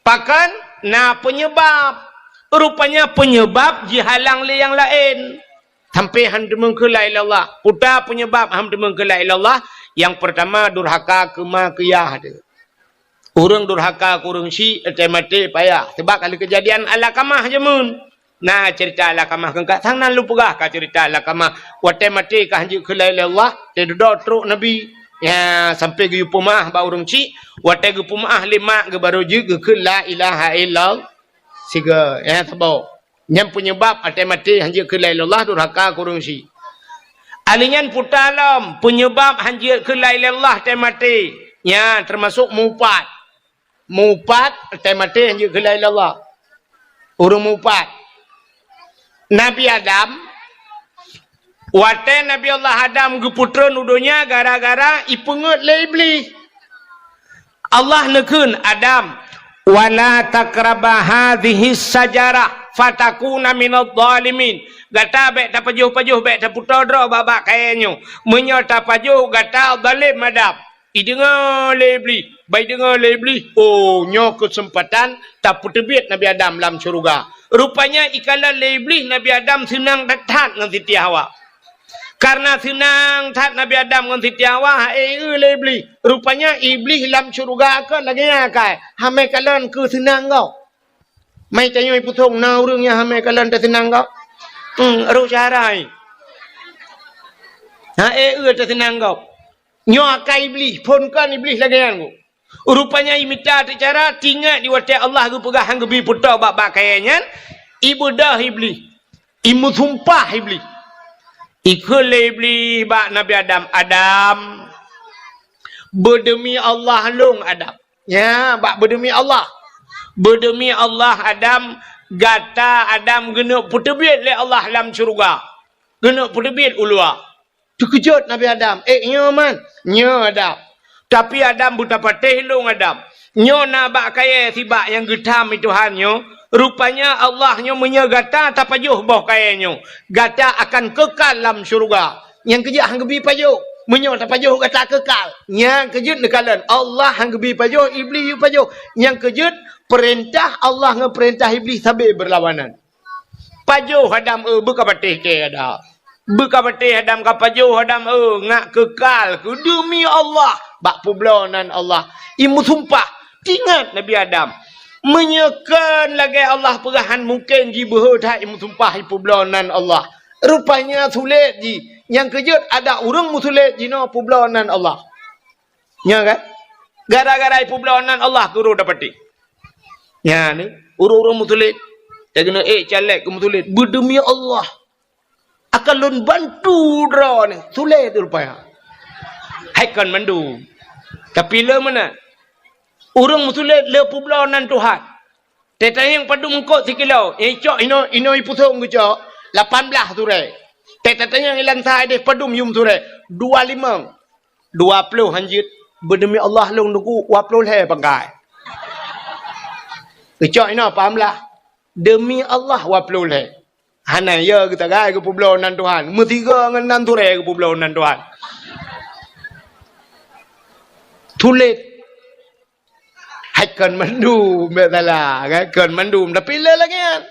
Pakon? Na peunyeubab. Rupanya peunyeubab jihalang lé nyang laén. Sampai han teumeung kheun la ilaha illallah. Peue ata peunyeubab han teumeung kheun la ilaha illallah? Nyang peurtama, durhaka keu ma keu yah teuh. Ureuëng durhaka keu ureuëng syik, watée maté payah. Sabab ka lheueh keujadian Alakamah jameun. Na ceurita Alakamah keu ka sang nan lôn peugah ka ceurita Alakamah. Watée maté ka han jeuet kheun la ilaha illallah, teududoe trok Nabi. Ya, sampai geuyue peumeuáh bak ureuëng syik, watée geupeumeuáh lé mak geuh barô jeuet geukheun la ilaha illallah. Sigoe, ya, saboh. Nyan peunyeubab watée maté han jeuet kheun la ilaha illallah, durhaka keu ureuëng syik. Ahli nyan peue ata lom, peunyeubab han jeuet kheun la ilaha illallah watée maté. Nyan teumasok meuupat. Meuupat, watée maté han jeuet kheun la ilaha illallah. Ureuëng meuupat. Nabi Adam, watée Nabi Allah Adam geupeutreun u donya gara-gara ipeungeuet lé Iblih. Allah neukheun, "Adam, wala taqraba hadhihi syajarah fatakuna minadh dhalimin." Gata bék tapajoh-pajoh, bék tapeutoe droe bak-bak kayée nyoe. Meunyoe tapajoh, gata zalem Adam. Ideungoe lé Iblih, bah ideungoe lé Iblih, oh, nyoe keuseumpatan tapeuteubiet Nabi Adam lam syeuruga. Rupanya ikalon lé Iblih Nabi Adam seunang that-that ngon Siti Hawa. Kareuna seunang that Nabi Adam ngon Siti Hawa, ha-e lé Iblih. Rupanya Iblih lam syeuruga kon lagée nyan kai, hamé kalon keu seunang gob. Mai tanyoe pusong na ureuëng nyang hamé kalon teuseunang gob. Hmm, roh syahrai. Ha-e teuseunang gob. Nyoe akai Iblih, phon kon Iblih lagée nyan gob. Rupanya imita teucara, tingat di watée Allah geupeugah han geubi peutoe bak-bak kayée nyan, ibeudôh Iblih, imeusumpah Iblih. Ikheun lé Iblih bak Nabi Adam, "Adam, beudeumi Allah lôn, Adam." Ya, bak beudeumi Allah. "Beudeumi Allah, Adam, gata Adam geuneuk peuteubiet lé Allah lam syeuruga. Geuneuk peuteubiet u luwa." Teukeujot Nabi Adam, "Eh, nyoe man, nyoe Adam. Tapi Adam beutapatéh lôn Adam. Nyoe na bak kayée sibak nyang geutam i Tuhan nyoe, Rupanya Allah nyoe meunyoe gata tapajoh boh kayée nyoe, gata akan kekal lam syeuruga. Nyang keujeuet han geubi pajoh. Meunyoe tapajoh gata kekal. Nyang keujeuet neukalon, Allah han geubi pajoh, Iblih yue pajoh. Nyang keujeuet peurintah Allah ngon peurintah Iblih sabe beurlawanan. Pajoh Adam, eh, beukapatéh kée Adam. Beukapatéh Adam, kapajoh Adam, eh, ngak keukal keu deumi Allah bak peubloe nan Allah. Imeusumpah, tingat Nabi Adam. Meunyoe kon lagée Allah peugah han mungken jibeuhe that imeusumpah ipeubloe nan Allah. Rupanya sulet jih. Nyang keujeuet adak ureuëng meusulet jinoe peubloe nan Allah. Nya kan? Gara-gara ipeubloe nan Allah keu ureuëng dapatéh. Nya ni, ureuëng-ureuëng meusulet. Nyang keuneuk ék caleg keu meusulet. Beudeumi Allah. Akan lôn bantu droe ni. Sulet rupanya. Hai kon mandum. Tapi le meunan. Ureuëng meusulet le peubloe nan Tuhan. Tatanyong padum eungkôt sikilo. Icok inoe, inoe ipusong geucok. Lapan blaih surée. Tatanyong ilan sa ideh padum yum surée. Dua limong. Dua ploh han jeuet. Beudeumi Allah lôn nugu dua ploh lhée pangkai. Geucok inoe paham lah. Deumi Allah dua ploh lhée. Hana ya geutagai geupeubloe nan Tuhan. Meusigoe ngon nan surée geupeubloe nan Tuhan. Sulet. Hai kon mandum, bèk salah, kan? Kon mandum, tapi le lagèe nyan.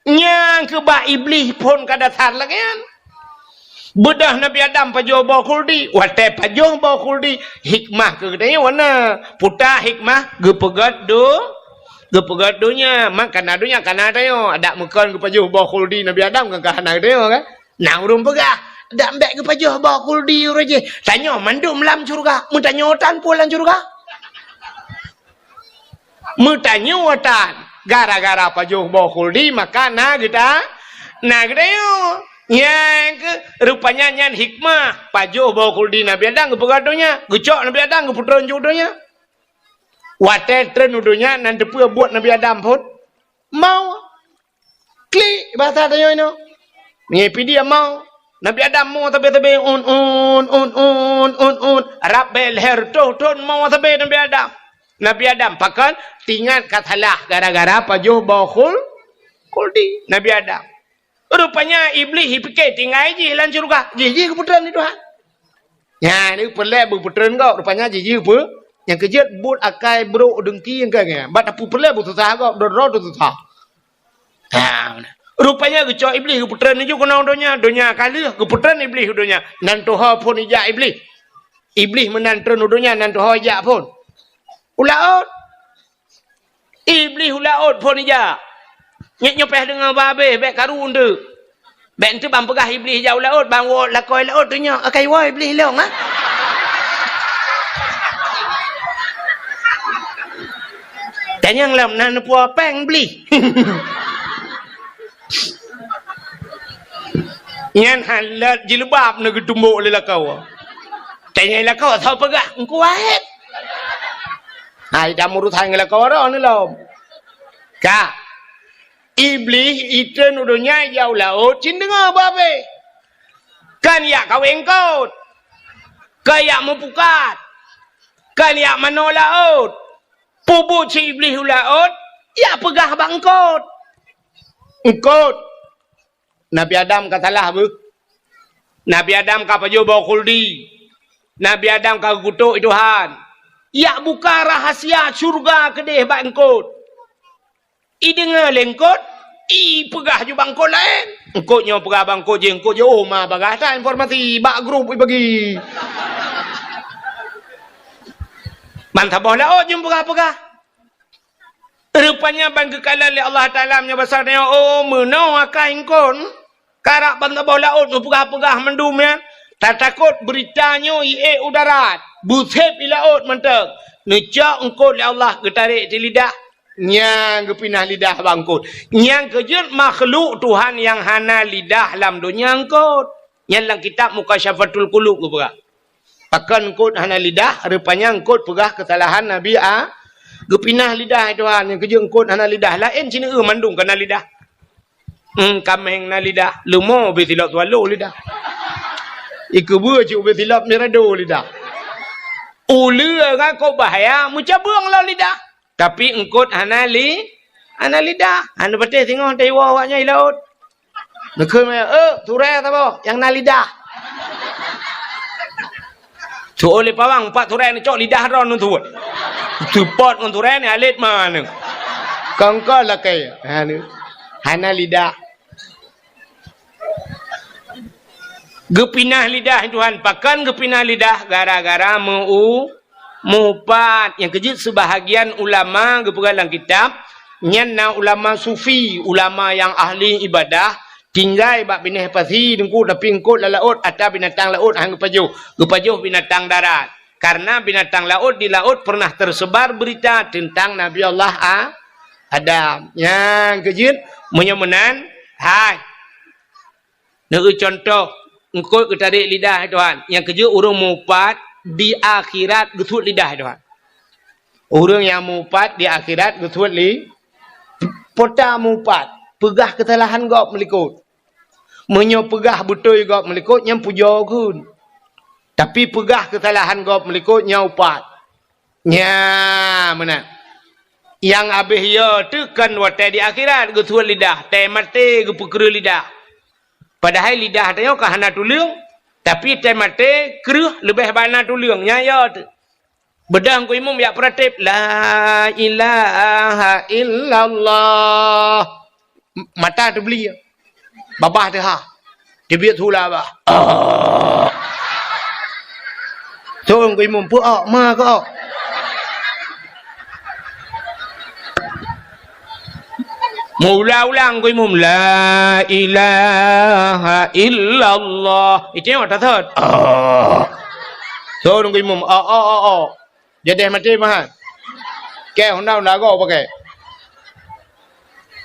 Nyang keu bak Iblih phon ka dasar lagèe nyan. Beudôh Nabi Adam pajoh boh khuldi, watèe pajoh boh khuldi, hikmah keu geutanyoe na. Peue hikmah? Geupeugöt do-, geupeugöt donya. Man kana donya, kana tanyoe. Adak meukon geupajoh boh khuldi Nabi Adam, kan ka hana geutanyoe, kan? Na ureueng peugah, "Dak bèk geupajoh boh khuldi uroe jih. Tanyoe mandum lam syeuruga." Meutanyoe tan peue lam syeuruga? Meutanyoe tan. Gara-gara pajoh boh khuldi, maka na geuta-, na geutanyoe. Nyang keu, rupanya nyan hikmah. Pajoh boh khuldi Nabi Adam geupeugöt donya. Geucok Nabi Adam geupeutreun ju donya. Watèe treun u donya, nan teupeue buet Nabi Adam phon? Mau. Klik, bahasa tanyoe inoe. Meunyoe pih dia mau. Nabi Adam mau sabe-sabe, un, un, un. Rab bèk lhèe reutôh thôn mau sabe Nabi Adam. Nabi Adam, pakon? Tingat ka salah gara-gara pajoh boh khul-, khuldi Nabi Adam. Rupanya Iblih jipike tinggai jih lam syeuruga. Jih, jih geupeutreun lé Tuhan. Nyan, ni peureulèe geupeutreun gob. Rupanya jih, jih peu-, nyang keujeuet buet akai brok deungki nyang ka nyan. Bak tapeureulèe beususah gob, droe-droe teususah. Ha, rupanya geucok Iblih geupeutreun laju keunoe donya, donya ka lheueh geupeutreun Iblih u donya. Nan tuho phon ijak Iblih. Iblih meunan treun u donya, nan tuho ijak phon. U laôt. Iblih u laôt phon ijak. Nyoe, nyoe pih deungoe babeh, bèk karu eunteuk. Bèk eunteuk ban peugah Iblih ijak u laôt, ban woe lakoe laôt tu nyoe, akai woe Iblih lôn, ha? Tanyong lom na neupuwoe péng Iblih. Nyan hana jilbab na geutumbok lé lakoe. Tanyong lakoe, soe peugah? Engku Wahed. Hai, dak meurusan ngon lakoe droe ni lom. Ka. Iblih itreun u donya ijak u laôt, cit deungoe babeh. Kan ijak kawé eungkôt. Kan ijak meupukat. Kan ijak manoe laôt. Peubuet si Iblih u laôt, ijak peugah bak eungkôt. Eungkôt. Nabi Adam ka salah beuh. Nabi Adam ka pajoh boh khuldi. Nabi Adam ka geukutok lé Tuhan. Ijak buka rahsia syeuruga keudeh bak eungkôt. Ideungoe lé eungkôt, ipeugah ju bak eungkôt laén. Eungkôt nyoe peugah bak eungkôt jih, eungkôt jih, oh, ma bagah that informasi bak grup ibagi. Ban saboh laôt jeuet peugah-peugah. Rupanya ban geukalon lé Allah Taala meunyoe basa tanyoe, oh, meunoe akai eungkôt. Karab ban saboh laôt neupeugah-peugah mandum nyan, tatakot beurita nyoe iék u darat, beusép i laôt mantong. Neucok eungkôt lé Allah geutarek di lidah, nyang geupinah lidah bak eungkôt. Nyang keujeuet makhluk Tuhan nyang hana lidah lam donya eungkôt. Nyan lam kitab Mukasyafatul Qulub geupeugah. Pakon eungkôt hana lidah, rupanya eungkôt peugah keusalahan Nabi A-, geupinah lidah Tuhan, nyang keujeuet eungkôt hana lidah. Laén sineuk mandum ka na lidah. Hmm, kaméng na lidah, leumo ubé silop swallow lidah. Ikeubeue cit ubé silop mirado lidah. Uleue ngon kok bahya meucabeueng lom lidah. Tapi eungkôt hana li-, Hana lidah. Hana patéh singoh teuiwoe awaknyan i laôt. Neukheun manyang, "Eh, turée saboh nyang na lidah." Tu'oh lé pawang, pat turée neucok lidah droe neusuet. Seupôt ngon turée ni alet ma neu. Kongko lakée. Ha, neu. Hana lidah. Geupinah lidah Tuhan. Pakon geupinah lidah? Gara-gara meu-, meuupat. Nyang keujeuet seubahagian ulama geupeugah lam kitab, nyan na ulama sufi, ulama nyang ahli ibadah, tinggai bak binéh pasi teungku, tapi eungkôt lam laôt, atra binatang laôt han geupajoh. Geupajoh binatang darat. Karena binatang laôt di laôt pernah tersebar berita tentang Nabi Allah A-, Adam. Nyang keujeuet, meunyoe meunan, hai. Neueu contoh, eungkôt geutarek lidah Tuhan. Nyang keujeuet ureuëng meuupat di akhirat geusuet lidah Tuhan. Ureuëng nyang meuupat di akhirat geusuet li-, peue ta meuupat, peugah keusalahan gob meulikot. Meunyoe peugah beutôi gob meulikot, nyan pujoe kheun. Tapi peugah keusalahan gob meulikot, nyan upat. Nya, meunan. Nyang habéh yo teuh kon watée di akhirat geusuet lidah, tée maté geupeukreueh lidah. Padahai lidah tanyoe ka hana tuleueng, tapi tée maté kreueh leubeh bana tuleueng, nyan yo teuh. Beudôh Teungku Imum jak peuratéb, "La ilaha illallah." M-, mata teubli. Babah teuhah. Teubiet hula bah. Ah. Teungku Imum, "Peu-, ah, ma keu?" Meuulang-ulang Teungku Imum, "La ilaha illallah." Itu yang mata thot. Ah. Teungku Imum, "Oh, oh, oh, oh." Jadeh maté mahan. Kée honda-honda goe pakai.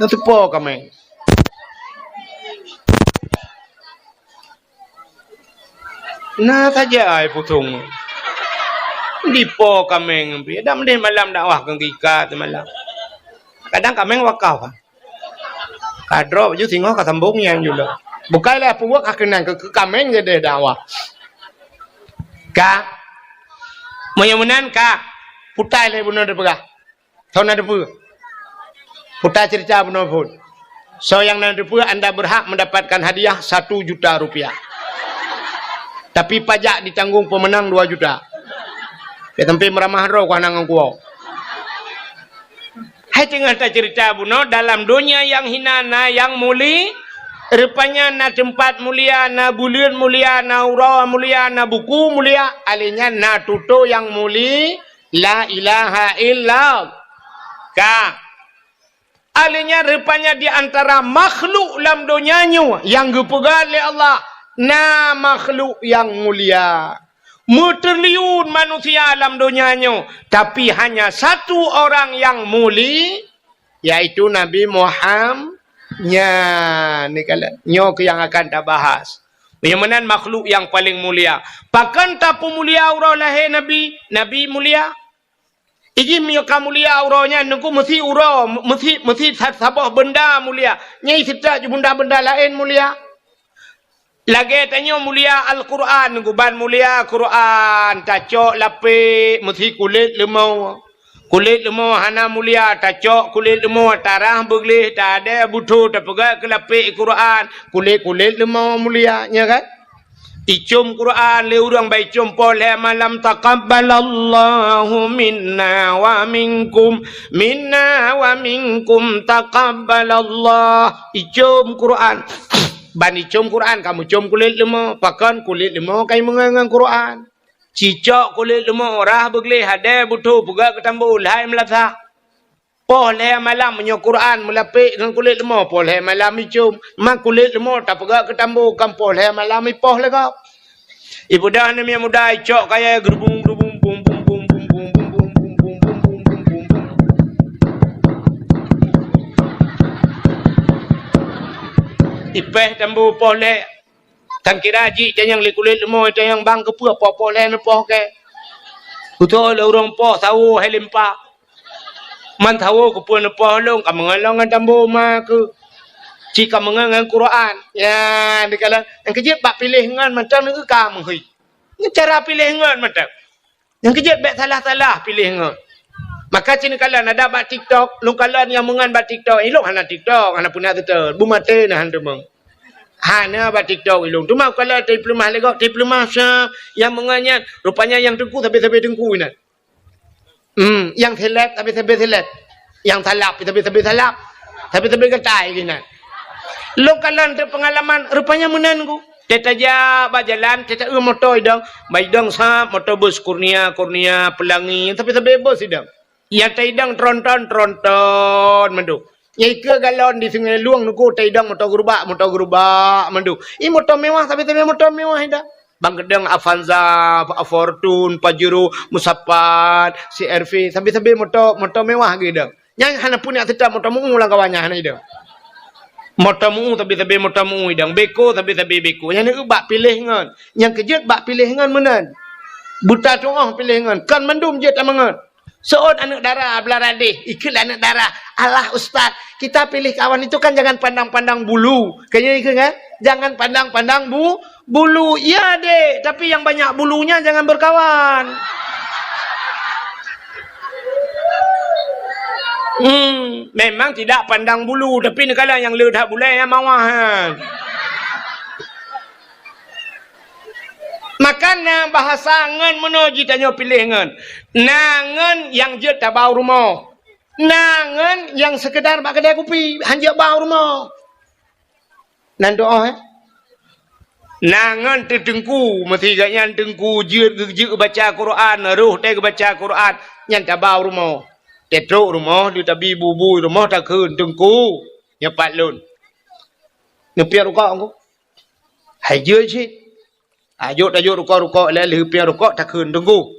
Na teupo kaméng. Na saja ai pusong. Dipo kaméng pih. Dak meudeh malam dakwah keu gika teumalam. Kadang kaméng wakaf. Ka droe baju singoh ka sambong nyang jula. Bukai lé peubuet ka keunan keu, keu kaméng jadeh dakwah. Ka. Meunyoe meunan ka. Putai lé bunoe dipeugah. Soe na teupeue? Putai cerita bunoe phon. Soe nyang na teupeue, anda berhak mendapatkan hadiah satu juta rupiah. Tapi pajak ditanggung pemenang dua juta. Keu sampai meuramah droe ku hana ngon kuwoe. Hai teungoh tacerita bunoe, dalam donya nyang hina na nyang muli-, rupanya na teumpat mulia, na buleuen mulia, na uroe mulia, na buku mulia, alèh nyan na tutoe nyang muli-, la ilaha illallah. Ka. Alèh nyan rupanya di antara makhluk lam donya nyoe nyang geupeugah lé Allah, na makhluk nyang mulia. Meutriliun manusia lam donya nyoe, tapi hanya satu orang nyang muli, yaitu Nabi Muham-, nyan, ni kala-, nyoe keuh nyang akan tabahas. Meunyoe meunan makhluk nyang paleng mulia. Pakon tapeumulia uroe lahé Nabi? Nabi mulia. Iji meunyoe ka mulia uroe nyan, Teungku, meusi uroe, meusi, meusi sa-, saboh beunda mulia. Nyan seutôt ju beunda-beunda laén mulia. Lagèe tanyoe mulia Al-Quran, Teungku, ban mulia Quran, tacok lapék, meusi kulét leumo. Kulét leumo hana mulia, tacok kulét leumo, tarah beugleh, tadè butho, tapeugah keu lapék Quran, kulét-kulét leumo mulia, nya kan? Icom Quran lé ureueng, ban icom poh lhèe malam, "Taqabbalallahu minna wa minkum, minna wa minkum taqabbalallah." Icom Quran. Ban icom Quran, kamoe com kulét leumo. Pakon kulét leumo ka imeungon ngon Quran. Cicok kulét leumo, rah beugleh, hadè butho, peugöt keu tambo, lhai meulasah. Poh lhèe malam meunyoe Quran meulapék ngon kulét leumo, poh lhèe malam icom. Ma kulét leumo tapeugöt keu tambo, kan poh lhèe malam ipoh lé gob. Ipeugah aneuk miet muda, icok kayèe geurubung-geurubung, bum, bum, bum. Ipéh tambo poh lhèe. Tan kira jih tanyong lé kulét leumo, tanyong bang keupeue poh-poh lhèe neupoh kèe. Kuto lé ureueng poh sawo hai limpa. Man sawo keupeue neupoh lôn, ka meungon lôn ngon tambo ma keuh. Ci ka meungon ngon Quran. Ya, dikalon nyang keujeuet bak piléh ngon mantong neu ka meuhôi. Ngon cara piléh ngon mantong. Nyang keujeuet bèk salah-salah piléh ngon. Maka cit neukalon adak bak TikTok, lôn kalon nyang meungon bak TikTok, ilôn hana TikTok, hana peue na teuteun, beumaté na han teumeung. Hana bak TikTok ilôn. Teuma kalon teupeuleumah lé gob, teupeuleumah sa nyang meungon nyan. Rupanya nyang teungku sabe-sabe teungku inan. Hmm, nyang seleb sabe-sabe seleb. Nyang salab sabe-sabe salab. Sabe-sabe gatai inan. Lôn kalon teupeungalaman, rupanya meunan ku. Teutajak bak jalan, teuta-eu moto idong. Bak idong sa moto bus Kurnia, Kurnia, Pelangi, sabe-sabe bus idong. Nyang taidong tronton, tronton mandum. Nyang ikeue galon di Sungai Lueng nungku taidong moto gerubak, moto gerubak mandum. I moto mewah, sabe-sabe moto mewah idong. Bang keudong Avanza, Fortuner, Pajero, Musapat, C R V, sabe-sabe moto, moto mewah geuidong. Nyang hana peuneuk seutôt moto meu lam kawan nyan hana idong. Moto meu sabe-sabe moto meu idong, beko sabe-sabe beko. Nyang neueu bak piléh ngon. Nyang keujeuet bak piléh ngon meunan. Buta tuoh piléh ngon, kon mandum jeuet tameungon. Seuôt aneuk dara blah radeh, ikheun lé aneuk dara, "Alah ustaz, kita pilih kawan itu kan jangan pandang-pandang bulu." Kan nyan ikheun kan? "Jangan pandang-pandang bu-, bulu." Iya dek, tapi yang banyak bulunya jangan berkawan. Hmm, memang tidak pandang bulu, tapi neukalon nyang le that bulèe nyang mawah nyan. Maka na bahasa ngon meunoe jitanyoe piléh ngon. Na ngon nyang jeuet tabau rumoh. Na ngon nyang seukeudar bak keudè kupi, han jeuet bau rumoh. Nan doa, eh? Na ngon teuteungku, meusi gobnyan teungku jeuet geu-, jeuet geubaca Quran, roh teuh geubaca Quran, nyan tabau rumoh. Teutrok rumoh, di tabi bubui rumoh takheun, "Teungku, nyoe pat lôn." Neupiep rukok, Teungku. Hai jeuet cit. Tajok-tajok rukok-rukok, lheuh piep rukok takheun, "Teungku,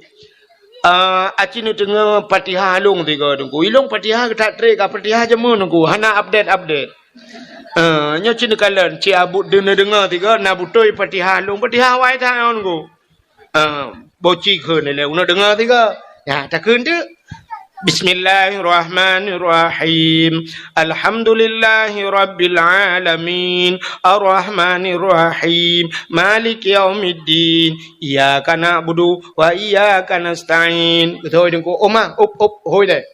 ah, aci neudeungoe Fatihah lôn sigoe, Teungku. Ilôn Fatihah that trép ka, Fatihah jameun, Teungku, hana update-update. Ah, nyoe ci neukalon, ci abot deungoe-deungoe sigoe na beutôi Fatihah lôn, Fatihah awai that nyoe, Teungku." Ah, boci kheun lé uneuk deungoe sigoe. Nyan takheun teuk. Bismillahirrahmanirrahim. Alhamdulillahirabbil alamin. Arrahmanirrahim. Maliki yaumiddin. Iyyaka na'budu wa iyyaka nasta'in. Beutôi, Teungku. Oma, up, up, hôi deh.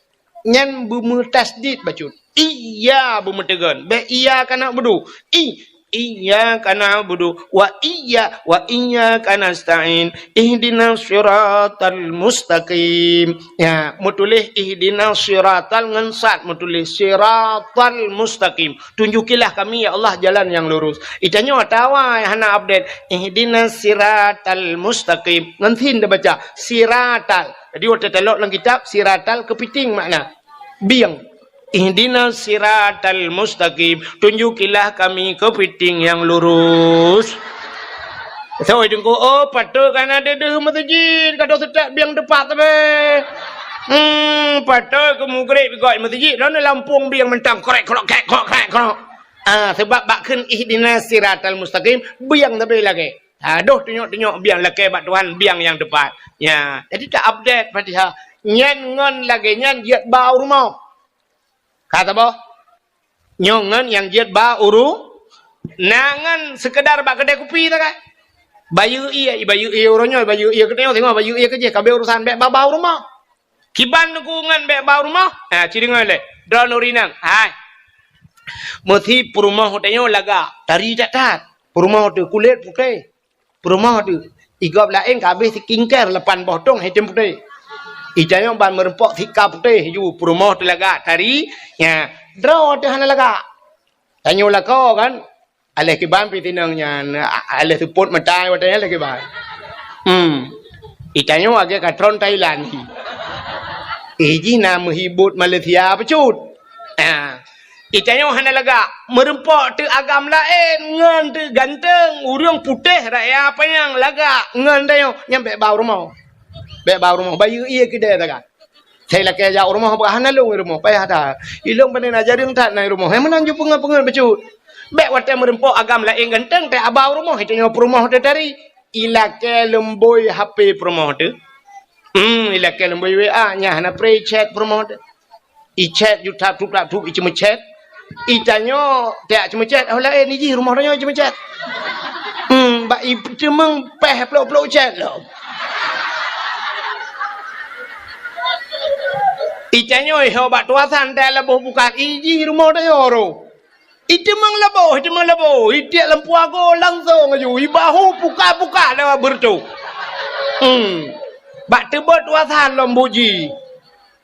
Nyan beumeutasydid bacut. Iya beumeuteugon. Bèk iyyaka na'budu. I, iyyaka na'budu wa iyya-, wa iyyaka nasta'in. Ihdinas siratal mustaqim. Ya, meutuléh ihdinas siratal ngon sad meutuléh siratal mustaqim. Tunjukilah kami, ya Allah, jalan yang lurus. Itanyoe atawa hana update. Ihdinas siratal mustaqim. Ngon sin tabaca. Siratal. Jadi, watèe talok lam kitab, siratal keupiting makna. Bieng. Ihdinas siratal mustaqim. Tunjukilah kami keupiting yang lurus. Soe Teungku, oh, patôt ka na deuh-deuh meuseujid, ka deuh seutôt bieng teupat sabe. Hmm, patôt keu mugreb gok meuseujid, droeneuh lampông bieng mantong, krek, krok, krek, krok, krek, krok. Ah, sabab bak kheun ihdinas siratal mustaqim, bieng sabe lagèe. Adoh, tunyok-tunyok biang lakèe bak Tuhan, biang nyang teupat. Ya, jadi ta-update Fatihah. Nyan ngon lagèe nyan jeuet ba u rumoh. Ka saboh. Nyoe ngon nyang jeuet ba u ru-, na ngon seukeudar bak keudè kupi sagai. Bayeue ie, bayeue ie uroe nyoe, bayeue ie keunoe, singoh bayeue ie keujih, ka abéh urusan, bèk ba-ba u rumoh. Kiban Teungku ngon bèk ba u rumoh? Ha, ci deungö lé. Droeneuh ureueng inong. Hai. Meusi peurumoh tanyoe lagak, tari that-that. Peurumoh teuh kulét putéh. Peurumoh teuh, i gob laén ka abéh skincare lapan boh tông, hai tem putéh. I tanyoe ban meureumpok sika putéh ju, peurumoh teuh lagak, tari, nya, droe teuh hana lagak. Tanyoe lakoe kan, Aléh kiban pih tinong nyan, a-, aléh seupôt mata watèe nyan aléh kiban. Hmm. I tanyoe agak ka tron Thailand. Eh, jih na meuhibot Malaysia bacut. Ah. I tanyoe hana lagak, meureumpok teuh agam laén ngon teuh ganteng, ureueng putéh raya panyang lagak ngon tanyoe, nyan bèk ba u rumoh. Bèk ba u rumoh, bayeue ie keudè sagai. Sai lakèe jak u rumoh, bah hana lôn i rumoh, payah that. Ilôn pandai na jareueng that na i rumoh. Hai meunan ju peungeut-peungeut bacut. Bèk watèe meureumpok agam laén ganteng, teuh ba u rumoh, i tanyoe peurumoh teuh tari. Ilakèe leumbôi H P peurumoh teuh. Hmm, ilakèe leumbôi W A, nyan hana pré chat peurumoh teuh. I chat ju tap tup tap tup, i ceumeuchat. I tanyoe tajak ceumeuchat, oh laén i jih rumoh tanyoe ceumeuchat. Hmm, bak i teumeung péh plôk-plôk chat lom. Itanyoe ho bak tuasan teuh laboh bukan iji rumoh tanyoe roh. Itimang laboh, itimang laboh, itiek lampu ago langsong aju, ibahu puka-puka lewat beureutoh. Hmm. Bak teubot tuasan lom buji.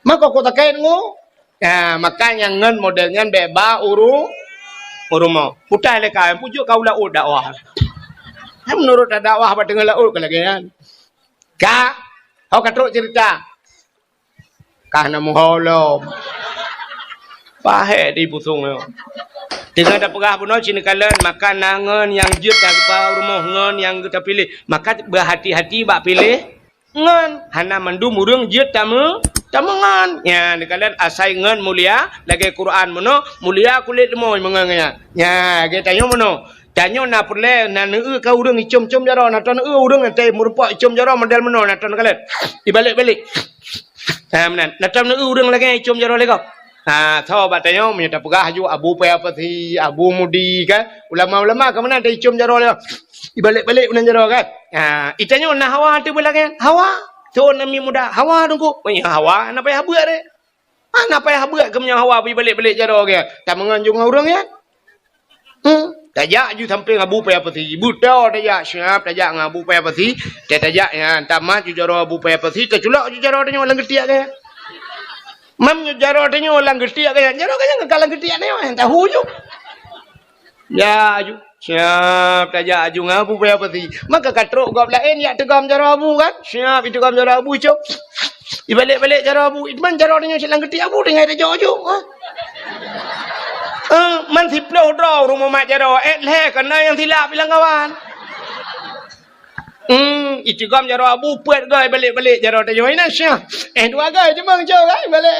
Maka kok takét ngo? Ya, maka nyang ngon model nyan bèk ba uru, urumo. Putai lé ka, pujuk ka u laôt dakwah. Hai meunurot dakwah bak teungoh laôt ka lagèe nyan. Ka, ho ka trok cerita. Ka na muho lom. Pahé di pusong nyoe. Teungoh tapeugah bunoe cit neukalon, maka na ngon nyang jeuet tapeurumoh ngon nyang geuta piléh. Maka beuhati-hati bak piléh ngon. Hana mandum ureueng jeuet tameu-, tameungon. Nya, neukalon asai ngon mulia, lagèe Quran bunoe, mulia kulét leumô meungon nyan. Nya, lagèe tanyoe bunoe. Tanyoe na peureulèe, na neueu ka ureueng icom-com jaroe, na tom neueu ureueng teuh meurumpok icom jaroe model meunoe, na tom neukalon. Ibalek-balek. Ha, meunan. Na tom neueu ureueng lagèe icom jaroe lé gob. Ha, tho bak tanyoe meunyoe tapeugah aju Abu Paya Pasi, Abu Mudi kan. Ulama-ulama ka meunan teuh icom jaroe lé gob. Ibalek-balek meunan jaroe kan. Ha, itanyoe na hawa teuh beulagèe nyan. Hawa. Thon namiet muda. Hawa teungku. Meunyoe hawa, na payah beuet deh. Hana payah beuet keu meunyoe hawa beuibalek-balek jaroe geuh. Tameungon ju ngon ureueng nyan. Hmm. Tajak ju sampéng Abu Paya Pasi. Beutôi tajak siap tajak ngon Abu Paya Pasi. Tajak nyan tamat ju jaroe Abu Paya Pasi. Taculok ju jaroe tanyoe lam geutiek geuh. Mam ju jaroe tanyoe lam geutiek geuh. Jaroe geuh nyan ka lam geutiek tanyoe. Tahu ju. Ya, aju. Siap tajak aju ngon Abu Paya Pasi. Maka ka trok gob laén jak teugom jaroe Abu kan? Siap iteugom jaroe Abu, cok. Ibalek-balek jaroe Abu. Iman jaroe tanyoe cit lam geutiek Abu tinggai tajok aju. Ha? Eh, man siploh droe ureueng mumat jaroe. Eh, lhèe keunan nyang silap ilang kawan. Hmm, iteugom jaroe Abu peuet goe balek-balek jaroe tanyoe. Ina syah. Eh, dua goe cuma cok kan balek.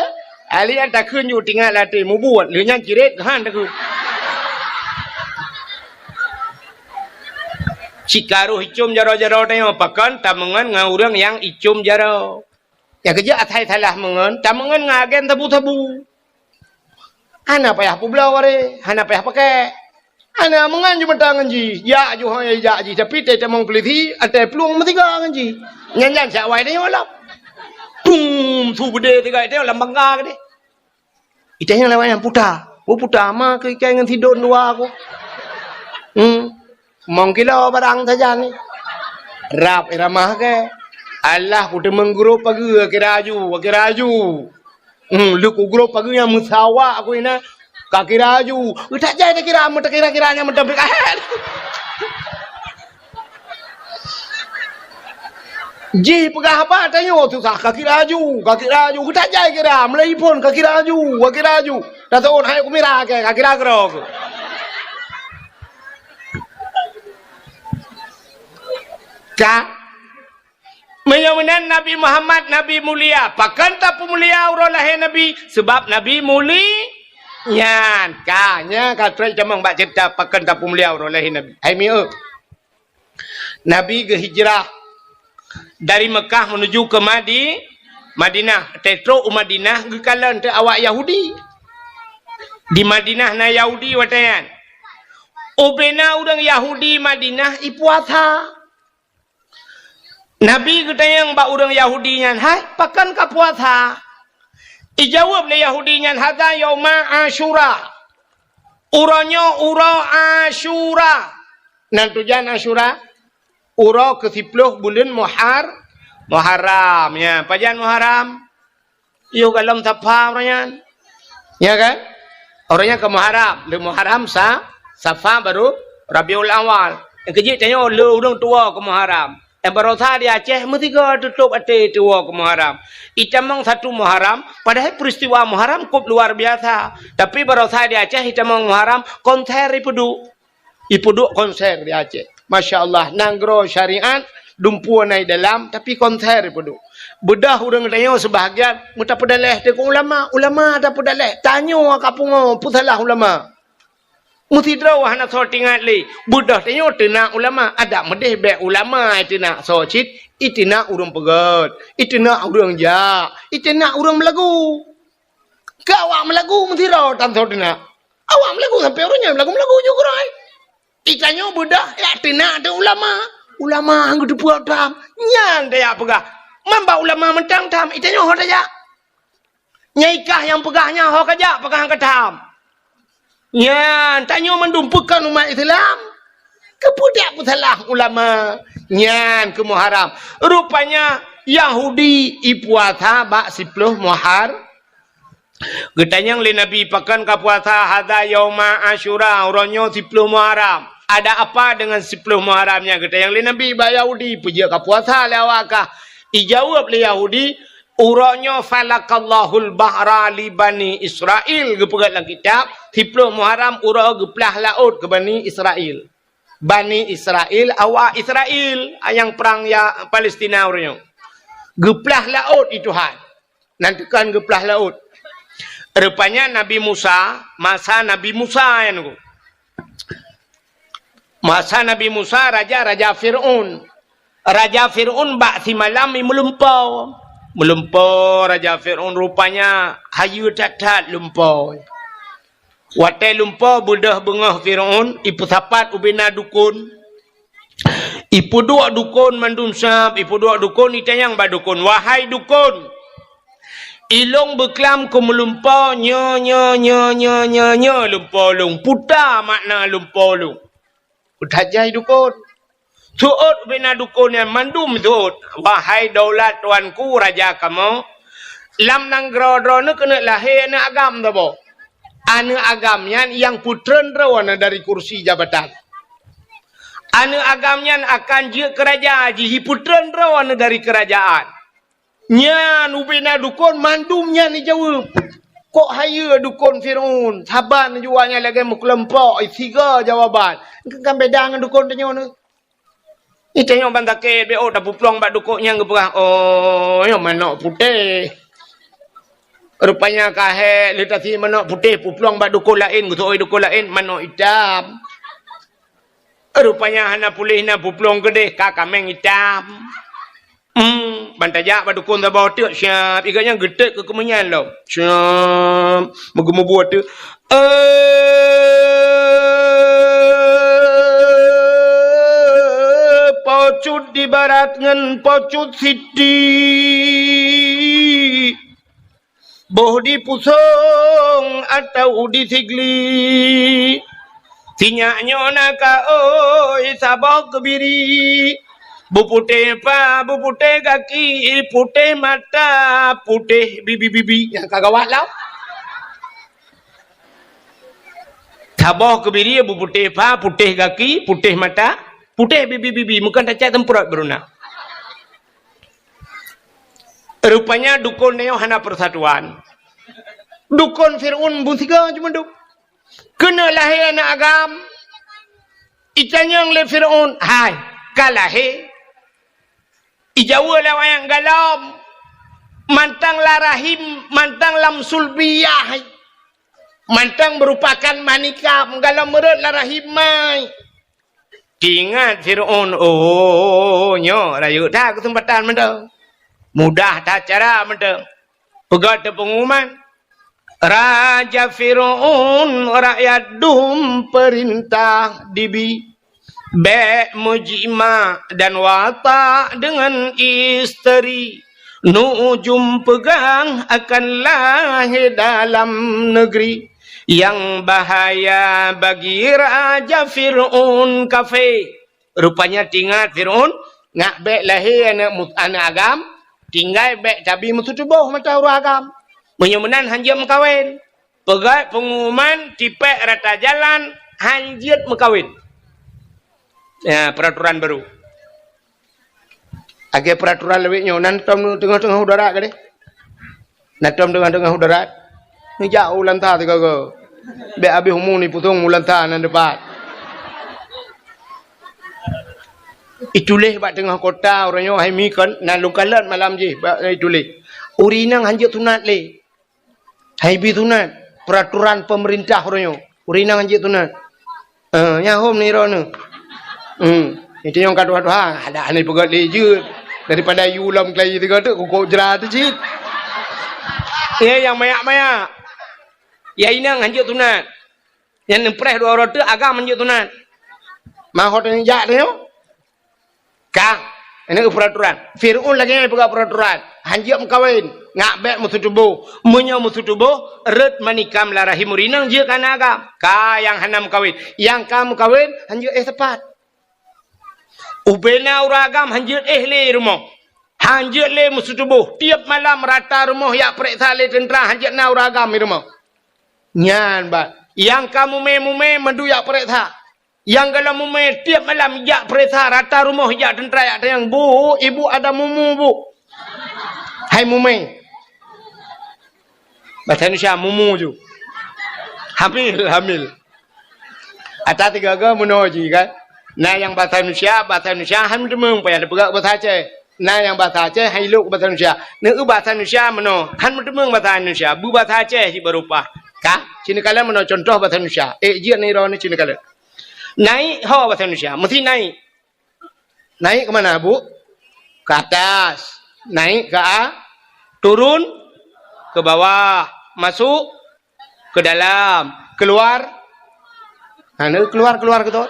Ali an takheun ju tingat latih mubuet. Lheuh nyan ciret han takheun. Cikaroh icom jaroe-jaroe tanyoe pakon tameungon ngon ureueng nyang icom jaroe. Nyang keujeuet asai salah meungon, tameungon ngon agen sabu-sabu. Hana payah peubloe waréh, hana payah pakèk. Hana meungon ju mata ngon jih, jak ju hôi jak jih, tapi teuh tamong peulisi, ateueh plueng meusigoe ngon jih. Nyan-nyan siat awai tanyoe lom. Pum, su beudé sigoe tanyoe lam bangga keudéh. Itanyoe lewat nyang puta. Oh, puta ma keu ikai ngon sidon dua ku. Hmm. Mong kilo barang sajan ni. Rab irama ke. Alah, kuteumeung grob pageue, kira aju, kira aju. Hmm, lheuh kugrob pageue nyang meusawa aku ina. Ka kira aju. Utak jai takira, meutakira-kira nyang meudompet akhé. Jih peugah haba tanyoe susah, ka kira aju, ka kira aju. Utak jai kira, meulai phon ka kira aju, ka kira aju. Taseun hai kumira ke, ka kira keudroe. Ka? Meunyoe meunan Nabi Muhammad, Nabi mulia. Pakon tapeumulia uroe lahé Nabi? Sabab Nabi muli-, nyan. Ka, nyan ka trok tamong bak ceurita pakon tapeumulia uroe lahé Nabi. Hai mieu. Nabi geuhijrah dari Mekah menuju ke Madi-, Madinah. Teutrok u Madinah geukalon teuh awak Yahudi. Di Madinah na Yahudi watèe nyan. Ubena ureueng Yahudi Madinah ipuasa. Nabi geutanyong bak ureueng Yahudi nyan, "Hai, pakon ka puasa?" Ijaweueb lé Yahudi nyan, "Hadza yauma Asyura." Uroe nyoe uroe Asyura. Nan tujan Asyura? Uroe keusiploh buleuen Muhar-, Muharram. Ya, pajan Muharram? Yoh golom Safa uroe nyan. Ya kan? Uroe nyan ka Muharram. Lheuh Muharram sa-, Safa baru Rabiul Awal. Nyang keujeuet tanyoe lheuh ureueng tuwoe ka Muharram. Nyang baroesa di Aceh meusigoe tutôp até tuwoe ka Muharram. Itamong satu Muharram, padahai peristiwa Muharram kôp luar biasa. Tapi baroesa di Aceh itamong Muharram, konser ipeuduek. Ipeuduek konser di Aceh. Masya Allah, nanggroe syariat, dumpeue na i dalam, tapi konser ipeuduek. Beudôh ureueng tanyoe seubahagian meuteupeudaléh teuk ulama, ulama teupeudaléh. Tanyoe ka pungo, peusalah ulama. Meusidroe hana soe teuingat lé. Beudôh tanyoe teunak ulama, adak meudeh bèk ulama iteunak soe cit, iteunak ureueng peugöt, iteunak ureueng jak, iteunak ureueng meulagu. Keu awak meulagu meusidroe tan soe teunak. Awak meulagu sampoe uroe nyoe meulagu-meulagu ju keudroe. Itanyoe beudôh jak teunak teuk ulama. Ulama han geuteupeue tham. Nyan tajak peugah. Man bak ulama mantong tham, itanyoe ho tajak. Nyai kah nyang peugah nyan ho kajak, peugah nyang ka tham. Nyan, tanyoe mandum peue kon umat Islam. Keupeue dak peusalah ulama? Nyan keuh Muharram. Rupanya Yahudi ipuasa bak siploh Muhar-, Geutanyong lé Nabi, "Pakon kapuasa?" "Hadza yauma Asyura, uroe nyoe siploh Muharram." "Ada apa dengan siploh Muharram nyan?" geutanyong lé Nabi bak Yahudi. "Peue jeuet kapuasa lé awak kah?" Ijaweueb lé Yahudi, "Uroe nyoe falaqallahul bahra li Bani Israil," geupeugah lam kitab, siploh Muharram uroe geuplah laôt keu Bani Israil. Bani Israil, awak Israil, nyang prang ya Palestina uroe nyoe. Geuplah laôt di Tuhan. Nan teuka geuplah laôt. Rupanya Nabi Musa, masa Nabi Musa nyan, masa Nabi Musa, raja, raja Fir'aun. Raja Fir'aun bak simalam i meulumpoe. Meulumpoe raja Fir'aun, rupanya hayeue that-that lumpoe. Watée lumpoe beudôh beungoh Fir'aun, ipeusapat ubena dukon. Ipeuduek dukon mandum sab, ipeuduek dukon, itanyong bak dukon, "Wahai dukon, ilôn beuklam keu meulumpoe nyoe, nyoe, nyoe, lumpoe lôn. Peue makna lumpoe lôn?" Peue that jai dukon. Seuôt ubena dukon nyan mandum seuôt, "Wahai daulat tuanku raja kamoe, lam nanggroe droeneuh keuneuk lahé aneuëk agam saboh. Aneuëk agam nyan nyang peutreun droeneuh dari kursi jabatan. Aneuëk agam nyan akan jeuet keu raja jih, ipeutreun droeneuh dari keurajaan." Nyan ubena dukon mandum nyan ijaweueb. Kok hayeue dukon Fir'aun, saban jua nyan lagée meukeulompok, siga jawaban. Kan beda ngon dukon tanyoe nyoe. Itanyong ban sakét, beuôt tapeuplong bak dukon nyang geupeugah, "Oh, nyoe manok putéh." Rupanya ka hék lé tasi manok putéh, peuplong bak dukon laén, geuseuôt dukon laén, manok itam. Rupanya hana puléh na peuplong keudeh, ka kaméng itam. Hmm, ban tajak bak dukon saboh teuk, siab, iga nyan geutet keu keumeunyan lom. Siab, meugeumeubuet teuk. Eh, Po Cut di barat ngon Po Cut Siti. Boh di Pusong atawa di Sigli. Sinyak nyoe na ka oi saboh keubiri. Beuputéh pa, beuputéh gaki, putéh mata, putéh bibi-bibi. Nyang ka gawat lah. Saboh keubiri beuputéh pa, putéh gaki, putéh mata, putéh bibi-bibi. Meukan tacak teumprot beuruna. Rupanya dukon nyoe hana persatuan. Dukon Fir'aun beusiga cuma duk. Keuneuk lahé aneuëk agam. Itanyong lé Fir'aun, "Hai, ka lahé?" Ijaweueb lé awaknyan, "Galom." Mantong lam rahim, mantong lam sulbiyah. Mantong meurupakan manikam, galom meurot lam rahim mai. Teuingat Fir'aun, oh, nyoe rayeuk that keuseumpatan mantong. Mudah that cara mantong. Peugah teupengumuman, "Raja Fir'aun, rakyat dum peurintah dibi. Bék meujimak dan watak deungon isteri. Nujum peugah akan lahé dalam neugri. Nyang bahaya bagi Raja Fir'aun kafé." Rupanya teuingat Fir'aun, nak bék lahé aneuëk mu-, aneuëk agam, tinggai bék tabi meututoboh mata ureuëng agam. Meunyoe meunan hanjeuet meukawen. Peugah pengumuman tipék rata jalan hanjeuet meukawen. Ya, peraturan baru. Lagée peraturan lawét nyoe, nan tom teungoh-teungoh u darat gadeh. Nan tom teungoh-teungoh u darat. Neujak u Lanta sigoe-goe. Bék habéh umu ni pusong u Lanta nan teupat. Ituléh bak teungoh kota uroe nyoe hai mi kon, nan lôn kalon malam jih bak ituléh. Ureuëng inong hanjeuet sunat lé. Hai bi sunat, peraturan pemerintah uroe nyoe. Ureuëng inong hanjeuet sunat. Eh, nyan hom ni droeneuh. Hmm. Itu nyang ka tuha-tuha, ada ni peugah lé jeuet. Daripada yue lom keulayi tiga tu, kukok jera tu cit. Ya, nyang mayak-mayak. Ya, inong hanjeuet sunat. Nyang neupreh dua uroe tu, agam hanjeuet sunat. Mahot nyang jak tu nyoe. Kang, Ini peraturan. Fir'aun lagée nyan peugah peraturan. Hanjeuet meukawen. Ngak bék meuseutuboh. Meunyoe meuseutuboh, rot manikam lam rahim ureuëng inong jeuet keu aneuëk agam. Ka nyang hana meukawen. Nyang ka meukawen, hanjeuet éh sapat. Ubena ureuëng agam hanjeuet éh lé rumoh. Hanjeuet lé meuseutuboh. Tieb malam rata rumoh jak peureksa lé teuntra hanjeuet na ureuëng agam di rumoh. Nyan bah. Nyang ka mumé-mumé mandum jak peureksa. Nyang gohlom mumé tieb malam jak peureksa rata rumoh jak teuntra jak tanyong, "Bu, ibu ada mumu, Bu?" Hai mumé. Bahasa Indonesia, mumu ju. Hamil, hamil. Ata tiga-tiga meunoe ji kan. Na nyang bahasa Indonesia, bahasa Indonesia han meuteumong payah dipeugah bahasa Aceh. Na nyang bahasa Aceh han ilok bahasa Indonesia. Neu bahasa Indonesia meunoe, han meuteumong bahasa Indonesia. Bu bahasa Aceh ji baru pah. Ka? Sini kalian meunoe contoh bahasa Indonesia. Eh, jeuet ni roh ni sini kalian. Naik ho bahasa Indonesia. Mesti naik. Naik ke mana, Bu? Ke atas. Naik ke a-, turun ke bawah. Masuk ke dalam. Keluar. Ha, ni keluar, keluar ke tu.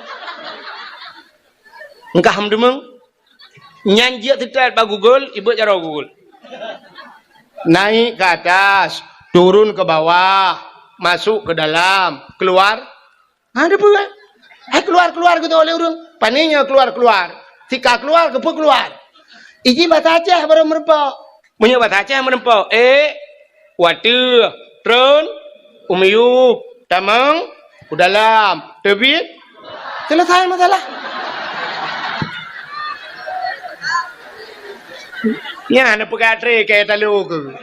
Engkah meudeungoe. Nyan jeuet teutab bak Google, ibeuet jaroe Google. Naik ke atas, turun ke bawah, masuk ke dalam, keluar. Ha, ada apa, kan? Hai keluar-keluar gitu oleh ureuëng. Pane nyoe keluar-keluar. Sika keluar, keupeu keluar. Iji bahasa Aceh baru meureumpok. Meunyoe bahasa Aceh meureumpok, ék, wateueh, tron, u miyueb, tamong, u dalam, teubiet, selesai masalah. Nyan hana peugah tré keu talo keu.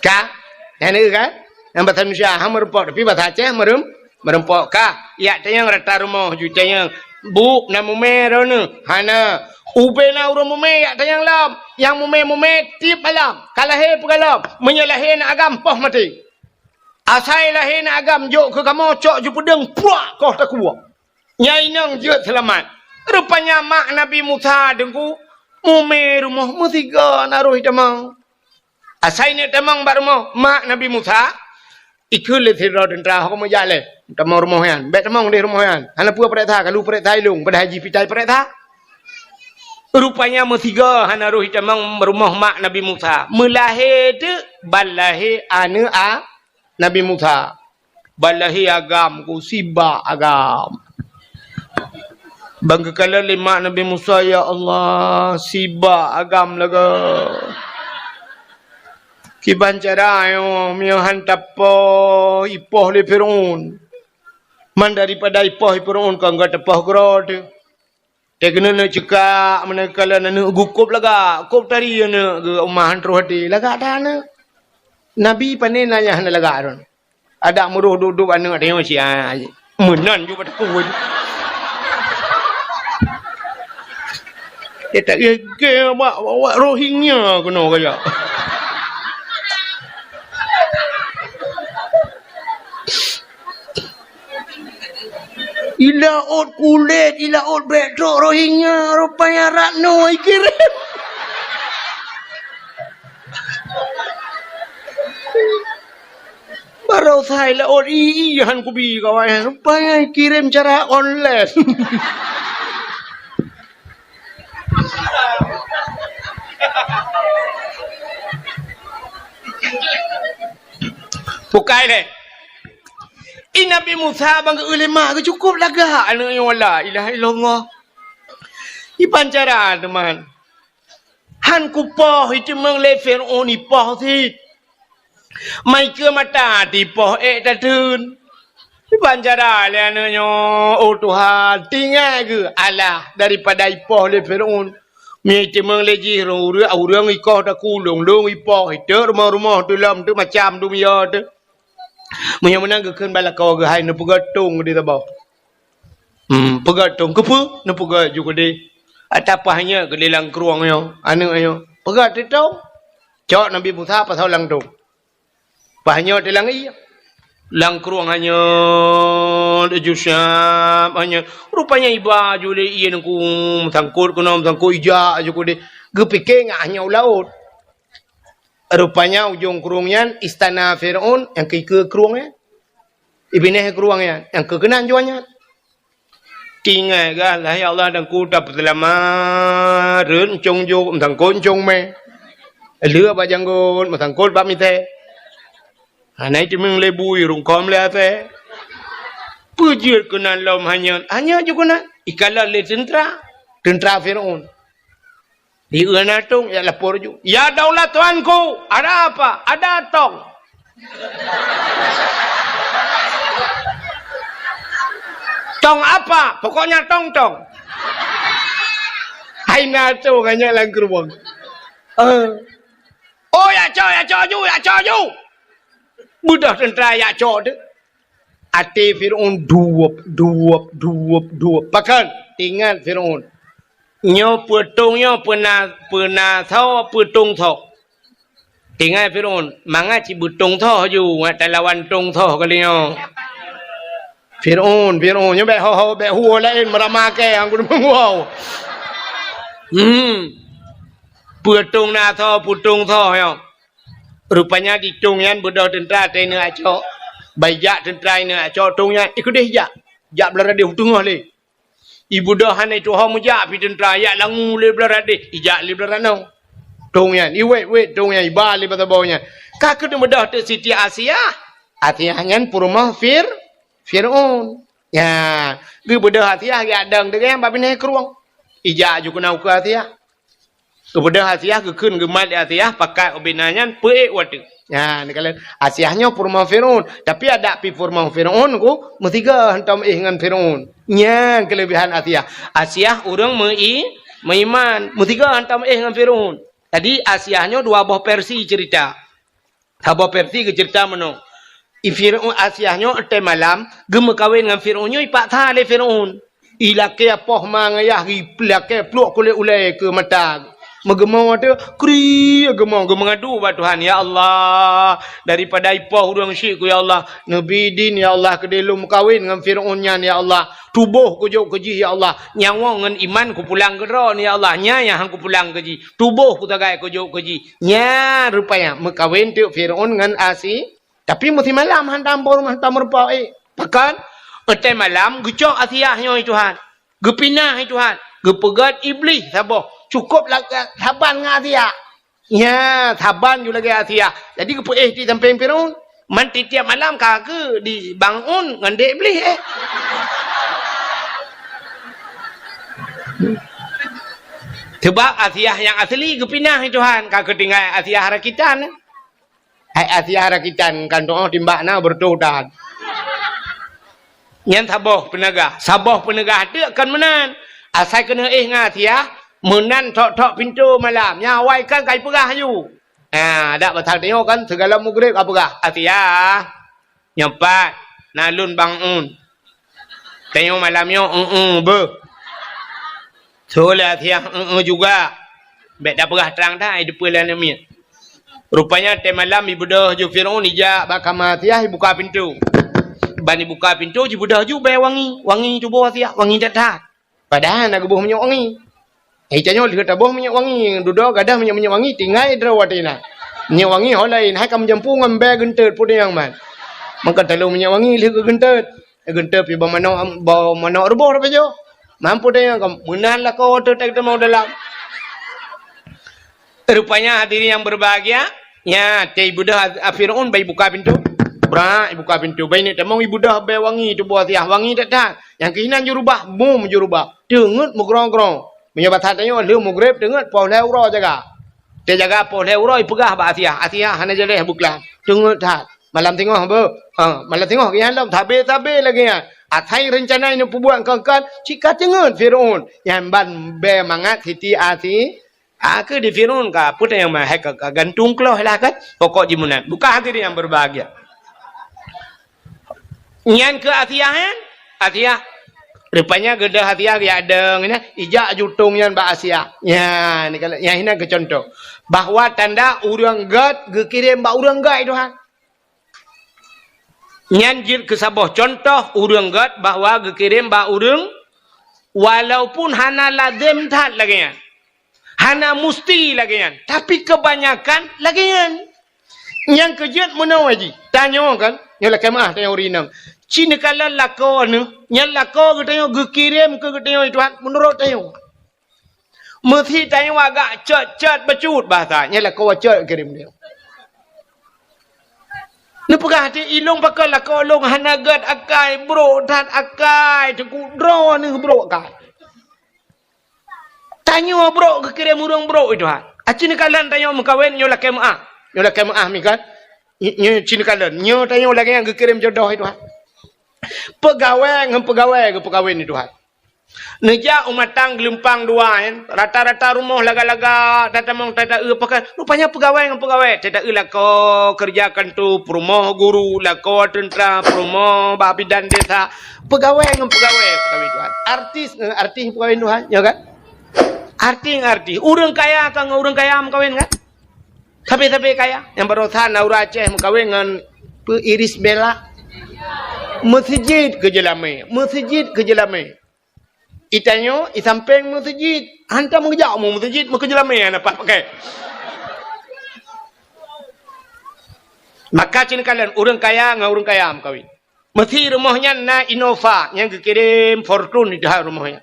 Ka? Nyan deuh kan? Nyang bahasa Indonesia ha meureumpok, tapi bahasa Aceh meureuem-, meureumpok ka. Jak tanyong rata rumoh ju tanyong, "Bu, na mumé droeneuh?" "Hana." "Ubena ureuëng mumé jak tanyong lom. Nyang mumé-mumé tieb malam. Ka lahé peugah lom. Meunyoe lahé na agam poh maté. Asai lahé na agam jok keu kamoe cok ju peudeueng puak koh takue. Nyan inong jeuet seulamat." Rupanya mak Nabi Musa deungku mumé rumoh meusigoe na roh itamong. Asai neuk tamong bak rumoh mak Nabi Musa, ikheun lé sidroe teuntra, "Ho meujak lé, tamong rumoh nyan. Bék tamong deh rumoh nyan. Hana peue peureksa, kalu peureksa ilong, padahai jih pitai peureksa." Rupanya meusigoe hana roh itamong rumoh mak Nabi Musa. Meulahé teuk ban lahé aneuëk a Nabi Musa. Ban lahé agam ku, sibak agam. Ban geukalon lé mak Nabi Musa, "Ya Allah, sibak agam lagée. Kiban cara nyoe, meunyoe han tapoh, ipoh lé Fir'aun. Man daripada ipoh lé Fir'aun, kon gata poh keudroe teuh." Teuh keuneuk neuk ceukak, meunan kalon aneuëk geuh kôb lagak, kôb tari aneuëk geuh, uma han troh até, lagak that aneuëk. Nabi pane na nyang hana lagak droen. Adak meuroh dub-dub aneuëk tanyong siat. Meunan ju bak teungku. Dia tak gege bak, bak, bak Rohingya keunoe kajak. Ilaôt kulét, ilaôt bék trok Rohingya, rupanya Ratno ikirém. Baroesa ilaôt i, i han kubi kawan, rupanya ikirém cara online. Bukai lé. I Nabi Musa ban geu-eu lé mak geuh cukôp lagak aneuëk nyoe, la ilaha illallah. Iban cara teuma. Han kupoh, iteumong lé Fir'aun ipoh cit. Mai keu mata tipoh ék tateun. Iban cara lé aneuëk nyoe, oh Tuhan, tinggai geuh alah daripada ipoh lé Fir'aun. Mie iteumong lé jih ureuëng, ureuëng ikoh takulong, lôn ipoh, iteuk rumoh-rumoh teuh lom teuh macam dunia teuh. Meunyoe meunan geukheun bak lakoe geuh hai neupeugöt tông di saboh. Hmm, peugöt tông keupeue? Neupeugöt ju keudeh. Ata paih nyoe keudeh lam krueng nyoe, aneuëk nyoe. Peugöt teuh tông. Cok Nabi Musa pasoe lam tông. Paih nyoe teuh lam ié. Lam krueng hanyeut, ju siab hanyeut. Rupanya iba ju lé ié nungku meusangkot keunoe meusangkot ijak ju keudeh. Geupike ngat hanyeut u laôt. Rupanya ujong krueng nyan istana Fir'aun nyang keu ikeue krueng nyan. Ibinéh krueng nyan nyang keu keunan juah nyan. Tinggai gah, lah ya Allah, dan ku tapeuseulamat, rhot cong jok, meusangkot cong mè. Lheueh bak janggot, meusangkot bak mitè. Hana itumeung lé bui, rungkôm lé asèe. Peue jeuet keunan lom hanyot, hanyot ju keunan. Ikalon lé teuntra, teuntra Fir'aun. Di na tong, ya lapor ju. "Ya daulat tuanku, ada apa?" "Ada tong." "Tong apa?" "Pokoknya tong-tong." Hai na tong hanyot lam keurueng. Eh. "Oh, ya cok, ya cok ju, ya cok ju." Beudôh teuntra ya cok teuh. Até Fir'aun duweup, duweup, duweup, duweup. Pakon? Teuingat Fir'aun. Nyoe peue tong nyoe, peue na, peue na soe, peue tong soe. Teuingat Fir'aun, mangat cit beutong soe ju, ngat talawan tong soe kali nyoe. Fir'aun, Fir'aun, nyoe bèk ho-ho, bèk huwoe laén meurama kèe, han kudeungoe. Hmm. Peue tong na soe, peue tong soe nyoe. Rupanya di tong nyan beudôh teuntra teuh ineuk acok. Ban ijak teuntra ineuk acok tong nyan, ikeudeh ijak. Jak blah radeh u teungoh lé. Ibeudôh hana ituho meujak pih teuntra, ijak langue lé blah radeh, ijak lé blah ranoe. Tong nyan, iwèt-wèt tong nyan, iba lé bak saboh nyan. Ka keuneuk beudôh teuk Siti Asiah. Asiah nyan peurumoh Fir-, Fir'aun. Nya, geubeudôh Asiah geujak dong deungon bak binéh krueng. Ijak ju keunan ukeue Asiah. Geubeudôh Asiah, geukheun geumat lé Asiah, pakat ubena nyan peuék watèe. Nya, neukalon Asiah nyoe peurumoh Fir'aun, tapi adak pih peurumoh Fir'aun ku meusigoe hantom éh ngon Fir'aun. Nyan keuleubehan Asiah. Asiah ureueng meu-i-, meuiman, meusigoe hantom éh ngon Fir'aun. Jadi Asiah nyoe dua boh versi cerita. Saboh versi geuceurita meunoe. I Fir'aun Asiah nyoe watèe malam geumeukawen ngon Fir'aun nyoe ipaksa lé Fir'aun. Ilakèe poh ma ngon ayah, ilakèe pluek kulét ulèe keu mata. Meugeumoe teuh, kri geumoe, geumeungadu bak Tuhan, "Ya Allah, daripada ipoh ureueng syik ku, ya Allah, neubi idin, ya Allah, keudéh lôn meukawen ngon Fir'aun nyan, ya Allah. Tuboh kujok keu jih, ya Allah. Nyawöng ngon iman kupulang keu Droe, ya Allah. Nyan nyang han kupulang keu jih. Tuboh kusagai kujok keu jih." Nyan rupanya meukawen teuk Fir'aun ngon Asi-, Tapi meusimalam hantom peurumoh, hantom meurumpok, eh. Pakon? Watèe malam geucok Asiah nyoe, Tuhan. Geupinah, Tuhan. Geupeugöt Iblih saboh. Cukôp la-, saban ngon Asiah. Nya, saban ju lagèe Asiah. Jadi geupeuéh di sampéng Fir'aun. Man tiep-tiep malam ka keu di bangun ngon dek Iblih, eh. Sebab Asiah nyang asli geupinah, Tuhan. Ka keu tinggai Asiah rakitan, eh. Hai Asiah rakitan, kan tu'oh timbak na beureutoh that. Nyan saboh peuneugah. Saboh peuneugah teuk kon meunan. Asai keuneuk éh ngon Asiah, meunan thok-thok pintoe malam. Nyan awai kan ka ipeugah aju. Ha, dak pasal tanyoe kan, sigohlom mugreb ka peugah, "Asiah, nyoe pat, na lôn bangun." Tanyoe malam nyoe, "Eueh, beuh." Soe lé Asiah, "Eueh juga." Bèk tapeugah trang that, ai depan lé aneuk miet. Rupanya watèe malam ibeudôh ju Fir'aun ijak bak kama Asiah, ibuka pintoe. Ban ibuka pintoe, jibeudôh ju bèe wangi. Wangi tuboh Asiah, wangi that-that. Padahai na geuboh minyeuk wangi. Eh, tanyoe lheueh taboh minyeuk wangi, dudoe gadoh minyeuk-minyeuk wangi, tinggai droe watèe na. Minyeuk wangi ho laén, hai ka meujampu ngon bèe geunteut, peue nyang man. Maka talôn minyeuk wangi lheueh geugeunteut. Geunteut pih bak manok, bak manok ruboh dak pajoh. Mampu deh nyang meunan lakoe teutek teuma u dalam. Rupanya hadirin yang berbahagia, nya, teuh ibeudôh a-, a Firaun bai buka pintoe. Brak, ibuka pintoe. Bai neuk tamong ibeudôh bèe wangi tuboh Asiah, wangi that-that. Nyang keuh inan jurubah, bum jurubah. Teungeut meugrong-grong. Meunyoe basa tanyoe lheueh mugreb teungeut poh lhèe uroe jaga. Teujaga poh lhèe uroe ipeugah bak Asiah, "Asiah, hana jaleh beuklam. Teungeut that. Malam singoh beuh." Ha, malam singoh geuh nyan lom, sabe-sabe lagèe nyan. Asai reuncana nyang peubuet kon-kon, cit ka teungeut Firaun. Nyan ban bèe mangat Siti Asi-, a, keu di Firaun ka, peue nyang ma-, hai ka, ka gantung kloh lah kan. Pokok jih meunan. Buka hati nyang berbahagia. Nyan keu Asiah nyan, Asiah. Rupanya geudah Asiah geujak dong nyan, ijak jutong nyan bak Asiah. Nyan, nyan inan keu contoh. Bahwa tanda ureueng gèt geukirém bak ureueng gèt, Tuhan. Nyan jeuet keu saboh contoh ureueng gèt bahwa geukirém bak ureueng, walaupun hana lazem that lagèe nyan. Hana musti lagèe nyan, tapi keubanyakan lagèe nyan. Nyang keu jeuet meunoe jih, tanyoe kan, nyoe lakèe meu'ah tanyoe ureueng inong. Ci neukalon lakoe neuh, nyan lakoe geutanyoe geukirém keu geutanyoe, Tuhan, meunurot tanyoe. Meusi tanyoe agak cot-cot bacut bahasa, nyan lakoe cot geukirém tanyoe. Neupeugah até ilong pakon lakoe lôn hana gét akai, brok that akai, teungku droeneuh brok akai. Tanyoe brok geukirém ureuëng brok, Tuhan. Aci neukalon tanyoe meukawen, nyoe lakée meuáh. Nyoe lakée meuáh, mi kan? Nyoe ci neukalon. Nyoe tanyoe lagée nyang geukirém jodoh, Tuhan. Peugawée ngon peugawée geupeukawen, Tuhan. Neujak u matang geulumpang dua, kan? Rata-rata rumoh laga-laga, tatamong tata-eu pakai. Rupanya peugawée ngon peugawée. Tata-eu lakoe keureuja kanto, peurumoh guru, lakoe teuntra, peurumoh bak bidan desa. Peugawée ngon peugawée peukawén Tuhan. Artis ngon artis peukawén Tuhan, ya kan? Artis ngon artis. Ureuëng kaya ka ngon ureuëng kaya meukawén kan? Sabe-sabe kaya. Nyang baroesa na ureuëng Aceh meukawén ngon peu Irish Bella. Meuseujid keu jeulamé, meuseujid keu jeulamé. Itanyoe, isampéng meuseujid. Hantom geujak u meuseujid, meukeujeulamé hana pakai. Maka ci neukalon ureuëng kaya ngon ureuëng kaya meukawén. Meusi rumoh nyan na Innova nyang geukirém Fortuner di dalam rumoh nyan.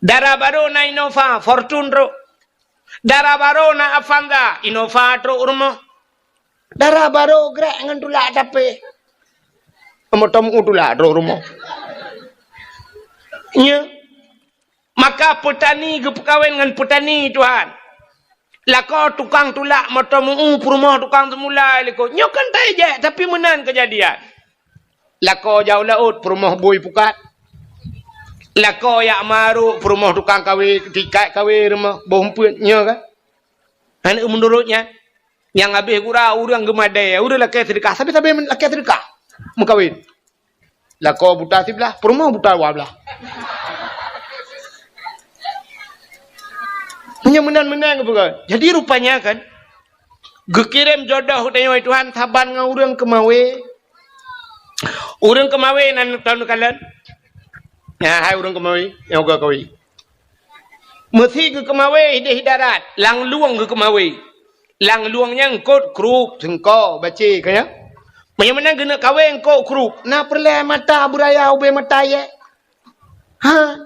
Dara barô na Innova, Fortuner trok. Dara barô na Avanza, Innova trok rumoh. Dara barô grek ngon tulak tapi. Moto meu tulak trok rumoh. Nya. Maka peutani geupeukawen ngon peutani, Tuhan. Lakoe tukang tulak moto meu peurumoh tukang seumulai likot. Nyoe kan tajak, tapi meunan keujadian. Lakoe jak u laôt peurumoh bui pukat. Lakoe jak marok peurumoh tukang kawé, tikat kawé rumoh boh umpeuet. Nyoe kan? Aneuk meunurot nyan. Nyang habéh gura ureuëng geumadée, ureuëng lakée seudeukah, sabe-sabe lakée seudeukah. Meukawén. Lakoe buta siblah, peurumoh buta dua blah. Meunyoe meunan-meunan geupeugah. Jadi rupanya kan, geukirém jodoh tanyoe Tuhan saban ngon ureuëng keumawé. Ureuëng keumawé nan tahu neukalon. Nah, hai ureuëng keumawé, nyang uga kawé. Meusi geukeumawé ideh darat, lam lueng geukeumawé. Lam lueng nyan eungkôt krup, seungko, bacé, ka nyan. Meunyoe meunan geuneuk kawé eungkôt krup, na peureulée mata beuraya ubé mata yé? Ha?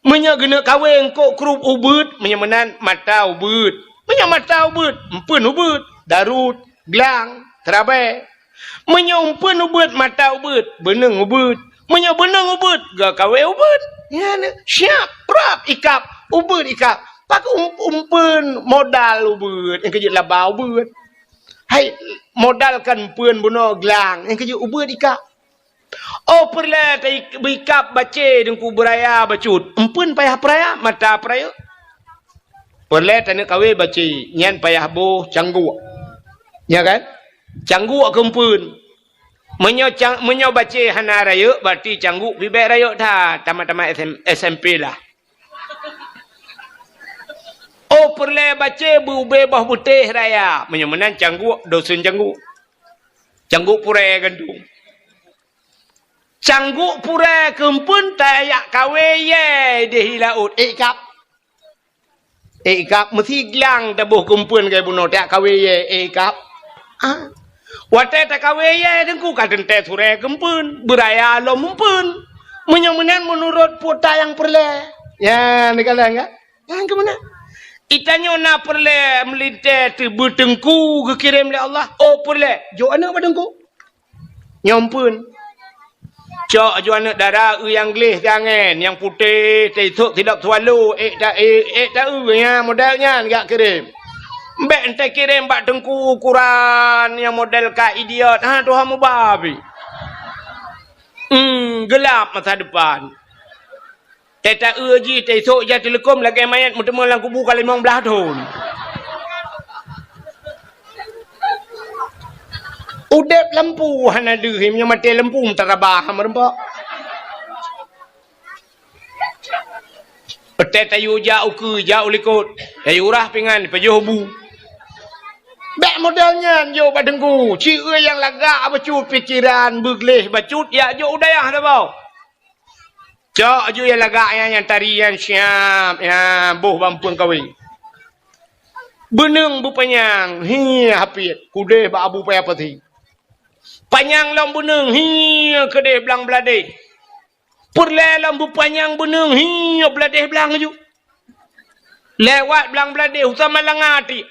Meunyoe geuneuk kawé eungkôt krup ubeuet, meunyoe meunan mata ubeuet. Meunyoe mata ubeuet, eumpeuen ubeuet, darut, glang, teurabée. Meunyoe eumpeuen ubeuet, mata ubeuet, beuneueng ubeuet. Meunyoe beuneueng ubeuet, geukawé ubeuet. Nyan, siap, rab ikab, ubeuet ikab. Pakon um-, eumpeuen modal ubeuet, nyang keujeuet laba ubeuet. Hai, modal kan eumpeuen bunoe glang, nyang keujeuet ubeuet ikab. Oh, peureulée ta-, beikab bacé deungku beuraya bacut. Eumpeuen payah peuraya, mata peurayeuk. Peureulée taneuk kawé bacé, nyan payah boh cangguk. Ya kan? Cangguk keu eumpeuen. Meunyoe cang-, meunyoe bacé hana rayeuk, berarti cangguk pih bék rayeuk that, tamat-tamat S M, S M P lah. Oh, peureulée bacé beu-, ubé boh beutéh raya. Meunyoe meunan cangguk, dosen cangguk. Cangguk purée gantung. Cangguk purée keu eumpeuen tajak kawé yé ideh laôt. Ék kab. Ék kab meusi glang taboh keu eumpeuen keu bunoe tajak kawé yé, ék kab. Ah. Watée takawé yé deungku ka teuntée surée keu eumpeuen, beuraya lom eumpeuen. Meunyoe meunan meunurot peue nyang peureulée. Ya, neukalon kan? Nyang keu meunan. Itanyoe na peureulée meulintée teubeuteungku geukirém lé Allah. Oh, peureulée. Jok aneuk bak teungku. Nyoe eumpeuen. Cok aju aneuk dara eu nyang gleh siangén, nyang putéh, teusok sidop swallow, ék ta-, ék, ék ta-eu nyan, model nyan jak kirém. Bék entée kirém bak teungku ukuran nyang model ka idiot. Ha, tuha mubabi. Hmm, gelap masa depan. Tée ta-eu jih, tée sôk jak teuleukom lagée manyét meuteumé lam kubu ka limong blaih thon. Udeb lampu hana deuh, meunyoe maté lampu meutarabah meureumpok. Tée tayue jak ukeue, jak u likot, tayue rah pingan, pajoh bu. Bék model nyan jok bak teungku, ci eu nyang lagak bacut pikeran, beugleh bacut, jak jok u dayah saboh. Cok aju nyang lagak nyan, nyang tari nyan siab, nyan boh bak eumpeuen kawé. Beuneueng beupanyang, hi hapiet, kudeh bak abu paya pati. Panyang lom beuneung, hi keudeh blang bladeh. Peureulée lom beupanyang beuneung, hi bladeh blang ju. Lewat blang bladeh, u Samalanga tiek.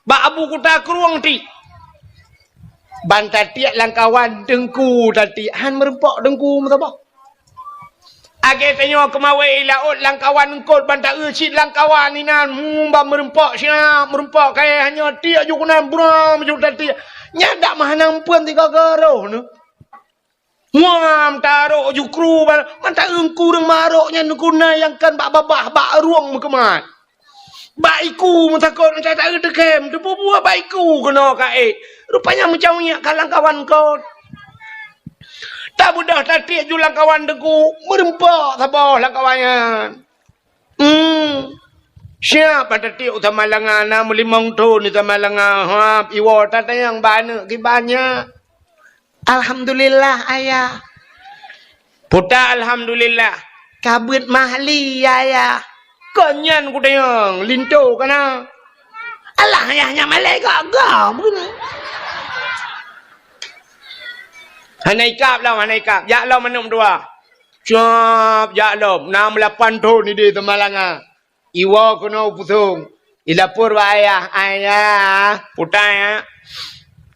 Bak Abu Kuta Krueng tiek. Ban tatiek lam kawan teungku tatiek, han meurumpok teungku meusaboh. Lagée tanyoe keumawé i laôt lam kawan eungkôt ban taeu cit lam kawan inan, hmm, ban meurumpok siab, meurumpok kayée hanyoe tiek ju keunan buram ju tatiek. Nyan dak meuhana meupeuen tiga garoh neuh. Muam tarok ju kru ban mata eungku ureuëng marok nyan guna nyang kan bak babah bak rueng meukeumat. Bak iku meutakot mata taeu teukem teububuah bak iku keunoe ka ék. Rupanya meucawinyak ka lam kawan kon. Tabeudôh tatiek ju lam kawan teungku, meureumpok saboh lam kawan nyan. Hmm. Siap bak tatiek u Samalanga na meulimong thon di Samalanga. Ha, iwoe tatanyong bak aneuëk kiban nyan. Alhamdulillah, Ayah. Puta alhamdulillah. Kabeuet mahli, Ayah. Kon nyan kutanyong, linto kana. Alah, Ayah nyan malée gagah beuna. Hana ikab lom, hana ikab. Jak lom aneuk dua. Cap, jak lom. Na meulapan thon ideh Samalanga. Iwoe keunoe u Pusong. Ilapor bak ayah, "Ayah, puta ya.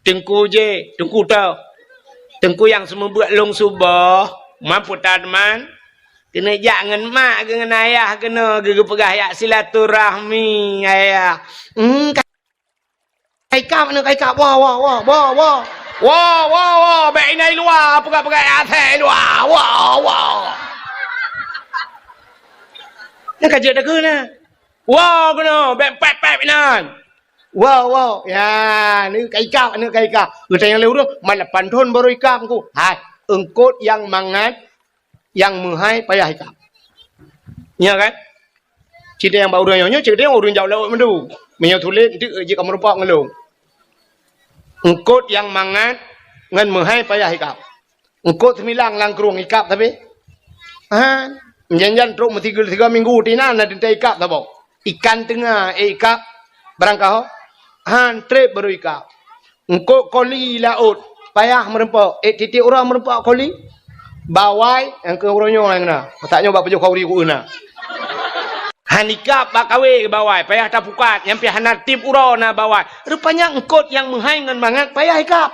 Teungku je, teungku toh. Teungku nyang seumeubeuet lôn suboh, man puta teuma. Keuneuk jak ngon mak geuh ngon ayah keunoe geupeugah jak silaturahmi, ayah." Hmm, ka-, ka ikab, aneuk ka ikab. Woe, woe, woe, woe, woe. Woe, woe, woe, bék inan i luwa, peugah-peugah asai i luwa. Woe, woe. Nyan ka jeuet takheun na. Woe keunoe, bék pép-pép inan. Woe, woe. Ya, aneuk ka ikab, aneuk ka ikab. Geutanyong lé ureueng, "Man lapan thon baru ikab, Teungku?" "Hai, eungkot nyang mangat, nyang meuhai payah ikab." Nyo kan? Cit nyang bak ureueng nyoe, nyoe cit nyang ureueng jak laôt meundu. Meunyoe tuléh, enteuk jeuet ka meurumpok ngon lôn. Eungkot nyang mangat ngon meuhai payah ikab. Eungkot seumilang lam krueng ikab tapi. Ha, jan-jan trok meusigoe-sigoe minggu tinan na teuntée ikab saboh. Ikan teunga, eh, ikab barangkaho. Han treb baru ikab. Eungkot koli laôt, payah meurumpok. Eh, tieb-tieb uroe meurumpok koli. Bawai, nyang keu uroe nyoe nyang na. Masa nyoe bak pajoh khauri ku na. Han ikab bak kawé bawai, payah tapukat, nyang pih hana tieb uroe na bawai. Rupanya eungkot nyang meuhai ngon mangat payah ikab.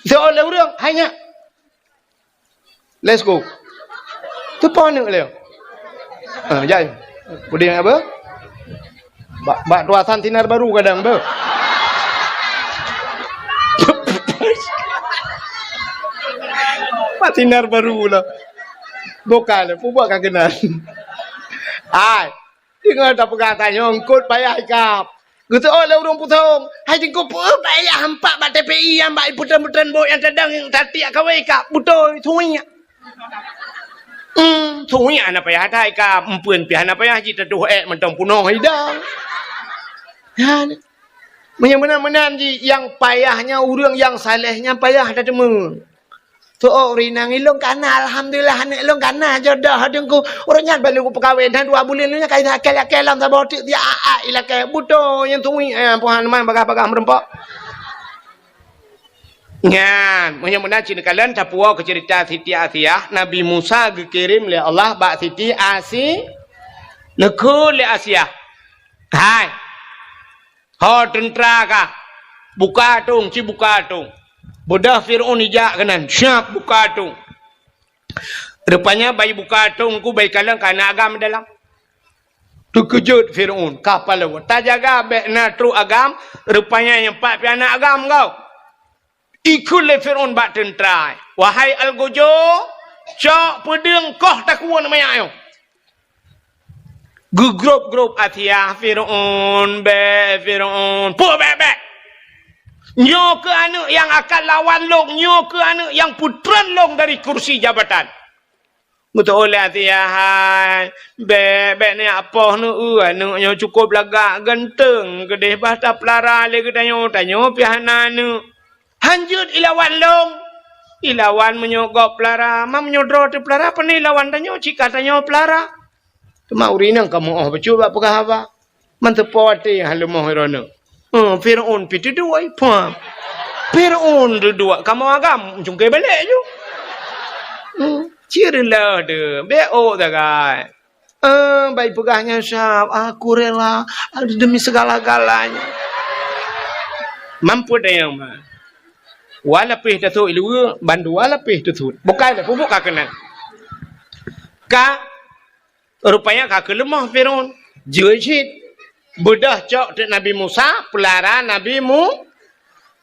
Soe lé ureueng, hai nyak. Let's go. Teupon neuk lé. Ah, jai. Udeh apa? Bak, bak tuasan sinar baru kadang tu. Bak sinar baru lah. Bukan, pubak ka kenal. Hai. Deungon tapeugah tanyoe eungkot payah ikab. Geuseuôt lé ureueng Pusong, "Hai Teungku, peue payah hampak bak T P I nyang bak ipeutren-peutren bot nyang tadong nyang tatiek kawé ikab? Beutôi, suwiek." Hmm, suwiek hana payah that ikab, eumpeuen pih hana payah jitatuh ék mantong punoh idang. Nyan. Meunyoe meunan-meunan jih, nyang payah nyan ureueng nyang saleh nyan payah tateumé. Soe ureueng inong ilôn kana, alhamdulillah, aneuk lôn kana jodoh Teungku. Ureueng nyan baru kupeukawen, dan dua buleuen lôn nyan ka ilakée-lakée lom saboh teuk, dia a-a ilakée. Beutôi nyan tuwi, eh, Tuhan man bagah-bagah meurumpok. Nyan, meunyoe meunan cit neukalon tapuwoe keu ceurita Siti Asiah, Nabi Musa geukirém lé Allah bak Siti Asi-, neukheun lé Asiah. Hai. Ho teuntra ka, buka atong, ci buka atong. Beudôh Fir'aun ijak keunan, siap buka atong. Rupanya bai buka atong ku bai kalon ka na agam dalam. Teukeujot Fir'aun, ka palau. Tajaga bék na trok agam, rupanya nyang pat pih na agam kau. Ikheun lé Fir'aun bak teuntra, "Wahai algojo, cok peudeueng koh takue manyak nyoe." Geugrôb-grôb Asiah, "Fir'aun, bék, Fir'aun. Peue bék-bék? Nyoe keuh aneuk nyang akan lawan lôn, nyoe keuh aneuk nyang peutren lôn dari kursi jabatan." Geuteuôt lé Asiah, "Hai, bék, bék neujak poh neueu, aneuk nyoe cukôp lagak ganteng keudeh bah tapeulara lé geutanyoe, tanyoe pih hana aneuk. Han jeuet ilawan lôn. Ilawan meunyoe gob peulara, ma meunyoe droe teupeulara, pane ilawan tanyoe, cit ka tanyoe peulara." Teuma ureueng inong ka meu'oh bacut bak peugah haba. Manteupo até han leumoh droeneuh. Huh, Fir'aun pih teuduek, pah. Fir'aun duduek kamoe agam, cungke balek ju. Hmm, cit reuloh deuh, bék ôk sagai. Eh, bai peugah nyan sab, "Aku rela, demi segala-galanya." Mampu dayang ma. Wa lapéh tasut iluwa, bandua lapéh tasut. Bukai dah pupuk ka keunan. Ka Rupanya ka keuleumoh Fir'aun. Jeuet cit. Beudôh cok teuk Nabi Musa, peulara Nabi Mu-,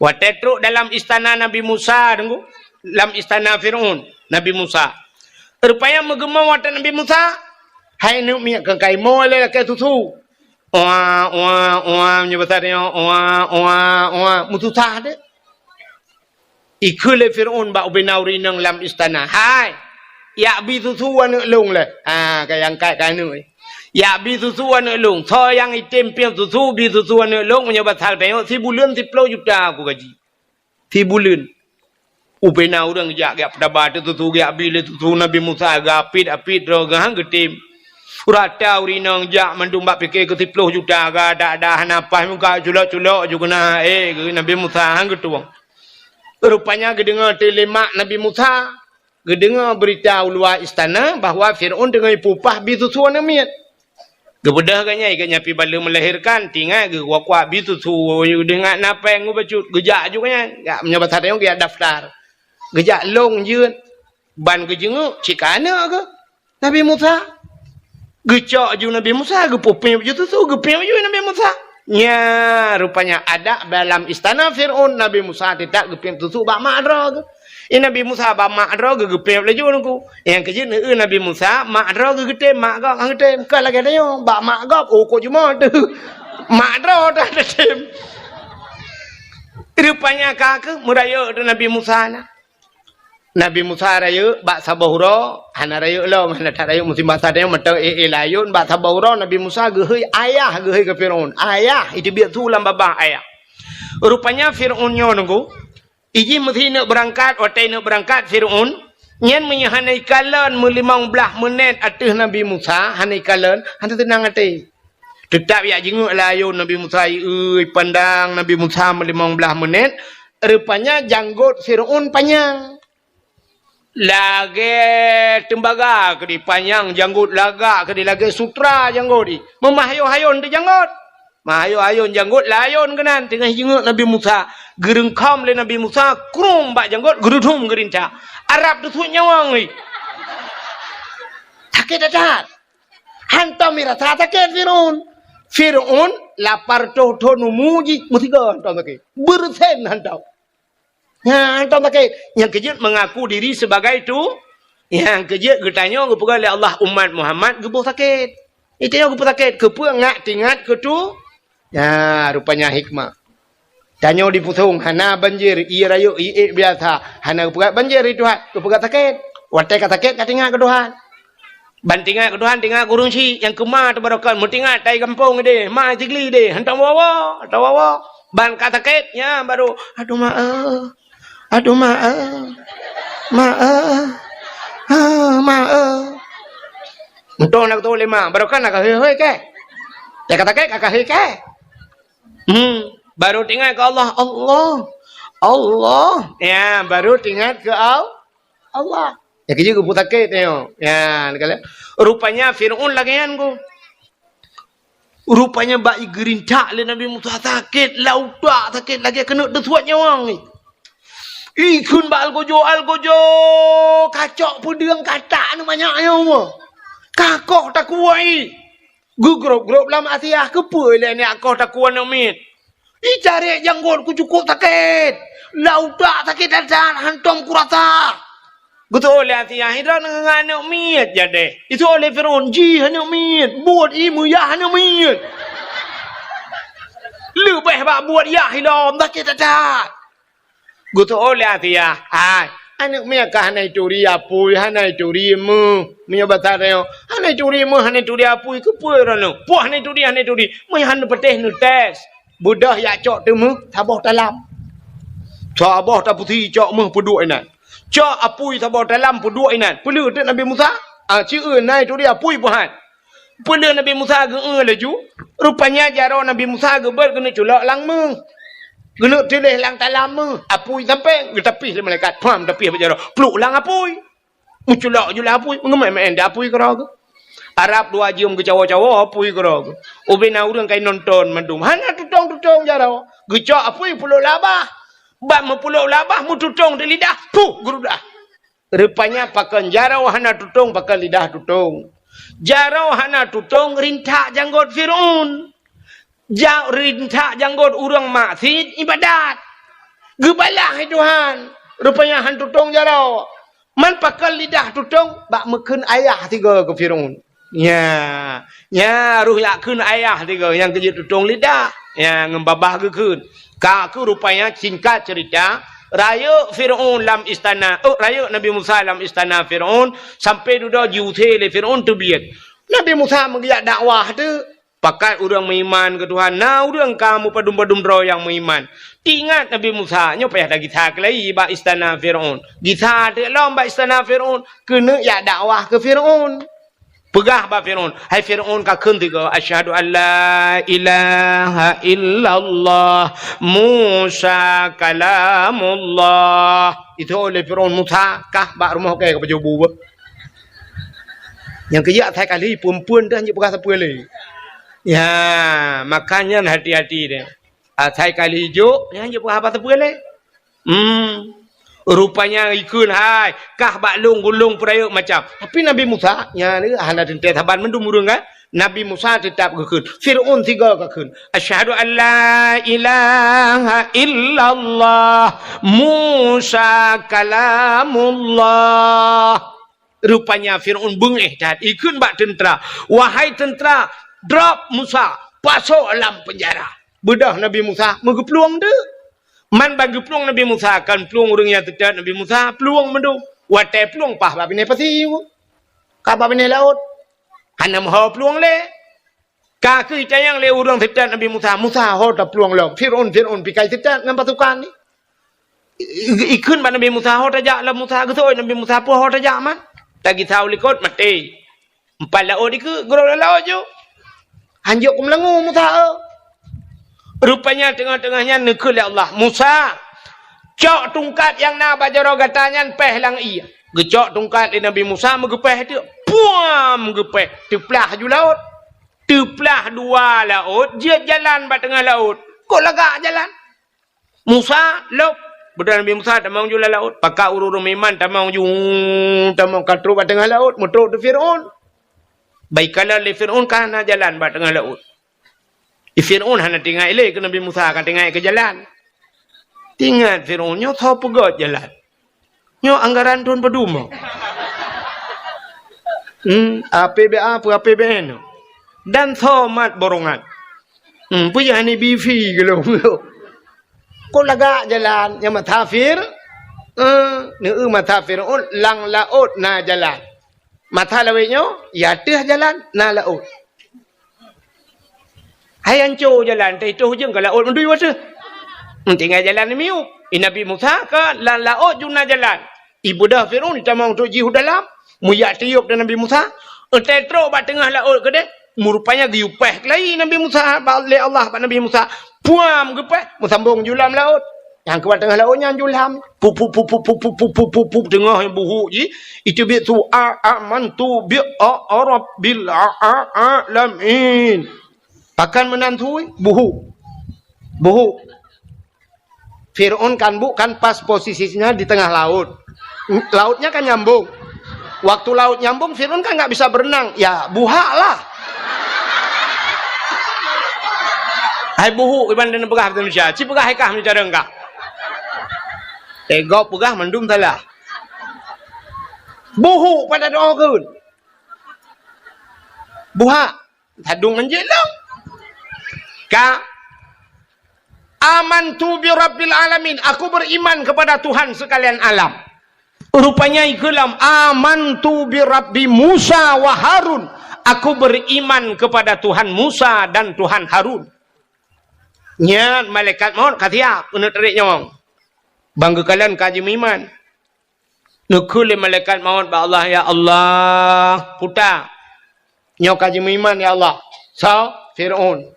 watée trok dalam istana Nabi Musa, deungoe, lam istana Fir'aun, Nabi Musa. Rupanya meugeumong watée Nabi Musa, hai neuk miet keu kaimoe lé lakée susu. Oa, oa, oa, meunyoe basa tanyoe, oa, oa, oa, meususah deh. Ikheun lé Fir'aun bak ubena ureuëng inong lam istana, "Hai, yak bi susu aneuëk lôn lé." Ha, ka nyang kat ka aneuëk. "Yak bi susu aneuëk lôn. Soe nyang item piep susu, bi susu aneuëk lôn, meunyoe basa tanyoe, sibuleuen siploh juta ku gaji." Sibuleuen. Ubena ureuëng jak, jak peutaba teuh susu, jak bi lé susu Nabi Musa, geuapit-apit droe geuh han geutem. Rata ureuëng inong jak mandum bak pike keu siploh juta, ga dak-dak hana paih muka culok-culok ju keuna, eh, geu Nabi Musa han geutueng. Rupanya geudeungoe teuh lé mak Nabi Musa, geudeungoe beurita u luwa istana bahwa Fir'aun teungoh ipeupah bi susu aneuëk miet. Geubeudôh geuh nyan, geuh nyan pih baleue meulahirkan, tingat geuh kuak-kuak bi susu, geudeungoe na péng u bacut, geujak ju geuh nyan. Gak meunyoe basa tanyoe geujak daftar. Geujak lôn jeuet, ban geujeungeuk cit ka aneuëk geuh. Nabi Musa. Geucok ju Nabi Musa, geupeupiep ju susu, geupiep ju Nabi Musa. Nya, rupanya adat dalam istana Fir'aun, Nabi Musa teutab geupiep susu bak mak droe geuh. I Nabi Musa bak mak droe geuh, geupiep laju nungku. Nyang keujeuet neueu Nabi Musa, mak droe geuh geutem, mak gob han geutem. Ka lagée tanyoe, bak mak gob, oh, kok jumoe teuh. Mak droe dah geutem. Rupanya ka keuh meurayeuk teuh Nabi Musa na. Nabi Musa rayeuk bak saboh uroe, hana rayeuk lom, hana that rayeuk musim basa tanyoe mantong éh-éh layôn, bak saboh uroe Nabi Musa geuhôi ayah, geuhôi keu Fir'aun. Ayah, iteubiet su lam babah ayah. Rupanya Fir'aun nyoe nunggu, ijih meusi neuk beurangkat, watée neuk beurangkat Fir'aun, nyan meunyoe hana ikalon meulimong blaih meunét ateueh Nabi Musa, hana ikalon, hana teunang até. Teutab jak jingeuk layôn Nabi Musa, ieu, ipandang Nabi Musa meulimong blaih meunét, rupanya janggot Fir'aun panyang. Lagée teumbaga keudéh panyang janggot, lagak keudéh lagée sutra janggot jih. Meumeuhayôn-hayôn teuh janggot. Meuhayôn-hayôn janggot, layôn keunan teungoh jingeuk Nabi Musa. Geureungkhom lé Nabi Musa, krueng bak janggot, geurudum geurintak. Arab teusuet nyawöng jih. Sakét that-that. Hantom irasa sakét Fir'aun. Fir'aun lapar toh thon umu jih, meusigoe hantom sakét. Beureusen hantom. Nyan hantom sakét. Nyang keujeuet mengaku diri sebagai tu, nyang keujeuet geutanyoe geupeugah lé Allah umat Muhammad geuboh sakét. Geutanyoe geuboh sakét, keupeue ngat teuingat keu tu? Nyan rupanya hikmah. Tanyoe dipusong, hana banjir, ié rayeuk, ié biasa, hana geupeugah banjir di Tuhan, geupeugah sakét. Watée ka sakét, ka teuingat keu Tuhan. Ban teuingat keu Tuhan, teuingat keu ureuëng syiek nyang keuma teubarokan, meutingat tai gampông ideh, ma sigli ideh, hantom woe-woe, hantom woe-woe. Ban ka sakét, nyan baru, "Aduh ma eh, aduh ma eh, ma eh, ah, ma eh." Mantong na geutoe lé ma, barokan na ka hôi-hôi keh. Ya ka sakét, ka hôi keh. Hmm, baru teuingat keu Allah, Allah, Allah. Ya, baru teuingat keu Al-, Allah. Nyang keujeuet geupeue sakét nyoe. Ya, rupanya Fir'aun lagée nyan ku. Rupanya bak geurintak lé Nabi Musa sakét, lam utak sakét lagée keuneuk teusuet nyawöng. Ikheun bak algojo, algojo, kacok peudeueng katak aneuëk manyak nyoe. Kakoh takuwai. Geugrôp-grôp lam Asia, keupeue lé nyak koh takue aneuëk miet. Icarek janggot ku cukôp sakét. Lam utak sakét that-that, hantom kurasa. Geuteupeue lé Asia, "Hidroe ngon aneuëk miet jadeh." Iteupeue lé Fir'aun, "Jih aneuëk miet, buet ié meuyah aneuëk miet." Leubeh bak buet yah ilom, sakét that-that. Geuteupeue lé Asia, "Hai, aneuëk miet ka hana ituri apui, hana ituri meuh." Meunyoe basa tanyoe, "Hana ituri meuh, hana ituri apui, keupeue droeneueh? Poh hana ituri, hana ituri." Meunyoe hana patéh neutés, beudôh jak cok teumeuh saboh talam. Saboh tapusi cok meuh peuduek inan. Cok apui saboh talam peuduek inan. Peuleueh teuk Nabi Musa, ah, ci eu na ituri apui peuhan. Peuleueh Nabi Musa geu-eu laju, rupanya jaroe Nabi Musa geubeuet keuneuk culok lam meuh. Geuneuk tiléh lam talam meuh, apui sampéng, geutapih lé malaikat. Pham, tapih bak jaroe. Pluek lam apui. Meuculok ju lam apui, meungeumai-mai di apui keudroe geuh. Arab dua jeuem geucawoe-cawoe apui keudroe geuh. Ubé na ureuëng ka inonton mandum. Hana tutong-tutong jaroe. Geucok apui pulok labah. Bak meupulok labah, meututong di lidah. Puh, geurudah. Rupanya pakon jaroe hana tutong, pakon lidah tutong. Jaroe hana tutong, rintak janggot Fir'aun. Ja-, rintak janggot ureuëng maksiet ibadat. Geubalah hai Tuhan. Rupanya han tutong jaroe. Man pakon lidah tutong, bak meukheun ayah tiga keu Fir'aun. Nya, nya roh jak kheun ayah tiga nyang keujeuet tutong lidah. Nya, ngon babah geukheun. Ka keuh rupanya, singkat cerita, rayeuk Fir'aun lam istana, oh, rayeuk Nabi Musa lam istana Fir'aun, sampai dudoe jiusé lé Fir'aun teubiet. Nabi Musa meugeujak dakwah teuk. Pakat ureuëng meuiman keu Tuhan, na ureuëng ka meupadum-padum droe nyang meuiman. Teuingat Nabi Musa, nyoe payah tagisa keulai bak istana Fir'aun. Gisa teuk lom bak istana Fir'aun, keuneuk jak dakwah keu Fir'aun. Peugah bak Fir'aun, "Hai Fir'aun, kakheun tiga, 'Asyhadu an la ilaha illallah, Musa kalamullah.'" Itu oleh Fir'aun, "Musa, kah bak rumoh kèe ka pajoh bu beuh." Nyang keujak asai kali, peue-peue dah jeuet peugah sapeue lé. Ya, makanya hati-hati deh. Asai kali jok, nyan jeuet peugah haba sapeue lé. Hmm. Rupanya ikheun hai, kah bak lôn gulong peurayeuk macam. Tapi Nabi Musa, nyan hana teuntèe saban mandum ureuëng kan. Nabi Musa teutap geukheun. Fir'aun tiga kakheun. "Asyhadu an la ilaha illallah, Musa kalamullah." Rupanya Fir'aun beungéh that, ikheun bak teuntra, "Wahai teuntra, drop Musa, pasok lam peunjara." Beudôh Nabi Musa meugeuplueng teuk. Man ban geuplueng Nabi Musa, kon plueng ureuëng nyang teutab Nabi Musa, plueng mandum. Watèe plueng paih bak binéh pasi, ka bak binéh laôt. Hana meuho plueng lé. Ka keuh itanyong lé ureuëng teutab Nabi Musa, "Musa, ho taplueng lom. Fir'aun, Fir'aun pih ka teutab ngon pasukan nyan." I-, i-, ikheun bak Nabi Musa, "Ho tajak lom Musa." Geuseuôt Nabi Musa, "Peue ho tajak man? Tagisa u likot maté. Empat laôt dikeue, geurôk lam laôt ju." Hanjeuet keu meulangô Musa, eh. Rupanya teungoh-teungoh nyan neukheun lé Allah, "Musa, cok tungkat nyang na bak jaroe gata nyan péh lam ié." Geucok tungkat lé Nabi Musa, meugeupéh teuk. Puam! Geupéh. Teuplah ju laôt. Teuplah dua laôt, jeuet jalan bak teungoh laôt. Kok lagak jalan? Musa, lôb. Beudôh Nabi Musa tamong ju lam laôt. Pakat ureuëng-ureuëng meuiman tamong ju, tamong ka trôk bak teungoh laôt, meutrôk di Fir'aun. Bak ikalon lé Fir'aun ka hana jalan bak teungoh laôt. Di Fir'aun hana teuingat ilée keu Nabi Musa, ka teuingat keu jalan. Teuingat Fir'aun, nyoe soe peugöt jalan. Nyoe anggaran thôn padum. Hmm, A P B A peue A P B N. Dan soe mat borongan. Hmm, peue hana bi fi geulong. Kok lagak jalan nyang mata Fir-, eh, neu mata Fir'aun lam laôt na jalan. Mata lawét nyoe, ya teuh jalan na laôt. Hai anco jalan, teuh itoh ujong ka laôt meudui wateuh. Tinggai jalan miyueb. I Nabi Musa ka lam laôt ju na jalan. Ibeudôh Fir'aun itamong trôk jih u dalam. Meuyak tiôb di Nabi Musa. Watèe trôk bak teungoh laôt keudeh. Meurupanya geuyue péh keulayi Nabi Musa bak, lé Allah bak Nabi Musa. Puam geupéh, meusambong ju lam laôt. Nyang keubat teungoh laôt nyan ju lam. Pup, pup, pup, teungoh buhuk jih. Itu biet su a, amantu bi a, a rabbil a, a, alamin. Pakon meunan tui? Buhuk. Buhuk. Fir'aun kan bu-, kan pas posisinya di tengah laut. Lautnya kan nyambung. Waktu laut nyambung, Fir'aun kan nggak bisa berenang. Ya, buhak lah. Hai buhuk, iban dan peugah bahasa Indonesia. Ci peugah hai kah meucara engkah. Tegok peugah mandum salah. Buhuk pada doa keun. Buhak. Sadung anjing lom. Ka. Amantu bi rabbil alamin. Aku beriman kepada Tuhan sekalian alam. Rupanya ikeulam, "Amantu bi Rabbi Musa wa Harun." Aku beriman kepada Tuhan Musa dan Tuhan Harun. Nyan malaikat maut ka siap keuneuk tarék nyawöng. Bang geukalon ka jimeuiman. Neukheun lé malaikat maut bak Allah, "Ya Allah, puta. Nyoe ka jimeuiman, ya Allah." Soe? Fir'aun.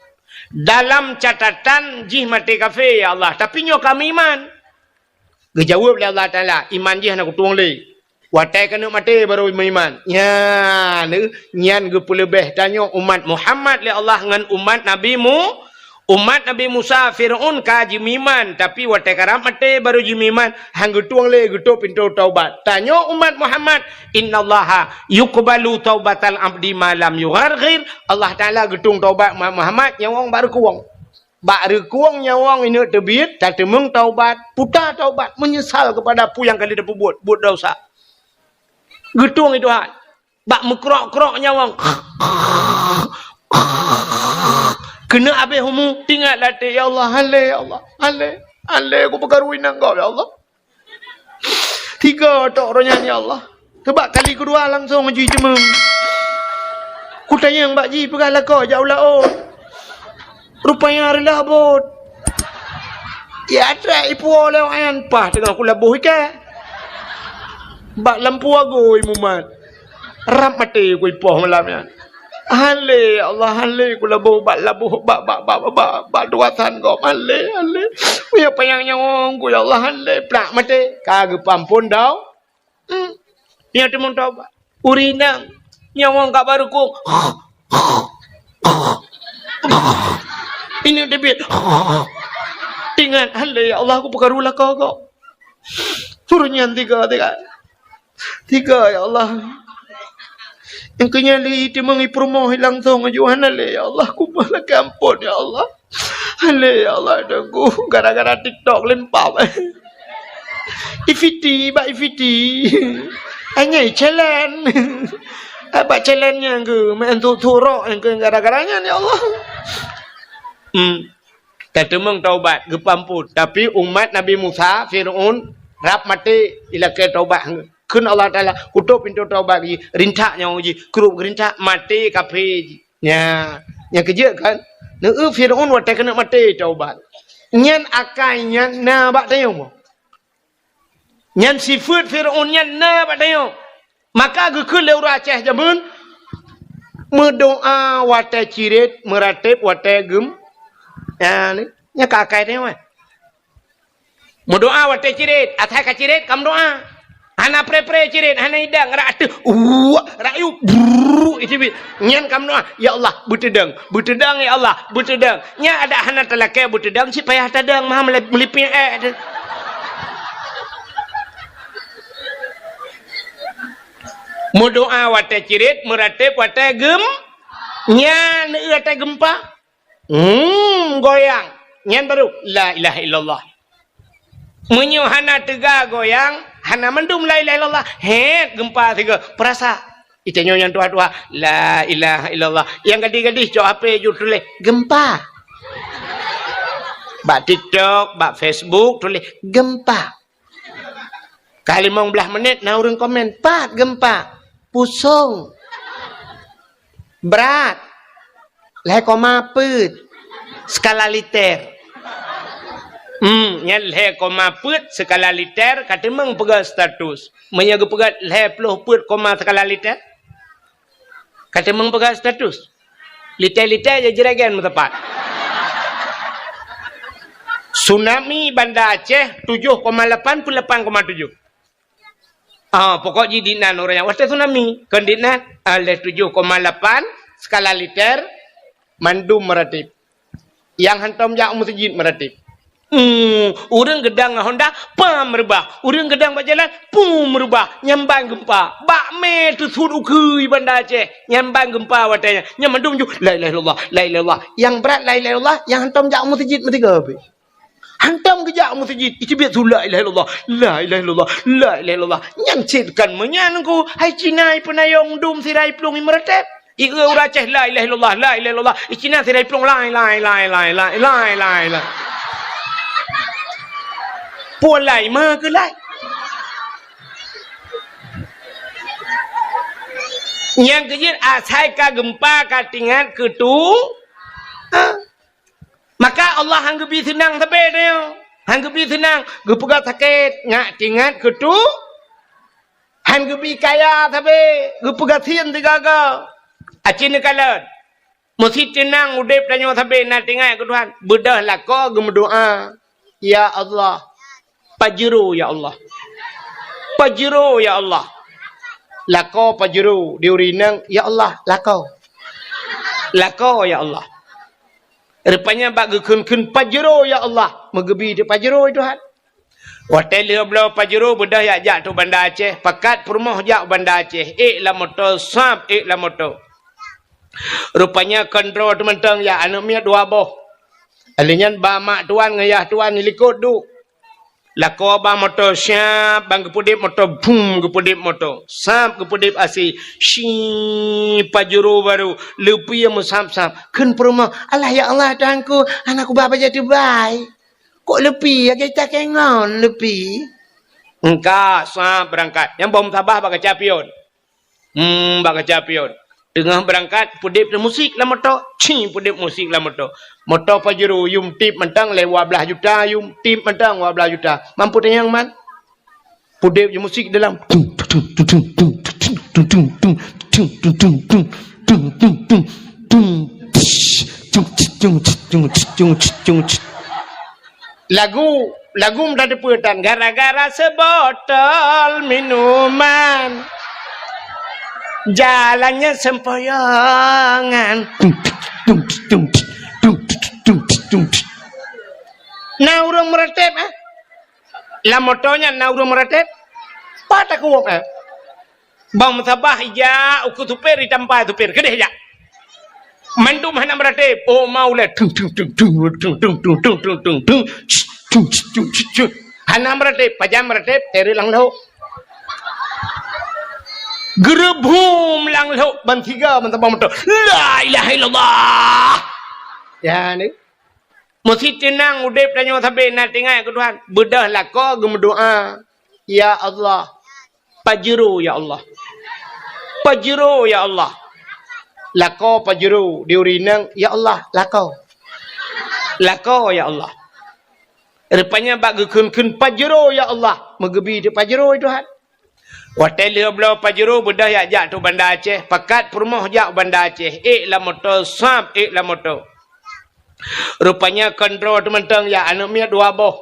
Dalam catatan jih maté kafé, ya Allah, tapi nyoe ka meuiman. Geujaweueb lé Allah Taala, iman jih hana kutueng lé. Watée keuneuk maté barô meuiman. Nyan, nyan geupeuleubeh tanyoe umat Muhammad lé Allah ngon umat Nabi Mu-, umat Nabi Musa, Firaun ka jimeuiman, tapi watée karab maté barô jimeuiman, han geutueng lé geutôp pintoe taubat. Tanyoe umat Muhammad, "Innallaha yuqbalu taubatal abdi ma lam yugharghir." Allah Taala geutueng taubat umat Muhammad nyang wong bak reukueng. Bak reukueng nyawöng ineuk teubiet, tateumeung taubat, puta taubat, meunyeusal keupada peue nyang ka lheueh tapeubuet, buet desya. Geutueng i Tuhan, bak meukrok-krok nyawöng. Keuneuk abéh umu, teuingat lam até, "Ya Allah, han lé, ya Allah, han lé, han lé, kupeukaru inong gob, ya Allah." Tiga tok roh nyan, ya Allah. Teubak kali keudua langsong jiteumeung. Kutanyong bak jih peugah lakoe jak u laôt. Rupanya reulah bot. Ya, atra ipuwoe lé awak nyan, paih teungoh kulaboh ikat. Bak lampu agui mumat. Rab maté kuipoh malam nyan. Han lé, ya Allah, han lé kulaboh bak laboh, bak, bak, bak tugasan gob. Han lé, han lé. Meunyoe panyang nyawöng ku, ya Allah, han lé, plak maté. Ka geupeuamphon dau. Hmm. Nyan teumeung taubat. Ureueng inong nyawöng ka bak reukueng. Ineuk teubiet. Teuingat, "Han lé, ya Allah, kupeukaru lakoe gob." Ureueng nyan tiga, tiga. Tiga, ya Allah. Nyang keu nyan lé iteumeung ipeurumoh langsong aju, "Han lé, ya Allah, kumoh lakée amphon, ya Allah. Han lé, ya Allah, Teungku, gara-gara TikTok lempap." Ifiti, bak ifiti. Hanya challenge. Bak challenge nyang keu main tu turok nyang keu gara-gara nyan, ya Allah. Hmm. Tateumeung taubat, geupeuamphon. Tapi umat Nabi Musa, Firaun, rab maté ilakée taubat. Kheun Allah Taala, "Kutôp pintoe taubat jih, rintak nyawöng jih, krup geurintak, maté kafé jih." Nya, nyang keujeuet kan? Neu Firaun watée keuneuk maté taubat. Nyan akai nyan na bak tanyoe. Nyan sifeuet Firaun nyan na bak tanyoe. Maka geukheun lé ureueng Aceh jameun, meudoá watée cirét, meuratéb watée geum-, nyan, nyan ka akai tanyoe. Meudoá watée cirét, asai ka cirét ka meudoá. Hana pré-pré cirét, hana idang, rak ateueh, uwak, rak yub, brrrr, iteubiet. Nyan ka meudoá, "Ya Allah, beuteudong, beuteudong, ya Allah, beuteudong." Nyan adak hana talakée beuteudong, cit payah tadong, meuhan meulip-, meulipéng ék teuh. Meudoá watée cirét, meuratéb watée geum-, nyan watée geumpa. Hmm, goyang. Nyan baru, "La ilaha illallah." Meunyoe hana teuga goyang, hana mandum la ilaha illallah, hét geumpa sigoe, peurasa. Itanyoe nyang tuha-tuha, "La ilaha illallah." Nyang gadih-gadih cok H P ju tuléh, "Geumpa." Bak TikTok, bak Facebook tuléh, "Geumpa." Ka limong blaih menit na ureueng komen, "Pat geumpa?" "Pusong." "Brat?" "Lhée koma peuet skala liter." Hmm, nyan lhée koma peuet skala liter ka teumeung peugah status. Meunyoe geupeugah lhée ploh peuet koma skala liter, ka teumeung peugah status. Liter-liter jijreuen meusapat. Tsunami Banda Aceh tujoh koma lapan peuet lapan koma tujoh. Ah, pokok jih dinan ureueng nyang watée tsunami. Kon dinan, ah, lhée tujoh koma lapan skala liter mandum meuratéb. Nyang hantom jak u meuseujid meuratéb. Hmm, ureueng geudong ngon honda, pam reubah. Ureueng geudong bak jalan, pum reubah. Nyan ban geumpa. Bak mé teusuet ukeue Banda Aceh. Nyan ban geumpa watée nyan. Nyan mandum ju, "La ilaha illallah, la ilaha illallah." Nyang brat la ilaha illallah, nyang hantom jak u meuseujid meusigoe pih. Hantom geujak u meuseujid, iteubiet su, "La ilaha illallah, la ilaha illallah, la ilaha illallah." Nyan cit kon meunyan ku, hai Cina ipeunayong dum sira iplueng imeuratéb. Ieu ureueng Aceh, "La ilaha illallah, la ilaha illallah." I Cina sira iplueng, "Lai, lai, lai, lai." Peue lai ma keu lai. Nyang keujeuet asai ka geumpa ka teuingat keu tu. Ha? Maka Allah han geubi seunang sabe tanyoe. Han geubi seunang, geupeugah sakét, ngat teuingat keu tu. Han geubi kaya sabe, geupeugah sien sigaga. Aci neukalon. Meusti teunang udeb tanyoe sabe na teuingat keu Tuhan. Beudôh lakoe geumeudoa, "Ya Allah, pajero ya Allah. Pajero ya Allah." Lakoe pajero di ureueng inong, "Ya Allah, lakoe. Lakoe ya Allah." Rupanya bak geukheun-kheun, "Pajero ya Allah." Meugeubi teuk pajero, "Ya Tuhan." Watèe lheueh bloe pajero beudôh jak, jak teuk Banda Aceh, pakat peurumoh jak u Banda Aceh, ék lam moto, sab ék lam moto. Rupanya kon droe teuk mantong jak, aneuk miet dua boh. Lheueh nyan ba mak tuan ngon yah tuan di likot duek. Lakoe ba moto, siab ban geupeudeb moto, bum, geupeudeb moto. Sab geupeudeb asai, si pajero barô, leupie meusab-sab. Kheun peurumoh, "Alah ya Allah, Tuhanku, hana kuba bajèe teubai. Kok leupie, lagèe takèe ngon leupie." Engka sab beurangkat. Nyang boh meusabah bak kaca pion. Hmm, bak kaca pion. Teungoh beurangkat, peudeb musik lam moto. Ci, peudeb musik lam moto. Moto pajero, yum tip mantong lé dua blaih juta, yum tip mantong dua blaih juta. Mampu tanyong man? Peudeb musik dalam. Tung, tung, tung, tung. Lagu, lagu mudah teupeu tan, gara-gara seubotol minuman, jalannya sempoyongan. Na ureueng meuratéb, eh? Lam moto nyan na ureueng meuratéb? Pat takuwok, eh? Bang meusabah ijak ukeue supir, itampai supir, keudeh jak. Mandum hana meuratéb. Oh, ma ulèe. Tung, tung, tung. Hana meuratéb. Pajan meuratéb, teureuh lam lhok. Geureubum lam lhok, ban tiga, ban tabang moto. La ilaha illallah. Ya, ni. Meusti teunang udeb tanyoe sabe na teuingat keu Tuhan. Beudôh lakoe geumeudoa, "Ya Allah, pajero ya Allah. Pajero ya Allah." Lakoe pajero di ureueng inong, "Ya Allah, lakoe. Lakoe ya Allah." Rupanya bak geukheun-kheun, "Pajero ya Allah." Meugeubi teuk pajero, "Ya Tuhan." Watèe lheueh bloe pajero beudôh jak, jak teuk Banda Aceh, pakat peurumoh jak u Banda Aceh, ék lam moto, sab ék lam moto. Rupanya kon droe teuk mantong jak, aneuk miet dua boh.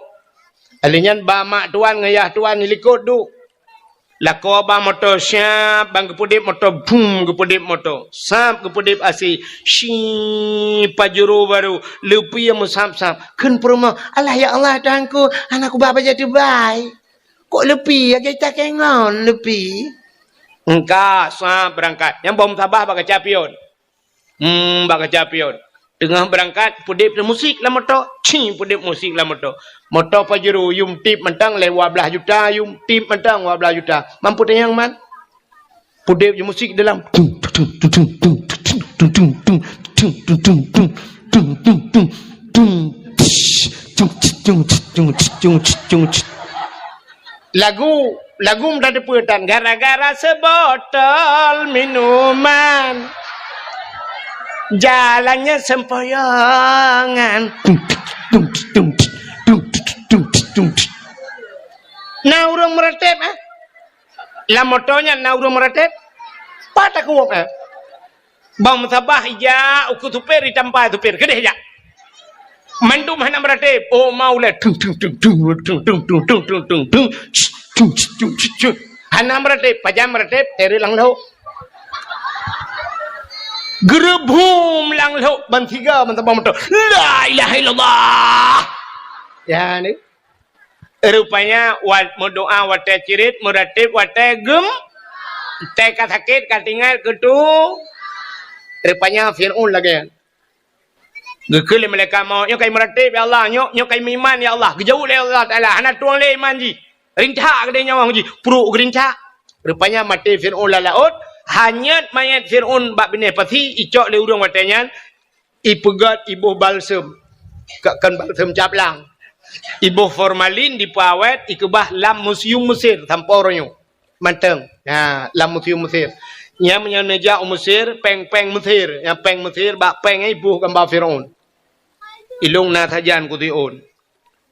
Lheueh nyan ba mak tuan ngon yah tuan di likot duek. Lakoe ba moto, siab ban geupeudeb moto, bum, geupeudeb moto. Sab geupeudeb asai, si pajero barô, leupie meusab-sab. Kheun peurumoh, "Alah ya Allah, Tuhanku, hana kuba bajèe teubai. Kok leupie, lagèe takèe ngon leupie." Engka sab beurangkat. Nyang boh meusabah bak kaca pion. Hmm, bak kaca pion. Teungoh beurangkat, peudeb musik lam moto. Ci, peudeb musik lam moto. Moto pajero, yum tip mantong lé dua blaih juta, yum tip mantong dua blaih juta. Mampu tanyong man? Peudeb musik dalam. Tung, tung, tung. Lagu, lagu mudah teupeu tan, gara-gara seubotol minuman, jalannya sempoyongan. Na ureueng meuratéb, eh? Lam moto nyan na ureueng meuratéb? Pat takuwok, eh? Bang meusabah ijak ukeue supir, itampai supir, keudeh jak. Mandum hana meuratéb. Oh, ma ulèe. Tung, tung, tung. Hana meuratéb, pajan meuratéb, teureuh lam lhok. Geureubum lam lhok, ban tiga, ban tabang moto. La ilaha illallah. Ya, ni. Rupanya, wat-, meudoa watèe cirit, meuratéb watèe gem-, watèe ka sakét, ka tinggai, keutu. Rupanya, Fir'aun lagèe nyan. Geukheun lé malaikat maut, "Nyoe kai meuratéb, ya Allah. Nyoe, nyoe kai meuiman, ya Allah." Geujaweueb lé Allah Taala, "Hana tueng lé iman jih. Rintak keudéh nyawöng jih." Pruek geurintak. Rupanya, maté Fir'aun lam laôt. Hanyot manyét Fir'aun bak binéh pasi, icok lé ureueng watèe nyan. Ipeugöt, iboh balsem, ka-, kon balsem caplang. Iboh formalin, dipeuawét, ikeubah lam museum Mesir sampoe uroe nyoe. Mantong. Ha, lam museum Mesir. Nyan meunyoe neujak u Mesir, péng-péng Mesir. Nyang péng Mesir, bak péng nyan iboh gamba Fir'aun. Ilôn na sajan keu Fir'aun.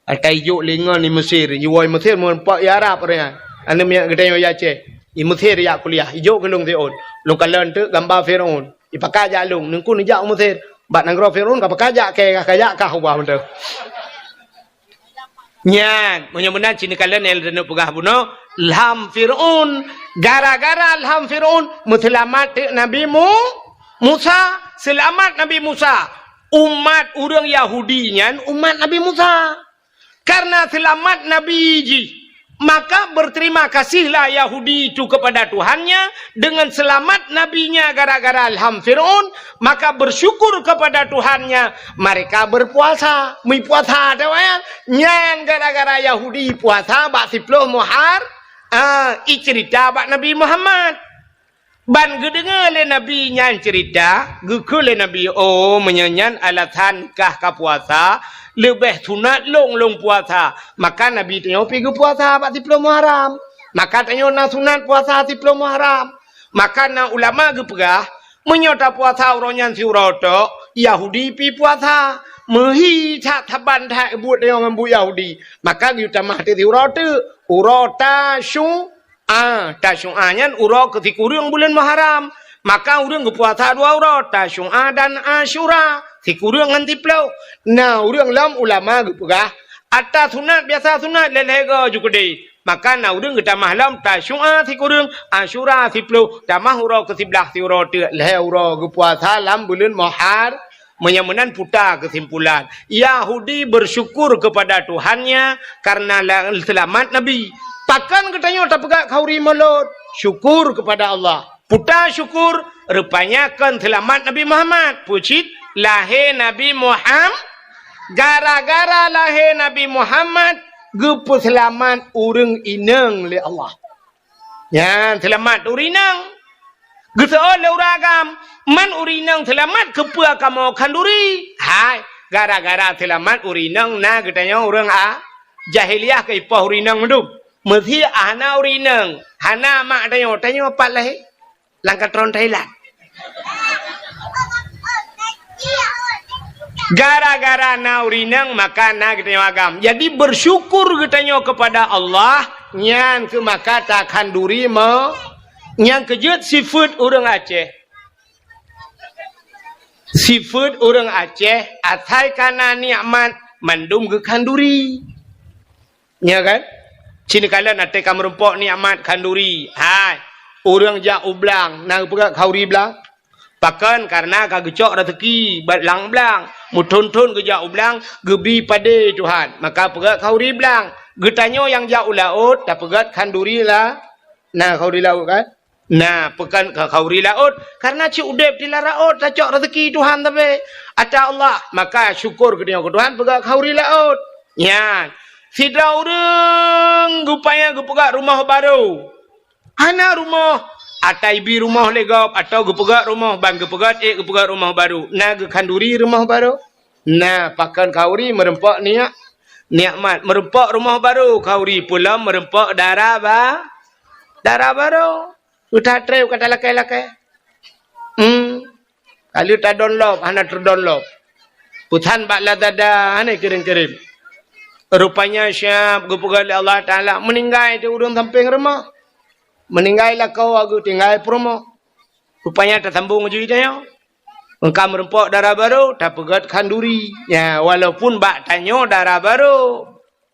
Ata ijok lé ngon i Mesir, iwoe i Mesir, meurumpok i Arab ureueng nyan. Aneuk miet geutanyoe i Aceh. I Mesir jak kuliah, ijok keu lôn Fir'aun. Lôn kalon teuk gamba Fir'aun. Ipakat jak lôn, neungku neujak u Mesir. Bak nanggroe Fir'aun ka pakat jak kèe, ka jak kah ubah mantong. Nyan, meunyoe meunan cit neukalon nyang lôn peugah bunoe, lham Fir'aun. Gara-gara lham Fir'aun, meuseulamat teuk Nabi Mu-, Musa. Seulamat Nabi Musa. Umat ureuëng Yahudi nyan umat Nabi Musa. Karena seulamat Nabi jih, maka berterima kasihlah Yahudi itu kepada Tuhannya dengan selamat nabinya gara-gara lham Fir'aun, maka bersyukur kepada Tuhannya, mereka berpuasa. Meupuasa, tahu ya? Nyan gara-gara Yahudi puasa bak siploh Muhar-, ah, icerita bak Nabi Muhammad. Ban geudeungoe lé Nabi nyan ceurita, geukheun lé Nabi, "Oh, meunyoe nyan alasan kah ka puasa, leubeh sunat lôn lôn puasa." Maka Nabi tanyoe pi geupuasa bak siploh Muharram. Maka tanyoe na sunat puasa siploh Muharram. Maka na ulama geupeugah, meunyoe tapuasa uroe nyan siuroe tok, Yahudi pi puasa. Meuhi that saban that buet tanyoe ngon buet Yahudi. Maka geuyue tamah teuk siuroe teuk, uroe Tasyu-, Ah, Tasyu'a nyan uroe keu sikureueng buleuen Muharram. Maka ureuëng geupuasa dua uroe, Tasyu'a dan Asyura, sikureueng ngon siploh. Na ureuëng lom ulama geupeugah, ata sunat biasa sunat lhèe-lhèe go ju keudeh. Maka na ureuëng geutamah lom Tasyu'a sikureueng, Asyura siploh, tamah uroe keu siblaih siuroe teuk, lhèe uroe geupuasa lam buleuen Muhar-, Meunyoe meunan puta keusimpulan, Yahudi bersyukur kepada Tuhannya karena la-, seulamat Nabi. Pakon geutanyoe tapeugah khanduri Maulud? Syukur kepada Allah. Puta syukur, rupanya kon seulamat Nabi Muhammad. Peue cit lahé Nabi Muham-, gara-gara lahé Nabi Muhammad, geupeuseulamat ureuëng inong lé Allah. Nyan seulamat ureuëng inong. Geuseuôt lé ureuëng agam, man ureuëng inong seulamat keupeue kamoe khanduri? Hai, gara-gara seulamat ureuëng inong na geutanyoe ureuëng a-, jahiliyah keu ipoh ureuëng inong mandum. Meusé hana ureuëng inong, hana mak tanyoe, tanyoe pat lahé? Lam katron Thailand. Gara-gara na ureuëng inong, maka na geutanyoe agam. Jadi, bersyukur geutanyoe kepada Allah, nyan keuh maka takhanduri mo-, nyang keujeuet sifeuet ureuëng Aceh. Sifeuet ureuëng Aceh, asai ka na nikmat, mandum geukhanduri. Nya kan? Cit neukalon até ka meurumpok nikmat khanduri. Hai, ureuëng jak u blang, na geupeugah khanduri blang? Pakon? Karena ka geucok raseuki bak lam blang. Meuthon-thon geujak u blang, geubri padé Tuhan. Maka peugah khanduri blang. Geutanyoe nyang jak u laôt, tapeugah khanduri la-, na khanduri laôt kan? Na, pakon khanduri laôt, karena cit udeb di lam laôt tacok raseuki Tuhan sabe. Ata Allah, maka syukur geutanyoe keu Tuhan peugah khanduri laôt. Nyan, sidroe ureuëng geupaya geupeugah rumoh barô. Hana rumoh, ata ibi rumoh lé gob, atawa geupeugah rumoh, ban geupeugah ék geupeugah rumoh barô. Na geukhanduri rumoh barô? Na, pakon khanduri meurumpok nia-, nikmat, meurumpok rumoh barô khanduri, peulom meurumpok dara ba-, dara barô. Uta treb kata lakée-lakée. Hmm. Ka lheueh tadonlop, hana teudonlop. Peusan bak Lazada, hana kirém-kirém. Rupanya siab geupeugah lé Allah Taala, meuninggai di ureuëng sampéng rumoh. Meuninggai lakoe geutinggai peurumoh. Rupanya tasambong ju tanyoe. Engka meurumpok dara barô, tapeugah khanduri. Ya, walaupun bak tanyoe dara barô.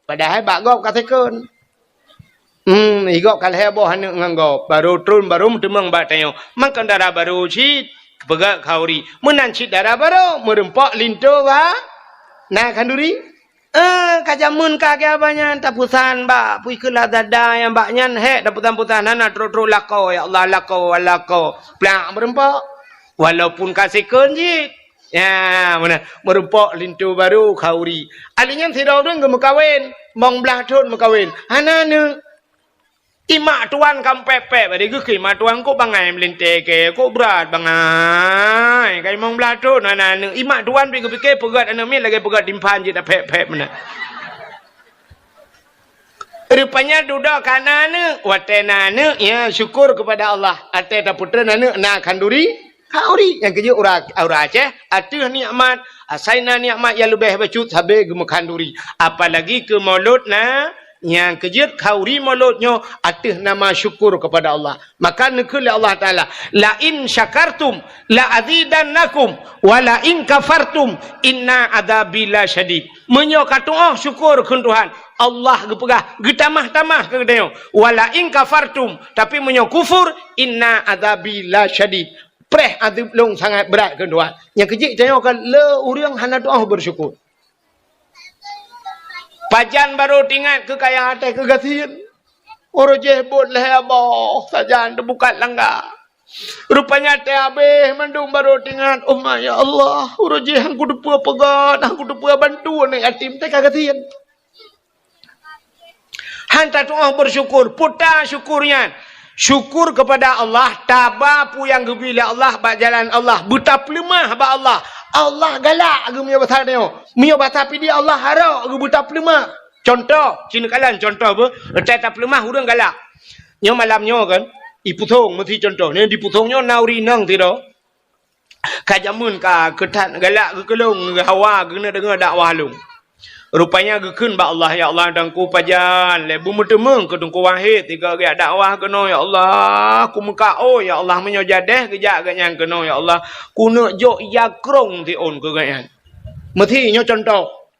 Padahai bak gob ka second. Hmm, i gob ka lhée boh aneuëk ngon gob. Barô tron, barô meuteumeung bak tanyoe. Mangkon dara barô cit. Peugah khanduri. Meunan cit dara barô. Meurumpok linto ba-, na khanduri. Eh, ka jameun ka geuh abah nyan tapeusan bak pui keu Lazada nyang bak nyan hék tapeusan-peusan hana trok-trok lakoe, ya Allah, lakoe, lakoe. Plak meurumpok. Walaupun ka second cit. Ya, meunan. Meurumpok linto barô khanduri. Alèh nyan sidroe ureuëng geumeukawen, limong blaih thon meukawen. Hana aneuëk. Imak tuan ka pép-pép, bari geukheun imak tuan, "Kok bangai meulintèe kèe, kok brat bangai. Ka limong blaih thon hana aneuëk." Imak tuan pi geupike peugét aneuëk miet lagèe peugét timphan jeuet tapép-pép meunan. Rupanya dudoe ka na aneuëk. Watèe na aneuëk, ya syukur kepada Allah. Watèe tapeutreun aneuëk na khanduri, khanduri. Nyang keujeuet ureuëng, ureuëng Aceh, ateueh nikmat, asai na nikmat nyang leubeh bacut sabe geumeukhaduri. Apalagi keu Maulud na, Nyang keujeuet khauri mulod nyoe ateueh nama syukur kepada Allah. Maka neukheun lé Allah Taala, "La in syakartum la azidannakum, wa la in kafartum inna adzabi la syadid." Meunyoe ka tu'oh syukur kheun Tuhan, Allah geupeugah, geutamah-tamah keu geutanyoe, "Wa la in kafartum," tapi meunyoe kufur, "Inna adzabi la syadid." Preh azeub lôn sangat brat kheun Tuhan. Nyang keujeuet tanyoe ka le ureuëng hana tu'oh beusyukur. Pajan barô teuingat keu kayang até keu gasien. Uroe jéh bot lhée aboh sajan teubukat langga. Rupanya até habéh mandum barô teuingat, "Oh ma, ya Allah, uroe jéh han kuteupeue peugét, han kuteupeue bantu aneuk yatim teuka gasien." Han tatu'oh beusyukur, puta syukur nyan. Syukur kepada Allah, taba peue nyang geubri lé Allah bak jalan Allah, beutapeuleumah bak Allah. Allah galak geumeunyoe basa nyoe. Meunyoe basa pidie Allah harok geubeutapeuleumah. Contoh, ci neukalon contoh beuh, teuka tapeuleumah ureuëng galak. Nyoe malam nyoe kan, ipusong meusi contoh. Nyoe dipusong nyoe na ureuëng inong sidroe. Ka jameun ka keuthat galak geukeulong hawa geuneuk deungoe dakwah lôn. Rupanya geukheun bak Allah, "Ya Allah, Teungku pajan lé beumeuteumeung keu Teungku Wahid sigoe geujak dakwah keunoe, ya Allah. Kumeukaôi, ya Allah, meunyoe jadeh geujak gobnyan keunoe, ya Allah, kuneuk jok ija krong siôn keu gobnyan." Meusi nyoe contoh.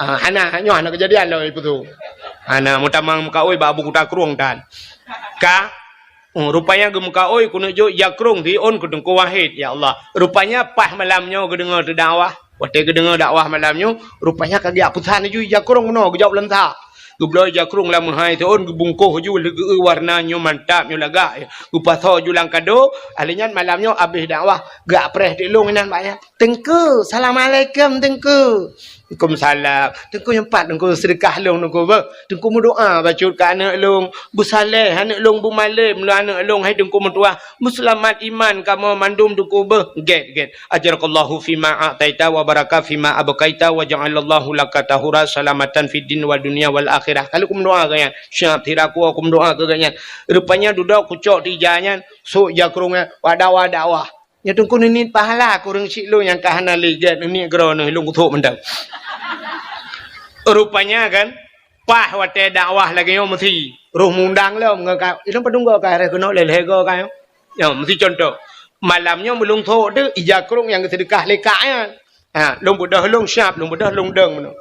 Ah, hana, nyoe hana keujadian lom ipusong. Hana meutamang meukaôi bak Abu Kuta Krueng tan. Ka, hmm, rupanya geumeukaôi kuneuk jok ija krong siôn keu Teungku Wahid, ya Allah. Rupanya paih malam nyoe geudeungoe teudakwah. Watée geudeungoe dakwah malam nyoe, rupanya ka geujak peusan laju ija krong keunoe geujak u Lansa. Geubloe ija krong lam meuhai siôn geubungkoh laju leugeue warna nyoe mantap nyoe lagak. Geupasoe laju lam kado, alheuh nyan malam nyoe abéh dakwah geujak preh teuk lôn inan bak nyan. "Teungku, assalamualaikum Teungku." "Waalaikumsalam." "Teungku, nyoe pat Teungku seudeukah lôn Teungku beuh. Teungku meudoa bacut keu aneuk lôn. Beusaleh aneuk lôn, beumalém lôn aneuk lôn, hai Teungku meutuah. Beuseulamat iman kamoe mandum Teungku beuh." "Gét, gét. Ajarakallahu fima a'taita wa baraka fima abqaita wa ja'alallahu laka tahura salamatan fid din wa dunya wal akhirah." Ka lheueh kumeudoa keu nyan. Siap sira kuwoe kumeudoa keu gobnyan. Rupanya dudoe kucok tija nyan, sôk ija krong nyan, bak dakwah-dakwah. Nyoe Teungku neuniet pahala keu ureuëng syiek lôn nyang ka hana lé gét neuniet keudroe neuh lôn kuthok mantong. Rupanya kan, paih watée dakwah lagée nyoe meusi roh mundang lom ngon ka, ilôn padum goe ka harôh keunoe lé lhée goe ka nyoe. Nyoe meusi contoh. Malam nyoe meulôn thok deuh ija krong nyang geuseudeukah lé kak nyan. Ha, lôn beudôh lôn siab, lôn beudôh lôn dong meunoe.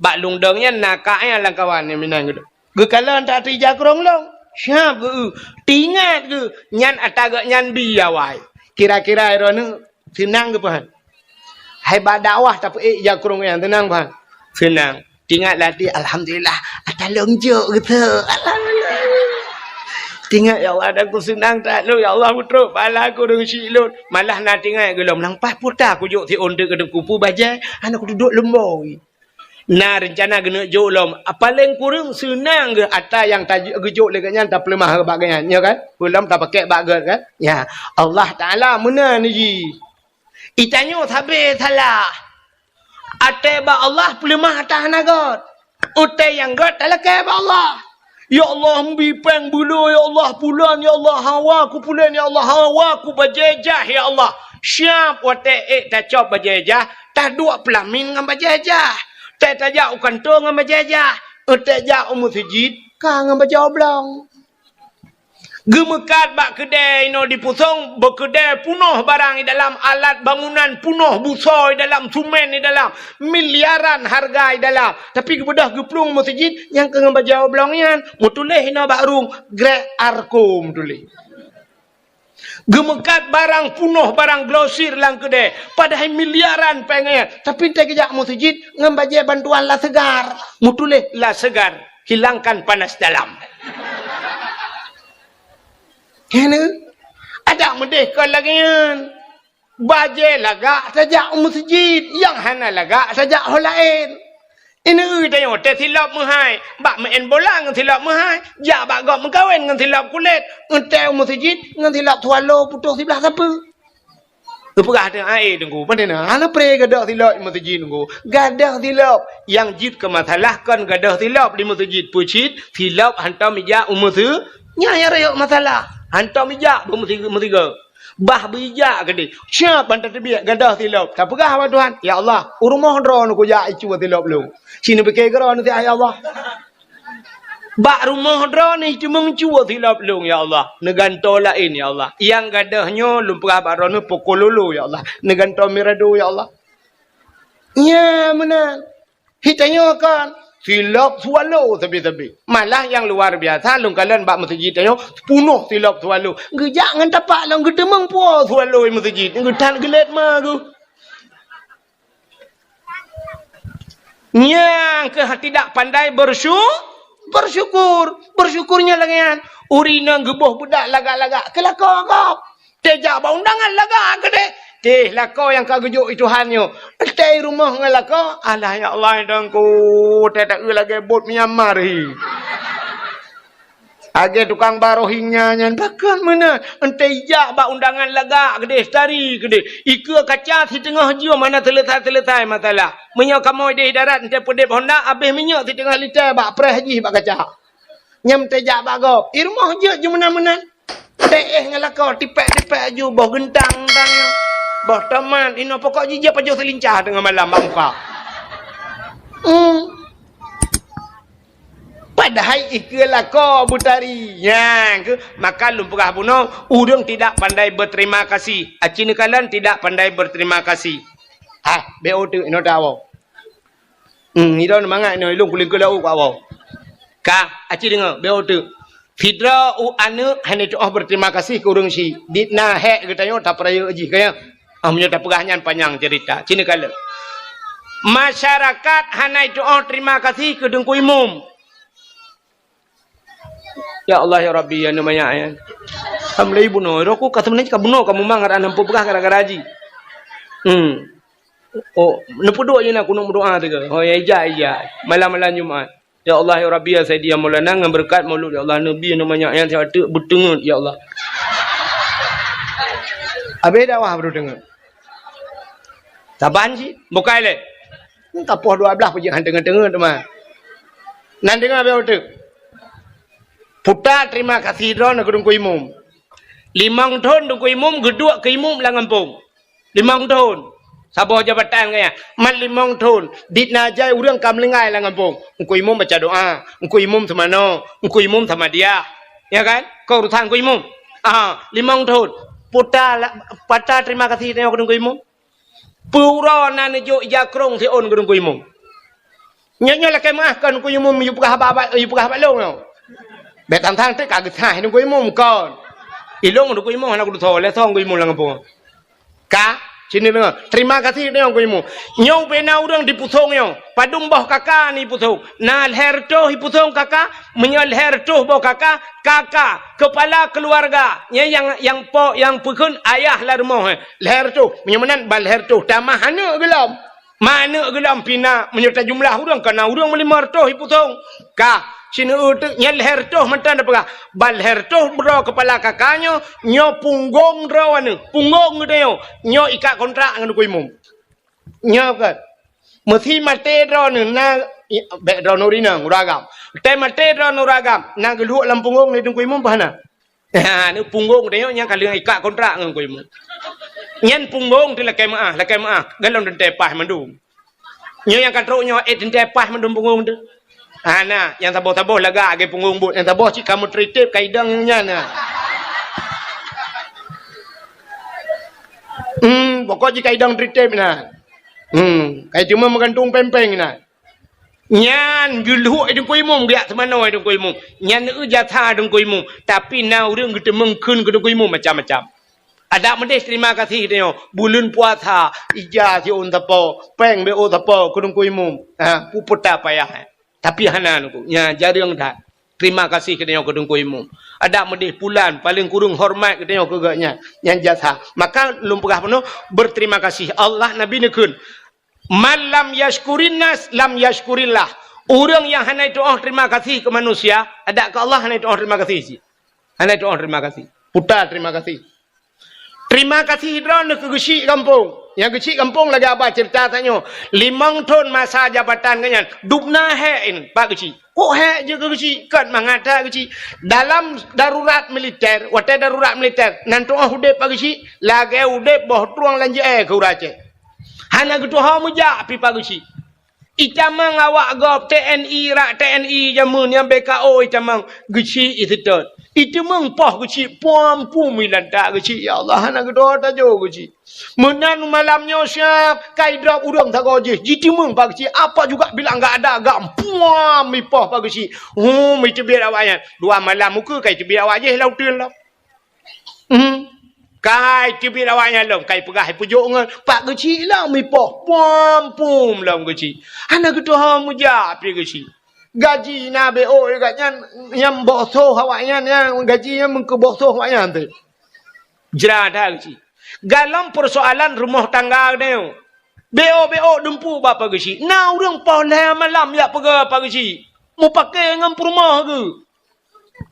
Bak lôn dong nyan na kak nyan lam kawan nyang meunan geuh. Geukalon that ija krong lôn, siab geu, teuingat geu, nyan ata gobnyan bi awai. Kira-kira droeneuh seunang geupeue han? Hai bak dakwah tapeuék ija krong nyan seunang peue han? Seunang. Teuingat lam até, "Alhamdulillah, ata lôn jok geuteuk. Alhamdulillah." Teuingat, "Ya Allah, ata ku seunang that lôn, ya Allah, beutrok pahala ku deungon syiek lôn." Malah na teuingat gohlom, "Nang paih puta kujok siôn teuk keu Teungku peue bajée, hana kuduek leumboi." Na reuncana geuneuk jok lom, paleng kureueng seunang geuh ata nyang ta-, geujok lé gobnyan tapeuleumah bak gobnyan, nyo kan? Peue lom tapakèk bak gét kan? Ya, Allah Taala meunan jih. Itanyoe sabe salah. Até bak Allah peuleumah ata hana gét. Até nyang gét talakèe bak Allah. Ya Allah, meubi péng beulo, ya Allah, pulan, ya Allah, hawa ku pulan, ya Allah, hawa ku bajée jah, ya Allah. Siab watée ék tacok bajée jah, taduek peulamin ngon bajée jah. Tée tajak u kantô ngon bajée jah. Tée jak u meuseujid, ka ngon bajée oblong. Geumeukat bak keudée inoe dipusong, beukeudée punoh barang di dalam, alat bangunan punoh, busoe di dalam, sumen di dalam, miliaran hareuga di dalam. Tapi geubeudôh geuplueng meuseujid nyang keu ngon bajée oblong nyan, meutuléh inoe bak rueng, Grek Arko meutuléh. Geumeukat barang punoh, barang glosir lam keudée, padahai miliaran péng nyan. Tapi tée geujak meuseujid ngon bajée bantuan La Segar, meutuléh La Segar. Hilangkan panas dalam. Keuneuk adak meudeh kon lagée nyan. Bajée lagak tajak u meuseujid, nyang hana lagak tajak ho laén. Ineuk tanyoe teusilop meuhai, bak meu'en bola ngon silop meuhai, jak bak gob meukawen ngon silop kulét, eunteuk u meuseujid ngon silop swallow putôh siblah sapeue. Geupeugah teuh, "Ai Teungku, pane na hana pré gadôh silop di meuseujid Teungku." Gadôh silop, nyang jeuet keu masalah kon gadôh silop di meuseujid, peue cit silop hantom ijak u meuseu-, nyan nyang rayeuk masalah. Hantom ijak bak meusi-, meusigoe. Bah beuijak keudeh. Siab ban tateubiet gadôh silop. Tapeugah bak Tuhan, "Ya Allah, u rumoh droeneuh kujak icu silop lôn." Sineupike keudroe neusiah, "Ya Allah." Bak rumoh droeneuh teumeung cue silop lôn, ya Allah. Neugantoe laén, ya Allah. Nyang gadôh nyoe lôn peugah bak droeneuh poko lolo, ya Allah. Neugantoe mirado, ya Allah. Nya meunan. Hi tanyoe kan, silop swallow sabe-sabe. Malah nyang luar biasa, lôn kalon bak meuseujid tanyoe, peunoh silop swallow. Geujak ngon tapak lôn geuteumeung po swallow meuseujid. Geuthan geulet ma geuh. Nyang keuh tidak pandai bersyu-, bersyukur. Bersyukur nyan lagèe nyan. Ureueng inong geuboh beudak lagak-lagak, keu lakoe gob. Teuh jak bak undangan lagak keudeh. Teuh lakoe nyang ka geujok i Tuhan nyoe. Teuh i rumoh ngon lakoe, alah ya Allah, Tuhanku, teuh taeu lagèe bot Myanmar hi. Lagèe tukang ba Rohingya nyan, pakon meunan. Teuh jak bak undangan lagak keudeh, tari keudeh. Ikeue kaca siteungoh jeuem hana seuleusai-seuleusai masalah. Meunyoe kamoe deh darat, teuh peudeb honda, abéh minyeuk siteungoh liter bak preh jih bak kaca. Nyan teuh jak bak gob. I rumoh jeuet ju meunan-meunan. Teuh éh ngon lakoe, tipék-tipék aju, boh geuntang-geuntang nyoe. Boh tomat, inoe pokok jih jeuet pajoh seulincah teungoh malam bak muka. Hmm. Padahai ikeue lakoe beutari. Nyan keuh, maka lôn peugah bunoe, ureueng tidak pandai berterima kasih. Aci neukalon tidak pandai berterima kasih. Ah, B O teuk, inoe tawoe. Hmm, idong mangat nyoe, ilong kuling keu laôt keu awak. Ka, aci deungoe, beu teuk. Sidroe u aneuk hana tu'oh berterima kasih keu ureueng syiek. Dit na hék geutanyoe tapeurayeuk jih, ka nyan. Ah, meunyoe tapeugah nyan panyang cerita. Sini kalon. Masyarakat hana tu'oh terima kasih keu Teungku Imum. Ya Allah, ya Rabbi, ya Numa, ya, ya. Alhamdulillah, bunoe. Roku ka sebenarnya ka bunoe, ka mumang, ada nampu peugah gara-gara haji. Hmm. Oh, neupeuduek je na kunut meudoa teuka. Oh, ya, ija, ija. Malam-malam Jumat. Ya Allah, ya Rabbi, ya Sayyidi, ya Maulana, ngon beureukat maulud, ya Allah, Nabi, Numa, ya, ya, siapa tu, beuteungeut, ya Allah. Habis dakwah baru teungeut. Saban cit, bukai lé. Hmm, ka poh dua belas peujiak han teungeut-teungeut teuma. Nan deungoe beu teuk. Puta terima kasih droeneuh keu Teungku Imum. Limong thon Teungku Imum geuduek keu imum lam gampông. Limong thon. Saboh jabatan gaya. Man limong thon. Dit na jai ureueng ka meulinggai lam gampông. Teungku Imum baca doa. Teungku Imum seumanoe. Teungku Imum sama dia. Ya kan? Keu urusan Teungku Imum. Ah, limong thon. Puta la-, pata terima kasih tanyoe keu Teungku Imum. Peue uroe na neujok ija krông siôn keu Teungku Imum. Nyoe, nyoe lakèe meu'ah kon Teungku Imum yue peugah haba, yue peugah bak lôn nyoe. Bèk tang-tang teuk ka geusaih Teungku Imum kon. Ilôn Teungku Imum hana kutusoe, lé soe Teungku Imum lam gampông. Ka, sini deungoe. Terima kasih deungoe Teungku Imum. Nyoe ubé na ureueng dipusong nyoe. Padum boh kaka ni pusong. Na lhèe reutôh ipusong kaka, meunyoe lhèe reutôh boh kaka, kaka, kepala keluarga, nyan nyang, nyang po, nyang peukheun ayah lam rumoh, eh. Lhèe reutôh, meunyoe meunan ban lhèe reutôh, tamah aneuk geulom. Ma aneuk geulom pih na, meunyoe tajumlah ureueng, ka na ureueng meulimong reutôh ipusong. Ka, sineuk teuk, nyan lhèe reutôh mantong tapeugah. Ban lhèe reutôh droe kepala kaka nyoe, nyoe punggong droe aneuk, punggong geutanyoe, nyoe ikat kontrak ngon Teungku Imum. Nyoe kan. Meusi maté droeneuh na, i, bèk droeneuh rinong, ureueng agam. Teuh maté droeneuh ureueng agam, na geulhok lam punggong lé Teungku Imum bah na. Ha, ni punggong tanyoe nyang ka lheueh ikat kontrak ngon Teungku Imum. Nyan punggong teuh lakèe meu'ah, lakèe meu'ah. Golom teuntèe paih mandum. Nyoe nyang ka trok nyoe, eh, teuntèe paih mandum punggong teuh. Ha, na, nyang saboh-saboh lagak lagèe punggong bot. Nyang saboh cit ka meutritép ka idong nyan na. Hmm, pokok jih ka idong tritép na. Hmm, ka cuma meugantung péng-péng na. Nyan geulhok Teungku Imum, geujak seumanoe Teungku Imum. Nyan eu jasa Teungku Imum. Tapi na ureueng geuteumeung kheun keu Teungku Imum macam-macam. Adak meudeh terima kasih tanyoe. Buleuen puasa, ija siôn sapo, péng beu sapo keu Teungku Imum. Ha, peue payah, eh. Tapi hana Teungku. Nyan jareueng that. Terima kasih keu tanyoe keu Teungku Imum. Adak meudeh pulan, paleng kureueng hormat keu tanyoe keu gobnyan. Nyan jasa. Maka lôn peugah bunoe, berterima kasih. Allah, Nabi neukheun, "Man lam yashkurin nas, lam yashkurillah." Ureueng nyang hana tu'oh terima kasih keu manusia, adak keu Allah hana tu'oh terima kasih cit. Hana tu'oh terima kasih. Puta terima kasih. Terima kasih droeneuh keu geuchik gampông. Nyang geuchik gampông lagèe haba cerita tanyoe. Limong thon masa jabatan geuhnyan, dum na hék in bak geuchik. Kok hék jeuet keu geuchik? Kon mangat that geuchik. Dalam darurat militer, watèe darurat militer, nan tu'oh udép bak geuchik, lagèe udép boh trueng lam jeu'èe keu ureueng Aceh. Hana geutuho meujak pih bak geuchik. Itamong awak gob T N I, rak T N I jameun nyang B K O itamong geuchik iseutôt. Iteumeung poh geuchik puam-puam ilantak geuchik, ya Allah, hana geudoh tajo geuchik. Meunan malam nyoe siap, kai drop ureuëng sagoe jih, jiteumeung Pak Geuchik, apa juga bilang gak ada, gak puam ipoh Pak Geuchik. Hum, iteubiet awaknyan. Dua malam muka kai teubiet awak jih lam uteuen lom. Hmm. Kai teubiet awaknyan lom, kai peugah ipeujok ngon Pak Geuchik lom ipoh, puam-puam lom Geuchik. Hana geutuho meujak pi Geuchik. Gaji na B O gobnyan, nyang boh soh awaknyan, nyang gaji nyang meukeuboh soh awaknyan teuh. Jra that Geuchik. Galom peusoalan rumoh tangga nyoe, B O B O dumpeue bak Pak Geuchik. Na ureuëng poh lhée malam jak peugah Pak Geuchik, mupakée ngon peurumoh geuh.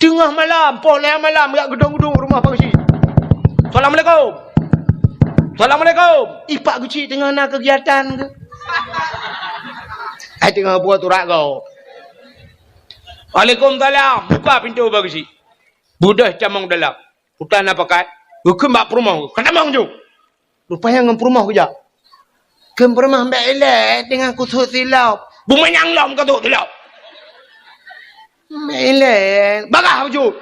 Teungoh malam, poh lhée malam jak geudong-geudong rumoh Pak Geuchik. "Assalamualaikum. Assalamualaikum." Ih, Pak Geuchik teungoh na keugiatan geuh. Ai teungoh buet urat gob. "Waalaikumsalam." Buka pintoe Pak Geuchik. Beudôh tamong dalam. Utan na pakat, geukheun bak peurumoh, "Ka tamong ju!" Rupanya ngon peurumoh geujak. Kheun peurumoh, "Bék ilée teungoh kusut silop." "Beumanyang lom ka sut silop." "Bék ilée." "Bagah ju!"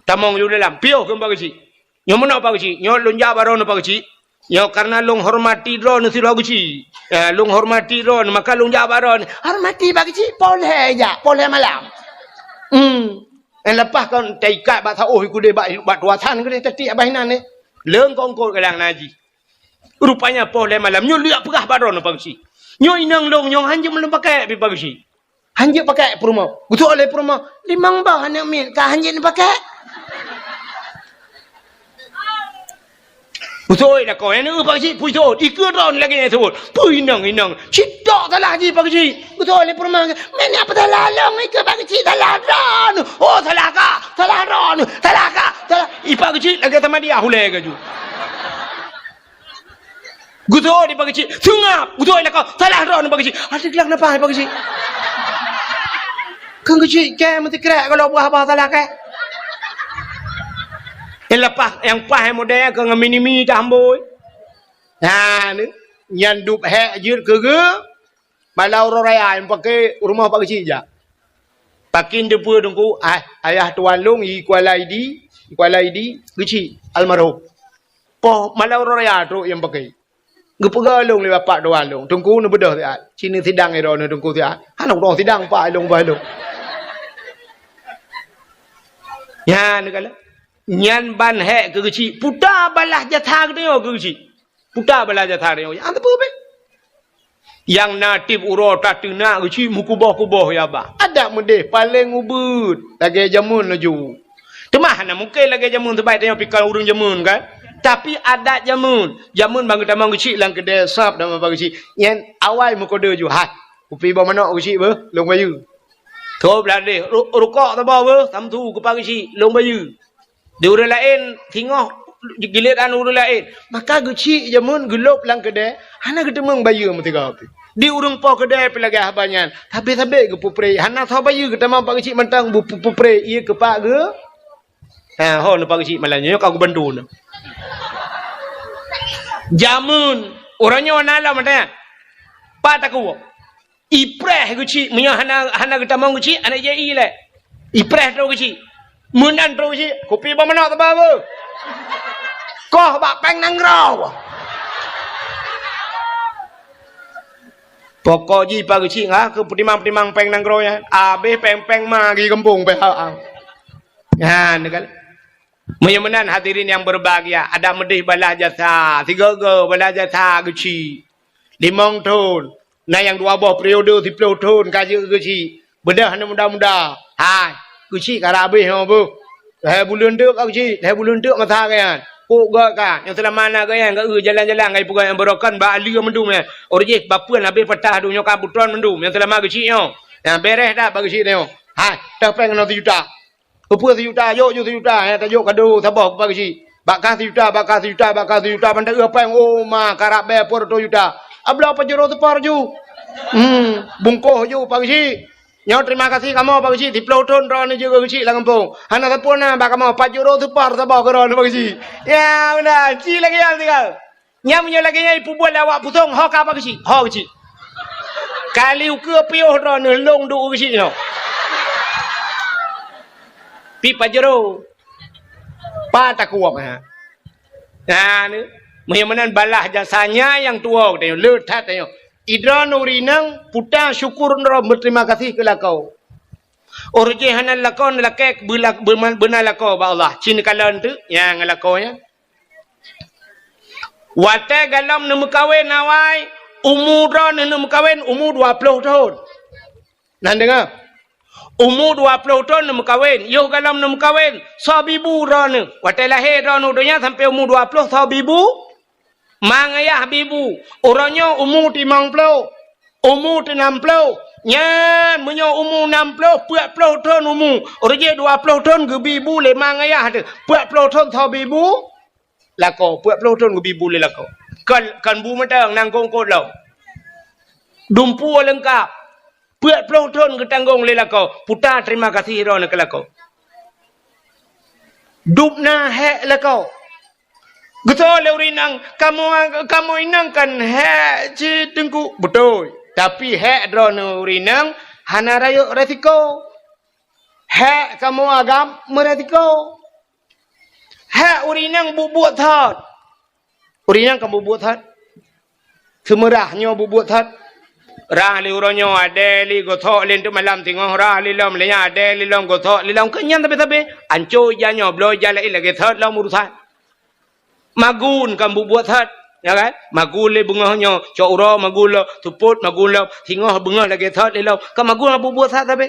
Tamong ju dalam. Piôh kheun Pak Geuchik. "Nyoe meunoe Pak Geuchik, nyoe lôn jak bak droeneuh Pak Geuchik. Nyoe karena lôn hormati droeneuh sidroe Geuchik. Eh, lôn hormati droeneuh, maka lôn jak bak droeneuh." "Hormati Pak Geuchik, poh lhée jak, poh lhée malam." Hmm. Eh, leupah kon taikat bak saôh i keudeh bak, bak tuasan keudeh tatiek bak inan nyoe. Leungkongkot galang naji. Rupanya poh lhée malam nyoe lheueh peugah bak droeneuh Pak Geuchik. "Nyoe inong lôn nyoe hanjeuet lôn pakée pi Pak Geuchik." Hanjeuet pakée peurumoh. Geuseuôt lé peurumoh, "Limong boh aneuk miet ka hanjeuet pakée." Geuseuôt lakoe, "Aneuk Pak Geuchik, peue seuôt?" Ikeue droeneuh lagée nyan seuôt. "Peue inong, inong? Cit tok salah jih Pak Geuchik." Geuseuôt lé peurumoh, "Meunyoe peusalah lôn ikeue Pak Geuchik, salah droeneuh." "Oh, salah kah? Salah droeneuh. Salah kah? Salah." Ih, Pak Geuchik lagée sama dia hulée gaju. Geuseuôt di Pak Geuchik, seungab, geuseuôt lakoe, salah droeneuh Pak Geuchik. Adak glang napa Pak Geuchik? Keu Geuchik kée meusikrek kalau buah-buah salah kée. Nyang leupah, nyang paih model keu ngon mini-mini tambôi. Nah, ni, nyan dub hék jeuet keu geu, bala uroe raya nyang paké rumoh Pak Geuchik jak. Pakin teupeu teungku, ah, ayah tuan lôn i Kuala Idi, i Kuala Idi, Geuchik, almarhum. Poh malam uroe raya trok nyang paké. Geupeugah lôn lé bapak tuan lôn, "Teungku neubeudôh siat, ci neusidang droeneuh teungku siat." Hana udong sidang pak lôn bah lôn. Nyan kala. Nyan ban hék keu Geuchik, puta balah jasa geutanyoe keu Geuchik. Puta balah jasa geutanyoe. Nyang teupeu beh. Nyang na tieb uroe tateunak Geuchik meukuboh-kuboh ya bah. Adak meudeh paleng ubeuet lagée jameun laju. Teuma hana mungken lagée jameun, sabab tanyoe pih kon ureuëng jameun kan. Tapi adat jameun, jameun ban geutamong Geuchik lam keudée sab dan meuba Geuchik. Nyan awai meukodeu ju, "Hai, kupi boh manok Geuchik beuh, lôn bayeue." Tôb ladeh, ru-, rukok saboh beuh, samsu kupa Geuchik, lôn bayeue. Di ureuëng laén singoh giliran ureuëng laén. Maka Geuchik jameun geulôb lam keudée, hana geuteumeung bayeue meusigoe pih. Di ureuëng po keudée pih lagée haba nyan. Sabé-sabé geupeupreh, hana soe bayeue geutamong pak Geuchik mantong bu-, pu-, peupreh ié keu pak geu. Ha, ho neu pak Geuchik malam nyoe ka geubantu neu. Jameun, uroe nyoe na lom ada. Pat takue. Ipreh Geuchik, meunyoe hana, hana geutamong Geuchik, hana jai ilée. Ipreh trok Geuchik. Meunan trok Geuchik, kupi boh manok teuba beuh. Koh bak péng nanggroe. Pokok jih pak Geuchik ngah keu peutimang-peutimang péng nanggroe nyan. Abéh péng-péng ma geugampông pih ha. Nyan kan. Meunyoe meunan hadirin yang berbahagia, adak meudeh balah jasa, sigoe-goe balah jasa Geuchik. Limong thon, na nyang dua boh periode siplôh thon ka jeuet Geuchik. Beudôh aneuk muda-muda. Hai, Geuchik ka rab abéh nyoe beuh. Lhée buleuen teuk ka Geuchik, lhée buleuen teuk masa geuh nyan. Kok gét ka, nyang seulama na geuh nyan, geu jalan-jalan ngon peugah nyang beurokon bak aleue mandum nyan. Uroe jih bapeuen habéh patah donya ka butron mandum, nyang seulama Geuchik nyoe. Nyang bereh that bak Geuchik nyoe. Hai, toh péng keunoe sijuta. Peue sijuta, jok ju sijuta, eh, tajok kado saboh bak Geuchik. Bak kah sijuta, bak kah sijuta, bak kah sijuta, ban taeu péng, oh, ma, karab bée peuet reutôh juta. Abloe pajoh reutôh seupar ju. Hmm, bungkoh ju pak Geuchik. Nyoe terima kasih kamoe pak Geuchik, siplôh thon droeneuh jeuet keu Geuchik lam gampông. Hana sapeue na bak kamoe, pajoh reutôh seupar saboh keudroe pak Geuchik. Ya, meunan, ci lagée nyan sigoe. Nyan meunyoe lagée nyan ipeubuet lé awak pusong, ho ka pak Geuchik, ho Geuchik. Kali ukeue piôh droeneuh lôn duek u geuchik nyoe. Pi pajero. Pa takuwöm ha. Nah, ni. Meunyoe meunan balah jasanya nyang tuwoe geutanyoe, le that tanyoe. Idroeneuh ureueng inong, puta syukur droe, beuterima kasih keu lakoe. Ureueng jih hana lakoe, neulakée beula-, beuna lakoe bak Allah. Cit neukalon teuk nyang lakoe nyan. Watée galom neumeukawen awai, umu droeneuh neumeukawen, umu dua ploh thon. Na deungoe? Umu dua ploh thon neumeukawen, yoh galom neumeukawen, soe bibu droeneuh. Watée lahé droeneuh u donya sampoe umu dua ploh, soe bibu? Ma ngayah bibu. Uroe nyoe umu timong ploh, umu teunam ploh. Nyan meunyoe umu nam ploh, peuet ploh thon umu. Ureueng jih dua ploh thon geubi bu lé ma ngayah teuh. Peuet ploh thon soe bi bu? Lakoe. Peuet ploh thon geubi bu lé lakoe. Kon, kon bu mantong, nangkong kot lom. Dumpeue leungkap. Peuet ploh thon geutanggong lé lakoe. Puta terima kasih droeneuh keu lakoe. Dubna hék lakoe. Geusoe lé ureueng inong, "Kamoe, kamoe inong kan hék cit Teungku." Beutôi. Tapi hék droeneuh ureueng inong hana rayeuk resiko. Hék kamoe agam meuresiko. Hék ureueng inong buet-buet that. Ureueng inong kan buet-buet that. Seumeurah nyoe buet-buet that. Rah lé uroe nyoe, adé lé gosok lé teuk malam singoh, rah lé lom lé nyan, adé lé lom gosok lé lom. Keu nyan sabe-sabe. Anco ija nyoe, bloe ija laén lagée that lom urusan. Magun kan buet-buet that, ya kan? Magun lé beungoh nyoe, cok uroe magun lom, seupôt magun lom, singoh beungoh lagée that lé lom. Kan magun buet-buet that sabe.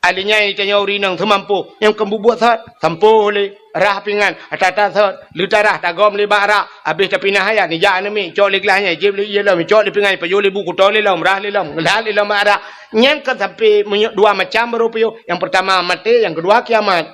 Alinyan tanyoe ureueng inong seumampôh, nyang keu bubuet sot, sampôh lé, rah pingan, ata-ata sot, leutarah tagom lé bak rak, abéh tapinah ayat, nijak aneuk miet, cok lé glah nyan, jieb lé ié lom, cok lé pingan, pajoh lé bu kuto lé lom, rah lé lom, ngeulat lé lom bak rak. Nyan kan sampoe meunyoe dua macam baru piôh. Nyang peurtama maté, nyang keudua kiamat.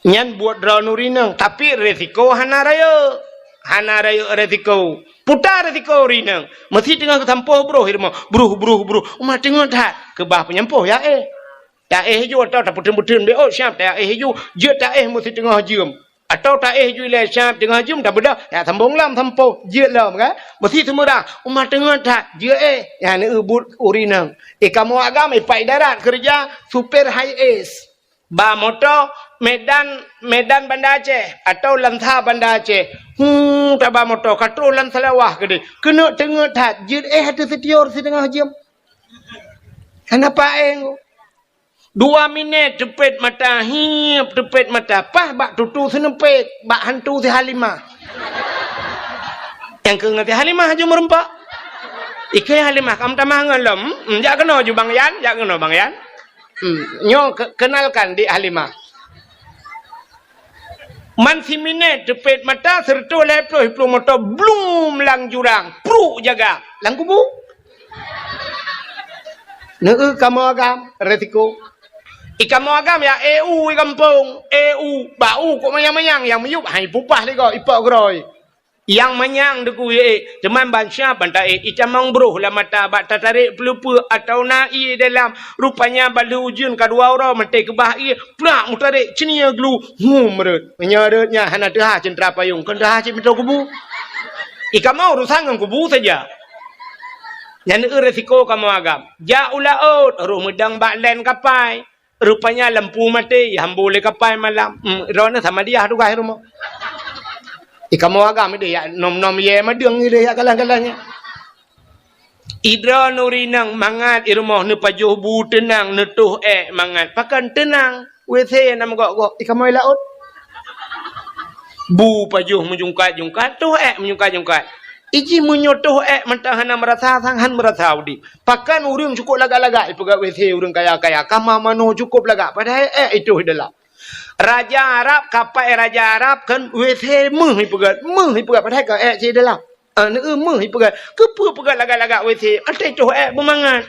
Nyan buet droeneuh ureueng inong, tapi resiko hana rayeuk. Hana rayeuk resiko. Puta resiko ureueng inong. Meusi teungoh geusampôh broh i rumoh. Broh, broh, broh. Uma teungeut that. Keubah peunyampôh ya éh. Ta éh ju atau tapeuteun-peuteun B O siap ta éh ju. Jeuet ta éh meusi teungoh jeuem. Atau ta éh ju ilée siap teungoh jeuem tabeudoh. Ya sambong lom sampôh. Jeuet lom kan. Meusi seumeurah. Uma teungeut that. Jeuet éh. Ya neu buet ureueng inong. Eh kamoe agam, eh, pat idarat keureuja, supir high S. Ba moto Medan, Medan Banda Aceh atau Lansa Banda Aceh. Hu, taba moto ka troh lam Seulawah keudeh. Keuneuk teungeut that, jeuet éh ateueh sitior siteungoh jeuem. Hana paéng. Dua minét teupet mata, hiep teupet mata, paih bak tutu seuneupet, bak hantu si Halimah. Nyang keu ngon si Halimah aju meureumpok. Ikeu Halimah, kam tamah ngon lom. Hmm, jak keunoe ju Bang Yan, jak keunoe Bang Yan. Hmm, nyoe ke-, kenalkan di Halimah. Man siminét teupet mata, seureutôh lhée ploh iplueng moto, blum lam jurang, pruk jaga, lam kubu. Neu kamoe agam, resiko. I kamoe agam ya, eu i gampông, eu, bak u kok manyang-manyang, nyang miyueb hai pupah lé gob, ipok groi. Nyang manyang deukui ék, teuma ban siap ban taék, itamong broh lam mata bak tatarek peuleupeuk atawa na ié dalam. Rupanya ban lheueh ujeuen ka dua uroe maté keubah ié, plak meutarek ceunie glu, hum rot. Meunyoe rot nyan hana teuhah ceunteurak payong, kon teuhah cit meutoe kubu. I kamoe urusan ngon kubu saja. Nyan eu resiko kamoe agam. Jak u laôt, roh meudong bak len kapai. Rupanya lampu maté, ihambô lé kapai malam. Hmm, droeneuh sama diah tugaih rumoh. Eh, kamoe agam ideh yak nom-nom yé madeueng ideh yak galah-galah nyan. Idroeneuh ureueng inong mangat i rumoh neupajoh bu teunang, neutoh ék mangat. Pakon teunang? W C na meugok-gok. Eh, kamoe laôt. Bu pajoh meujungkat-jungkat, toh ék meujungkat-jungkat. Iji meunyoe toh ék mantong hana meurasa sang, han meurasa udeb. Pakon ureueng cukôp lagak-lagak ipeugét W C ureueng kaya-kaya, kama manoe cukôp lagak, padahai ék itoh i dalam. Raja Arab, kapai raja Arab kan W C meuh ipeugét, meuh ipeugét, padahai ka ék cit i dalam. Ah, neu meuh ipeugét. Keupeue peugét lagak-lagak W C? Até toh ék beumangat.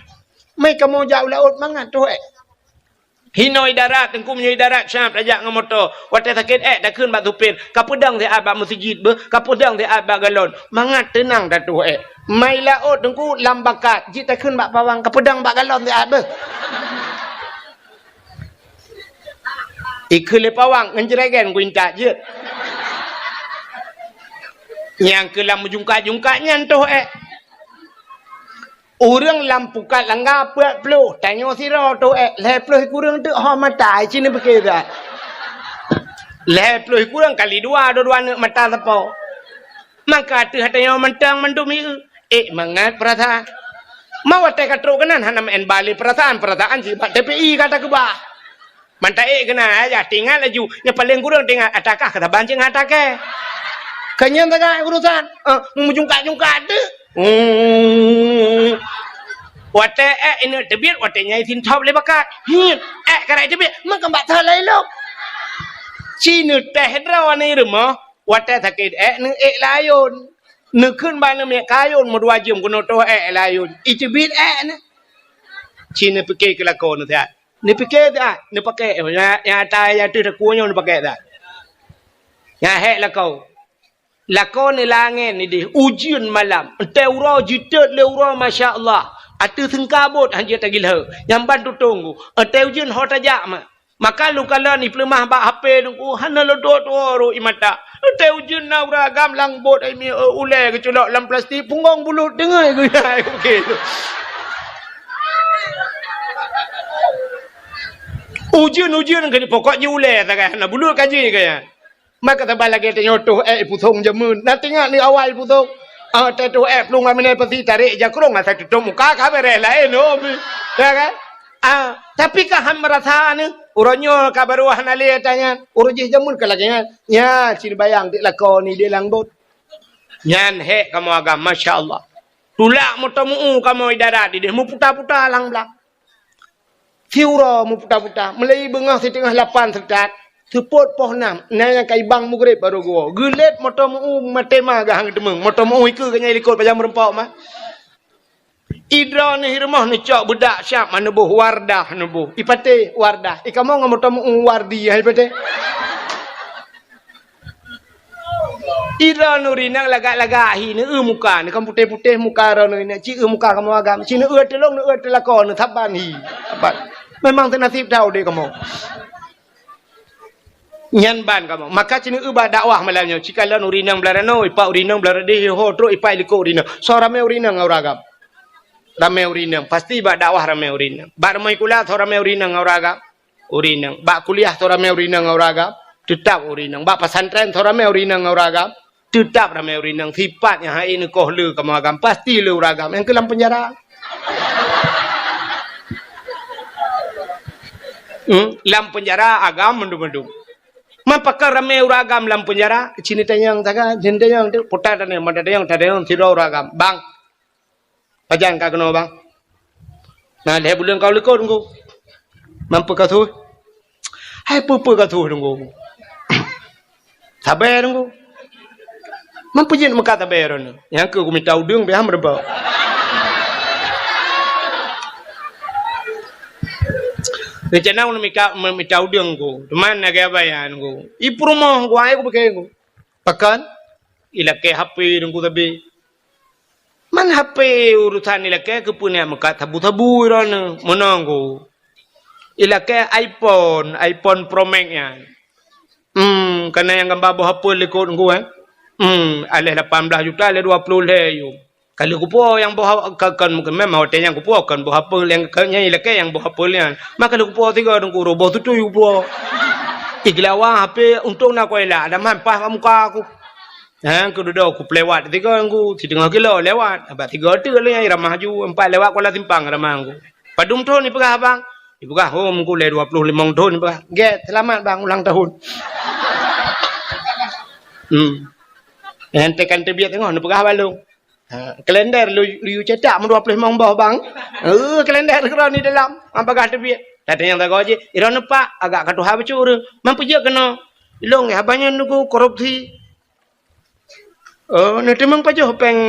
Mai kamoe jak u laôt mangat toh ék. Hinoe i darat, Teungku, meunyoe i darat siap tajak ngon moto. Watée sakét ék takheun bak supir, "Kapeudong siat bak meuseujid beuh, kapeudong siat bak galon." Mangat teunang tatoh ék. Mai laôt, Teungku, lam bakat, jeuet takheun bak pawang, "Kapeudong bak galon siat beuh." Ikheun lé pawang, ngon jregen kuintat jeuet. Nyang keu lam meujungkat-jungkat nyan toh ék. Ureuëng lam pukat langga peuet ploh, tanyoe sidroe toh ék, lhée ploh kureueng teuk ho mata, ci neupike that. Lhée ploh kureueng kali dua, dua-dua neuk mata sapo. Maka ateueh tanyoe mantong mandum ieu, ék mangat peurasaan. Ma watée ka trok keunan hana meu'en bale peurasaan, peurasaan sibak T P I ka takeubah. Mantong ék keunan, ayah teuingat laju. Nyang paleng kureueng teuingat, atakah ka saban cit ngon atakée. Ka nyan sagai urusan. Eh, meujungkat-jungkat teuk. Hmm. Watée ék ineuk teubiet, watée nyan isin thop lé bakat. Hiet, ék ka rayeuk teubiet, meukeubak that lé lom. Ci neutéh droe ni rumoh, watée sakét ék neuék layôn. Neukheun bak neumiet kayôn meudua jeuem keunoe toh ék layôn. Iteubiet ék nyan. Ci neupike keu lakoe neusiat. Neupike that, neupake, nyang, nyang ata nyang teuh takue nyoe neupake that. Nyang hék lakoe. Lakoe neulangét nideh, ujeuen malam. Entée uroe jiteuet lé uroe, masya Allah. Ateueh seungkabot hanjeuet tagilheu. Nyang ban tutong ku. Entée ujeuen ho tajak ma. Maka lôn kalon ipeuleumah bak H P lôn ku, hana lôn tuwoe-tuwoe rot ie mata. Entée ujeuen na ureuëng agam lam bot ai mi, ulée geuculok lam plastik, punggong bulut teungeut geuya. Ujeuen-ujeuen keu pokok jih ulée sagai hana bulut ka jih kaya. Maka saban lagée tanyoe toh ék ipusong jameun. Na teuingat ni awai ipusong. Ah, teuh toh ék plueng aminai pasi tarek jakrong asai tutup muka ka beres laén, oh. Ya kan? Ah, tapi ka han meurasa ni, uroe nyoe ka barô hana lé ata nyan. Uroe jih jameun ka lagée nyan. Nya, ci neubayang dik lakoe ni di lam bot. Nyan hék kamoe agam, masya Allah. Tulak moto meu-u kamoe di darat ideh, meuputa-puta lam blang. Siuroe meuputa-puta, meulai beungoh siteungoh lapan seutat, seupôt poh nam, na nyang ka ibang mugreb barô geuwoe. Geulet moto meu-u maté ma geuhang teumeueng, moto meu-u ikeue geunyai likot pajan meurumpok ma. Idroe neuh i rumoh neucok beudak siab ma neuboh Wardah neuboh. Ipatéh Wardah. Ikamoe ngon moto meu-u Wardi hai patéh. Idroe neuh rinang lagak-lagak hi neueu muka, neuh kan putéh-putéh muka droe neuh rinang, ci eu muka kamoe agam, ci neueu teulông, neueu teulakô, neusaban hi. Saban. Memang teunasib that udeb kamoe. Nyan ban kamoe. Maka ci neueu bak dakwah malam nyoe, ci kalon ureuëng inong blah ranoe, ipak ureuëng inong blah radeh, ho trok ipak likot ureuëng inong. Soe ramé ureuëng inong ngon ureuëng agam? Ramé ureuëng inong. Pasti bak dakwah ramé ureuëng inong. Bak rumoh sikula soe ramé ureuëng inong ngon ureuëng agam? Ureuëng inong. Bak kuliah soe ramé ureuëng inong ngon ureuëng agam? Teutap ureuëng inong. Bak pesantren soe ramé ureuëng inong ngon ureuëng agam? Teutap ramé ureuëng inong. Sipat nyang hai neukoh le kamoe agam, pasti le ureuëng agam. Nyang keu lam peunjara. Hmm? Lam peunjara agam mandum-mandum. Man pakon ramé ureuëng agam lam peunjara? Ci neutanyong saga, ci neutanyong tu, puta tanyong, mata tanyong, tanyong sidroe ureuëng agam. Bang, pajan ka keunoe, Bang? Na lhée buleuen ka u likot, Teungku. Man peue ka su? Hai peue-peue ka su, Teungku. Sabe, Teungku. Man peue jeuet meukat sabe droeneuh? Nyang keu kumita udeueng pih han meureubah. Reuncana ulôn mika, me-, mita udeueng, Teungku. Teuma lagée abaya, Teungku. I peurumoh, Teungku, hai kupike, Teungku. Pakon? Ilakée H P, Teungku, sabe. Man H P urosan ilakée keupeue neujak meukat sabu-sabu droeneuh, meunoe, Teungku. Ilakée iPhone, iPhone Pro Max nyan. Hmm, kana nyang gamba boh apel likot, Teungku, eh. Hmm, aléh lapan blah juta, aléh dua ploh lhée yum. Ka lheueh kupuwoe nyang boh a-, ka, kon, memang watée nyan kupuwoe kon boh apel nyang ka, nyang ilakée nyang boh apel nyan. Maka lheueh kupuwoe sigoe, Teungku, roboh tutui kupuwoe. Igeulawa H P untông na kuela, ada man paih bak muka aku. Ha, keududoe kupeulewat sigoe, Teungku, siteungoh kilo lewat. Abah sigoe teuk lé nyang iramah ju, empat lewat kuala simpang ramah, Teungku. Padum thon ipeugah, Bang? Ipeugah, "Oh, Teungku, lé dua ploh limong thon," ipeugah. "Gét, seulamat, Bang, ulang tahun." Hmm. Nyang tekan teubiet teungoh neupeugah bak lôn. Ha, kalender lu, lu cetak meudua ploh limong boh, Bang. Eh, kalender keudroe ni dalam, ha, bagah teubiet. Tatanyong sagoe jih, "Droeneuh, Pak, agak ka tuha bacut ureuëng. Man peue jeuet keunoe?" "Ilôn, haba nyan, Teungku, korupsi." "Oh, neuteumeung pajoh péng,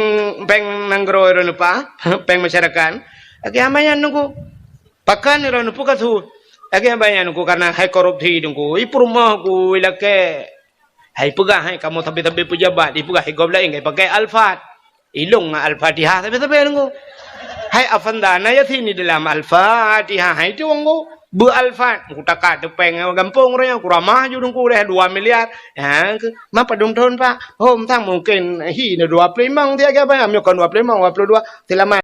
péng nanggroe droeneuh, Pak? Péng masyarakat?" "Lagée haba nyan, Teungku." "Pakon droeneuh, peue ka su?" "Lagée haba nyan, Teungku, karena hai korupsi, Teungku. I peurumoh ku ilakée. Hai peugah hai kamoe sabe-sabe peujabat, ipeugah hai gob laén ka ipakai Alphard. Ilôn ngon Al-Fatihah sabe-sabe, Teungku. Hai Avanda na Yasin di dalam Al-Fatihah hai tu, Teungku." Beu Alphard, kutaka teupeng gampông ureuëng, kuramah ju Teungku deh dua miliar. Ha, ke, ma padum thon, Pak? Hom sang mungken hi na dua ploh limong siaga, Pak. Meunyoe kon dua ploh limong, dua puluh dua, seulamat.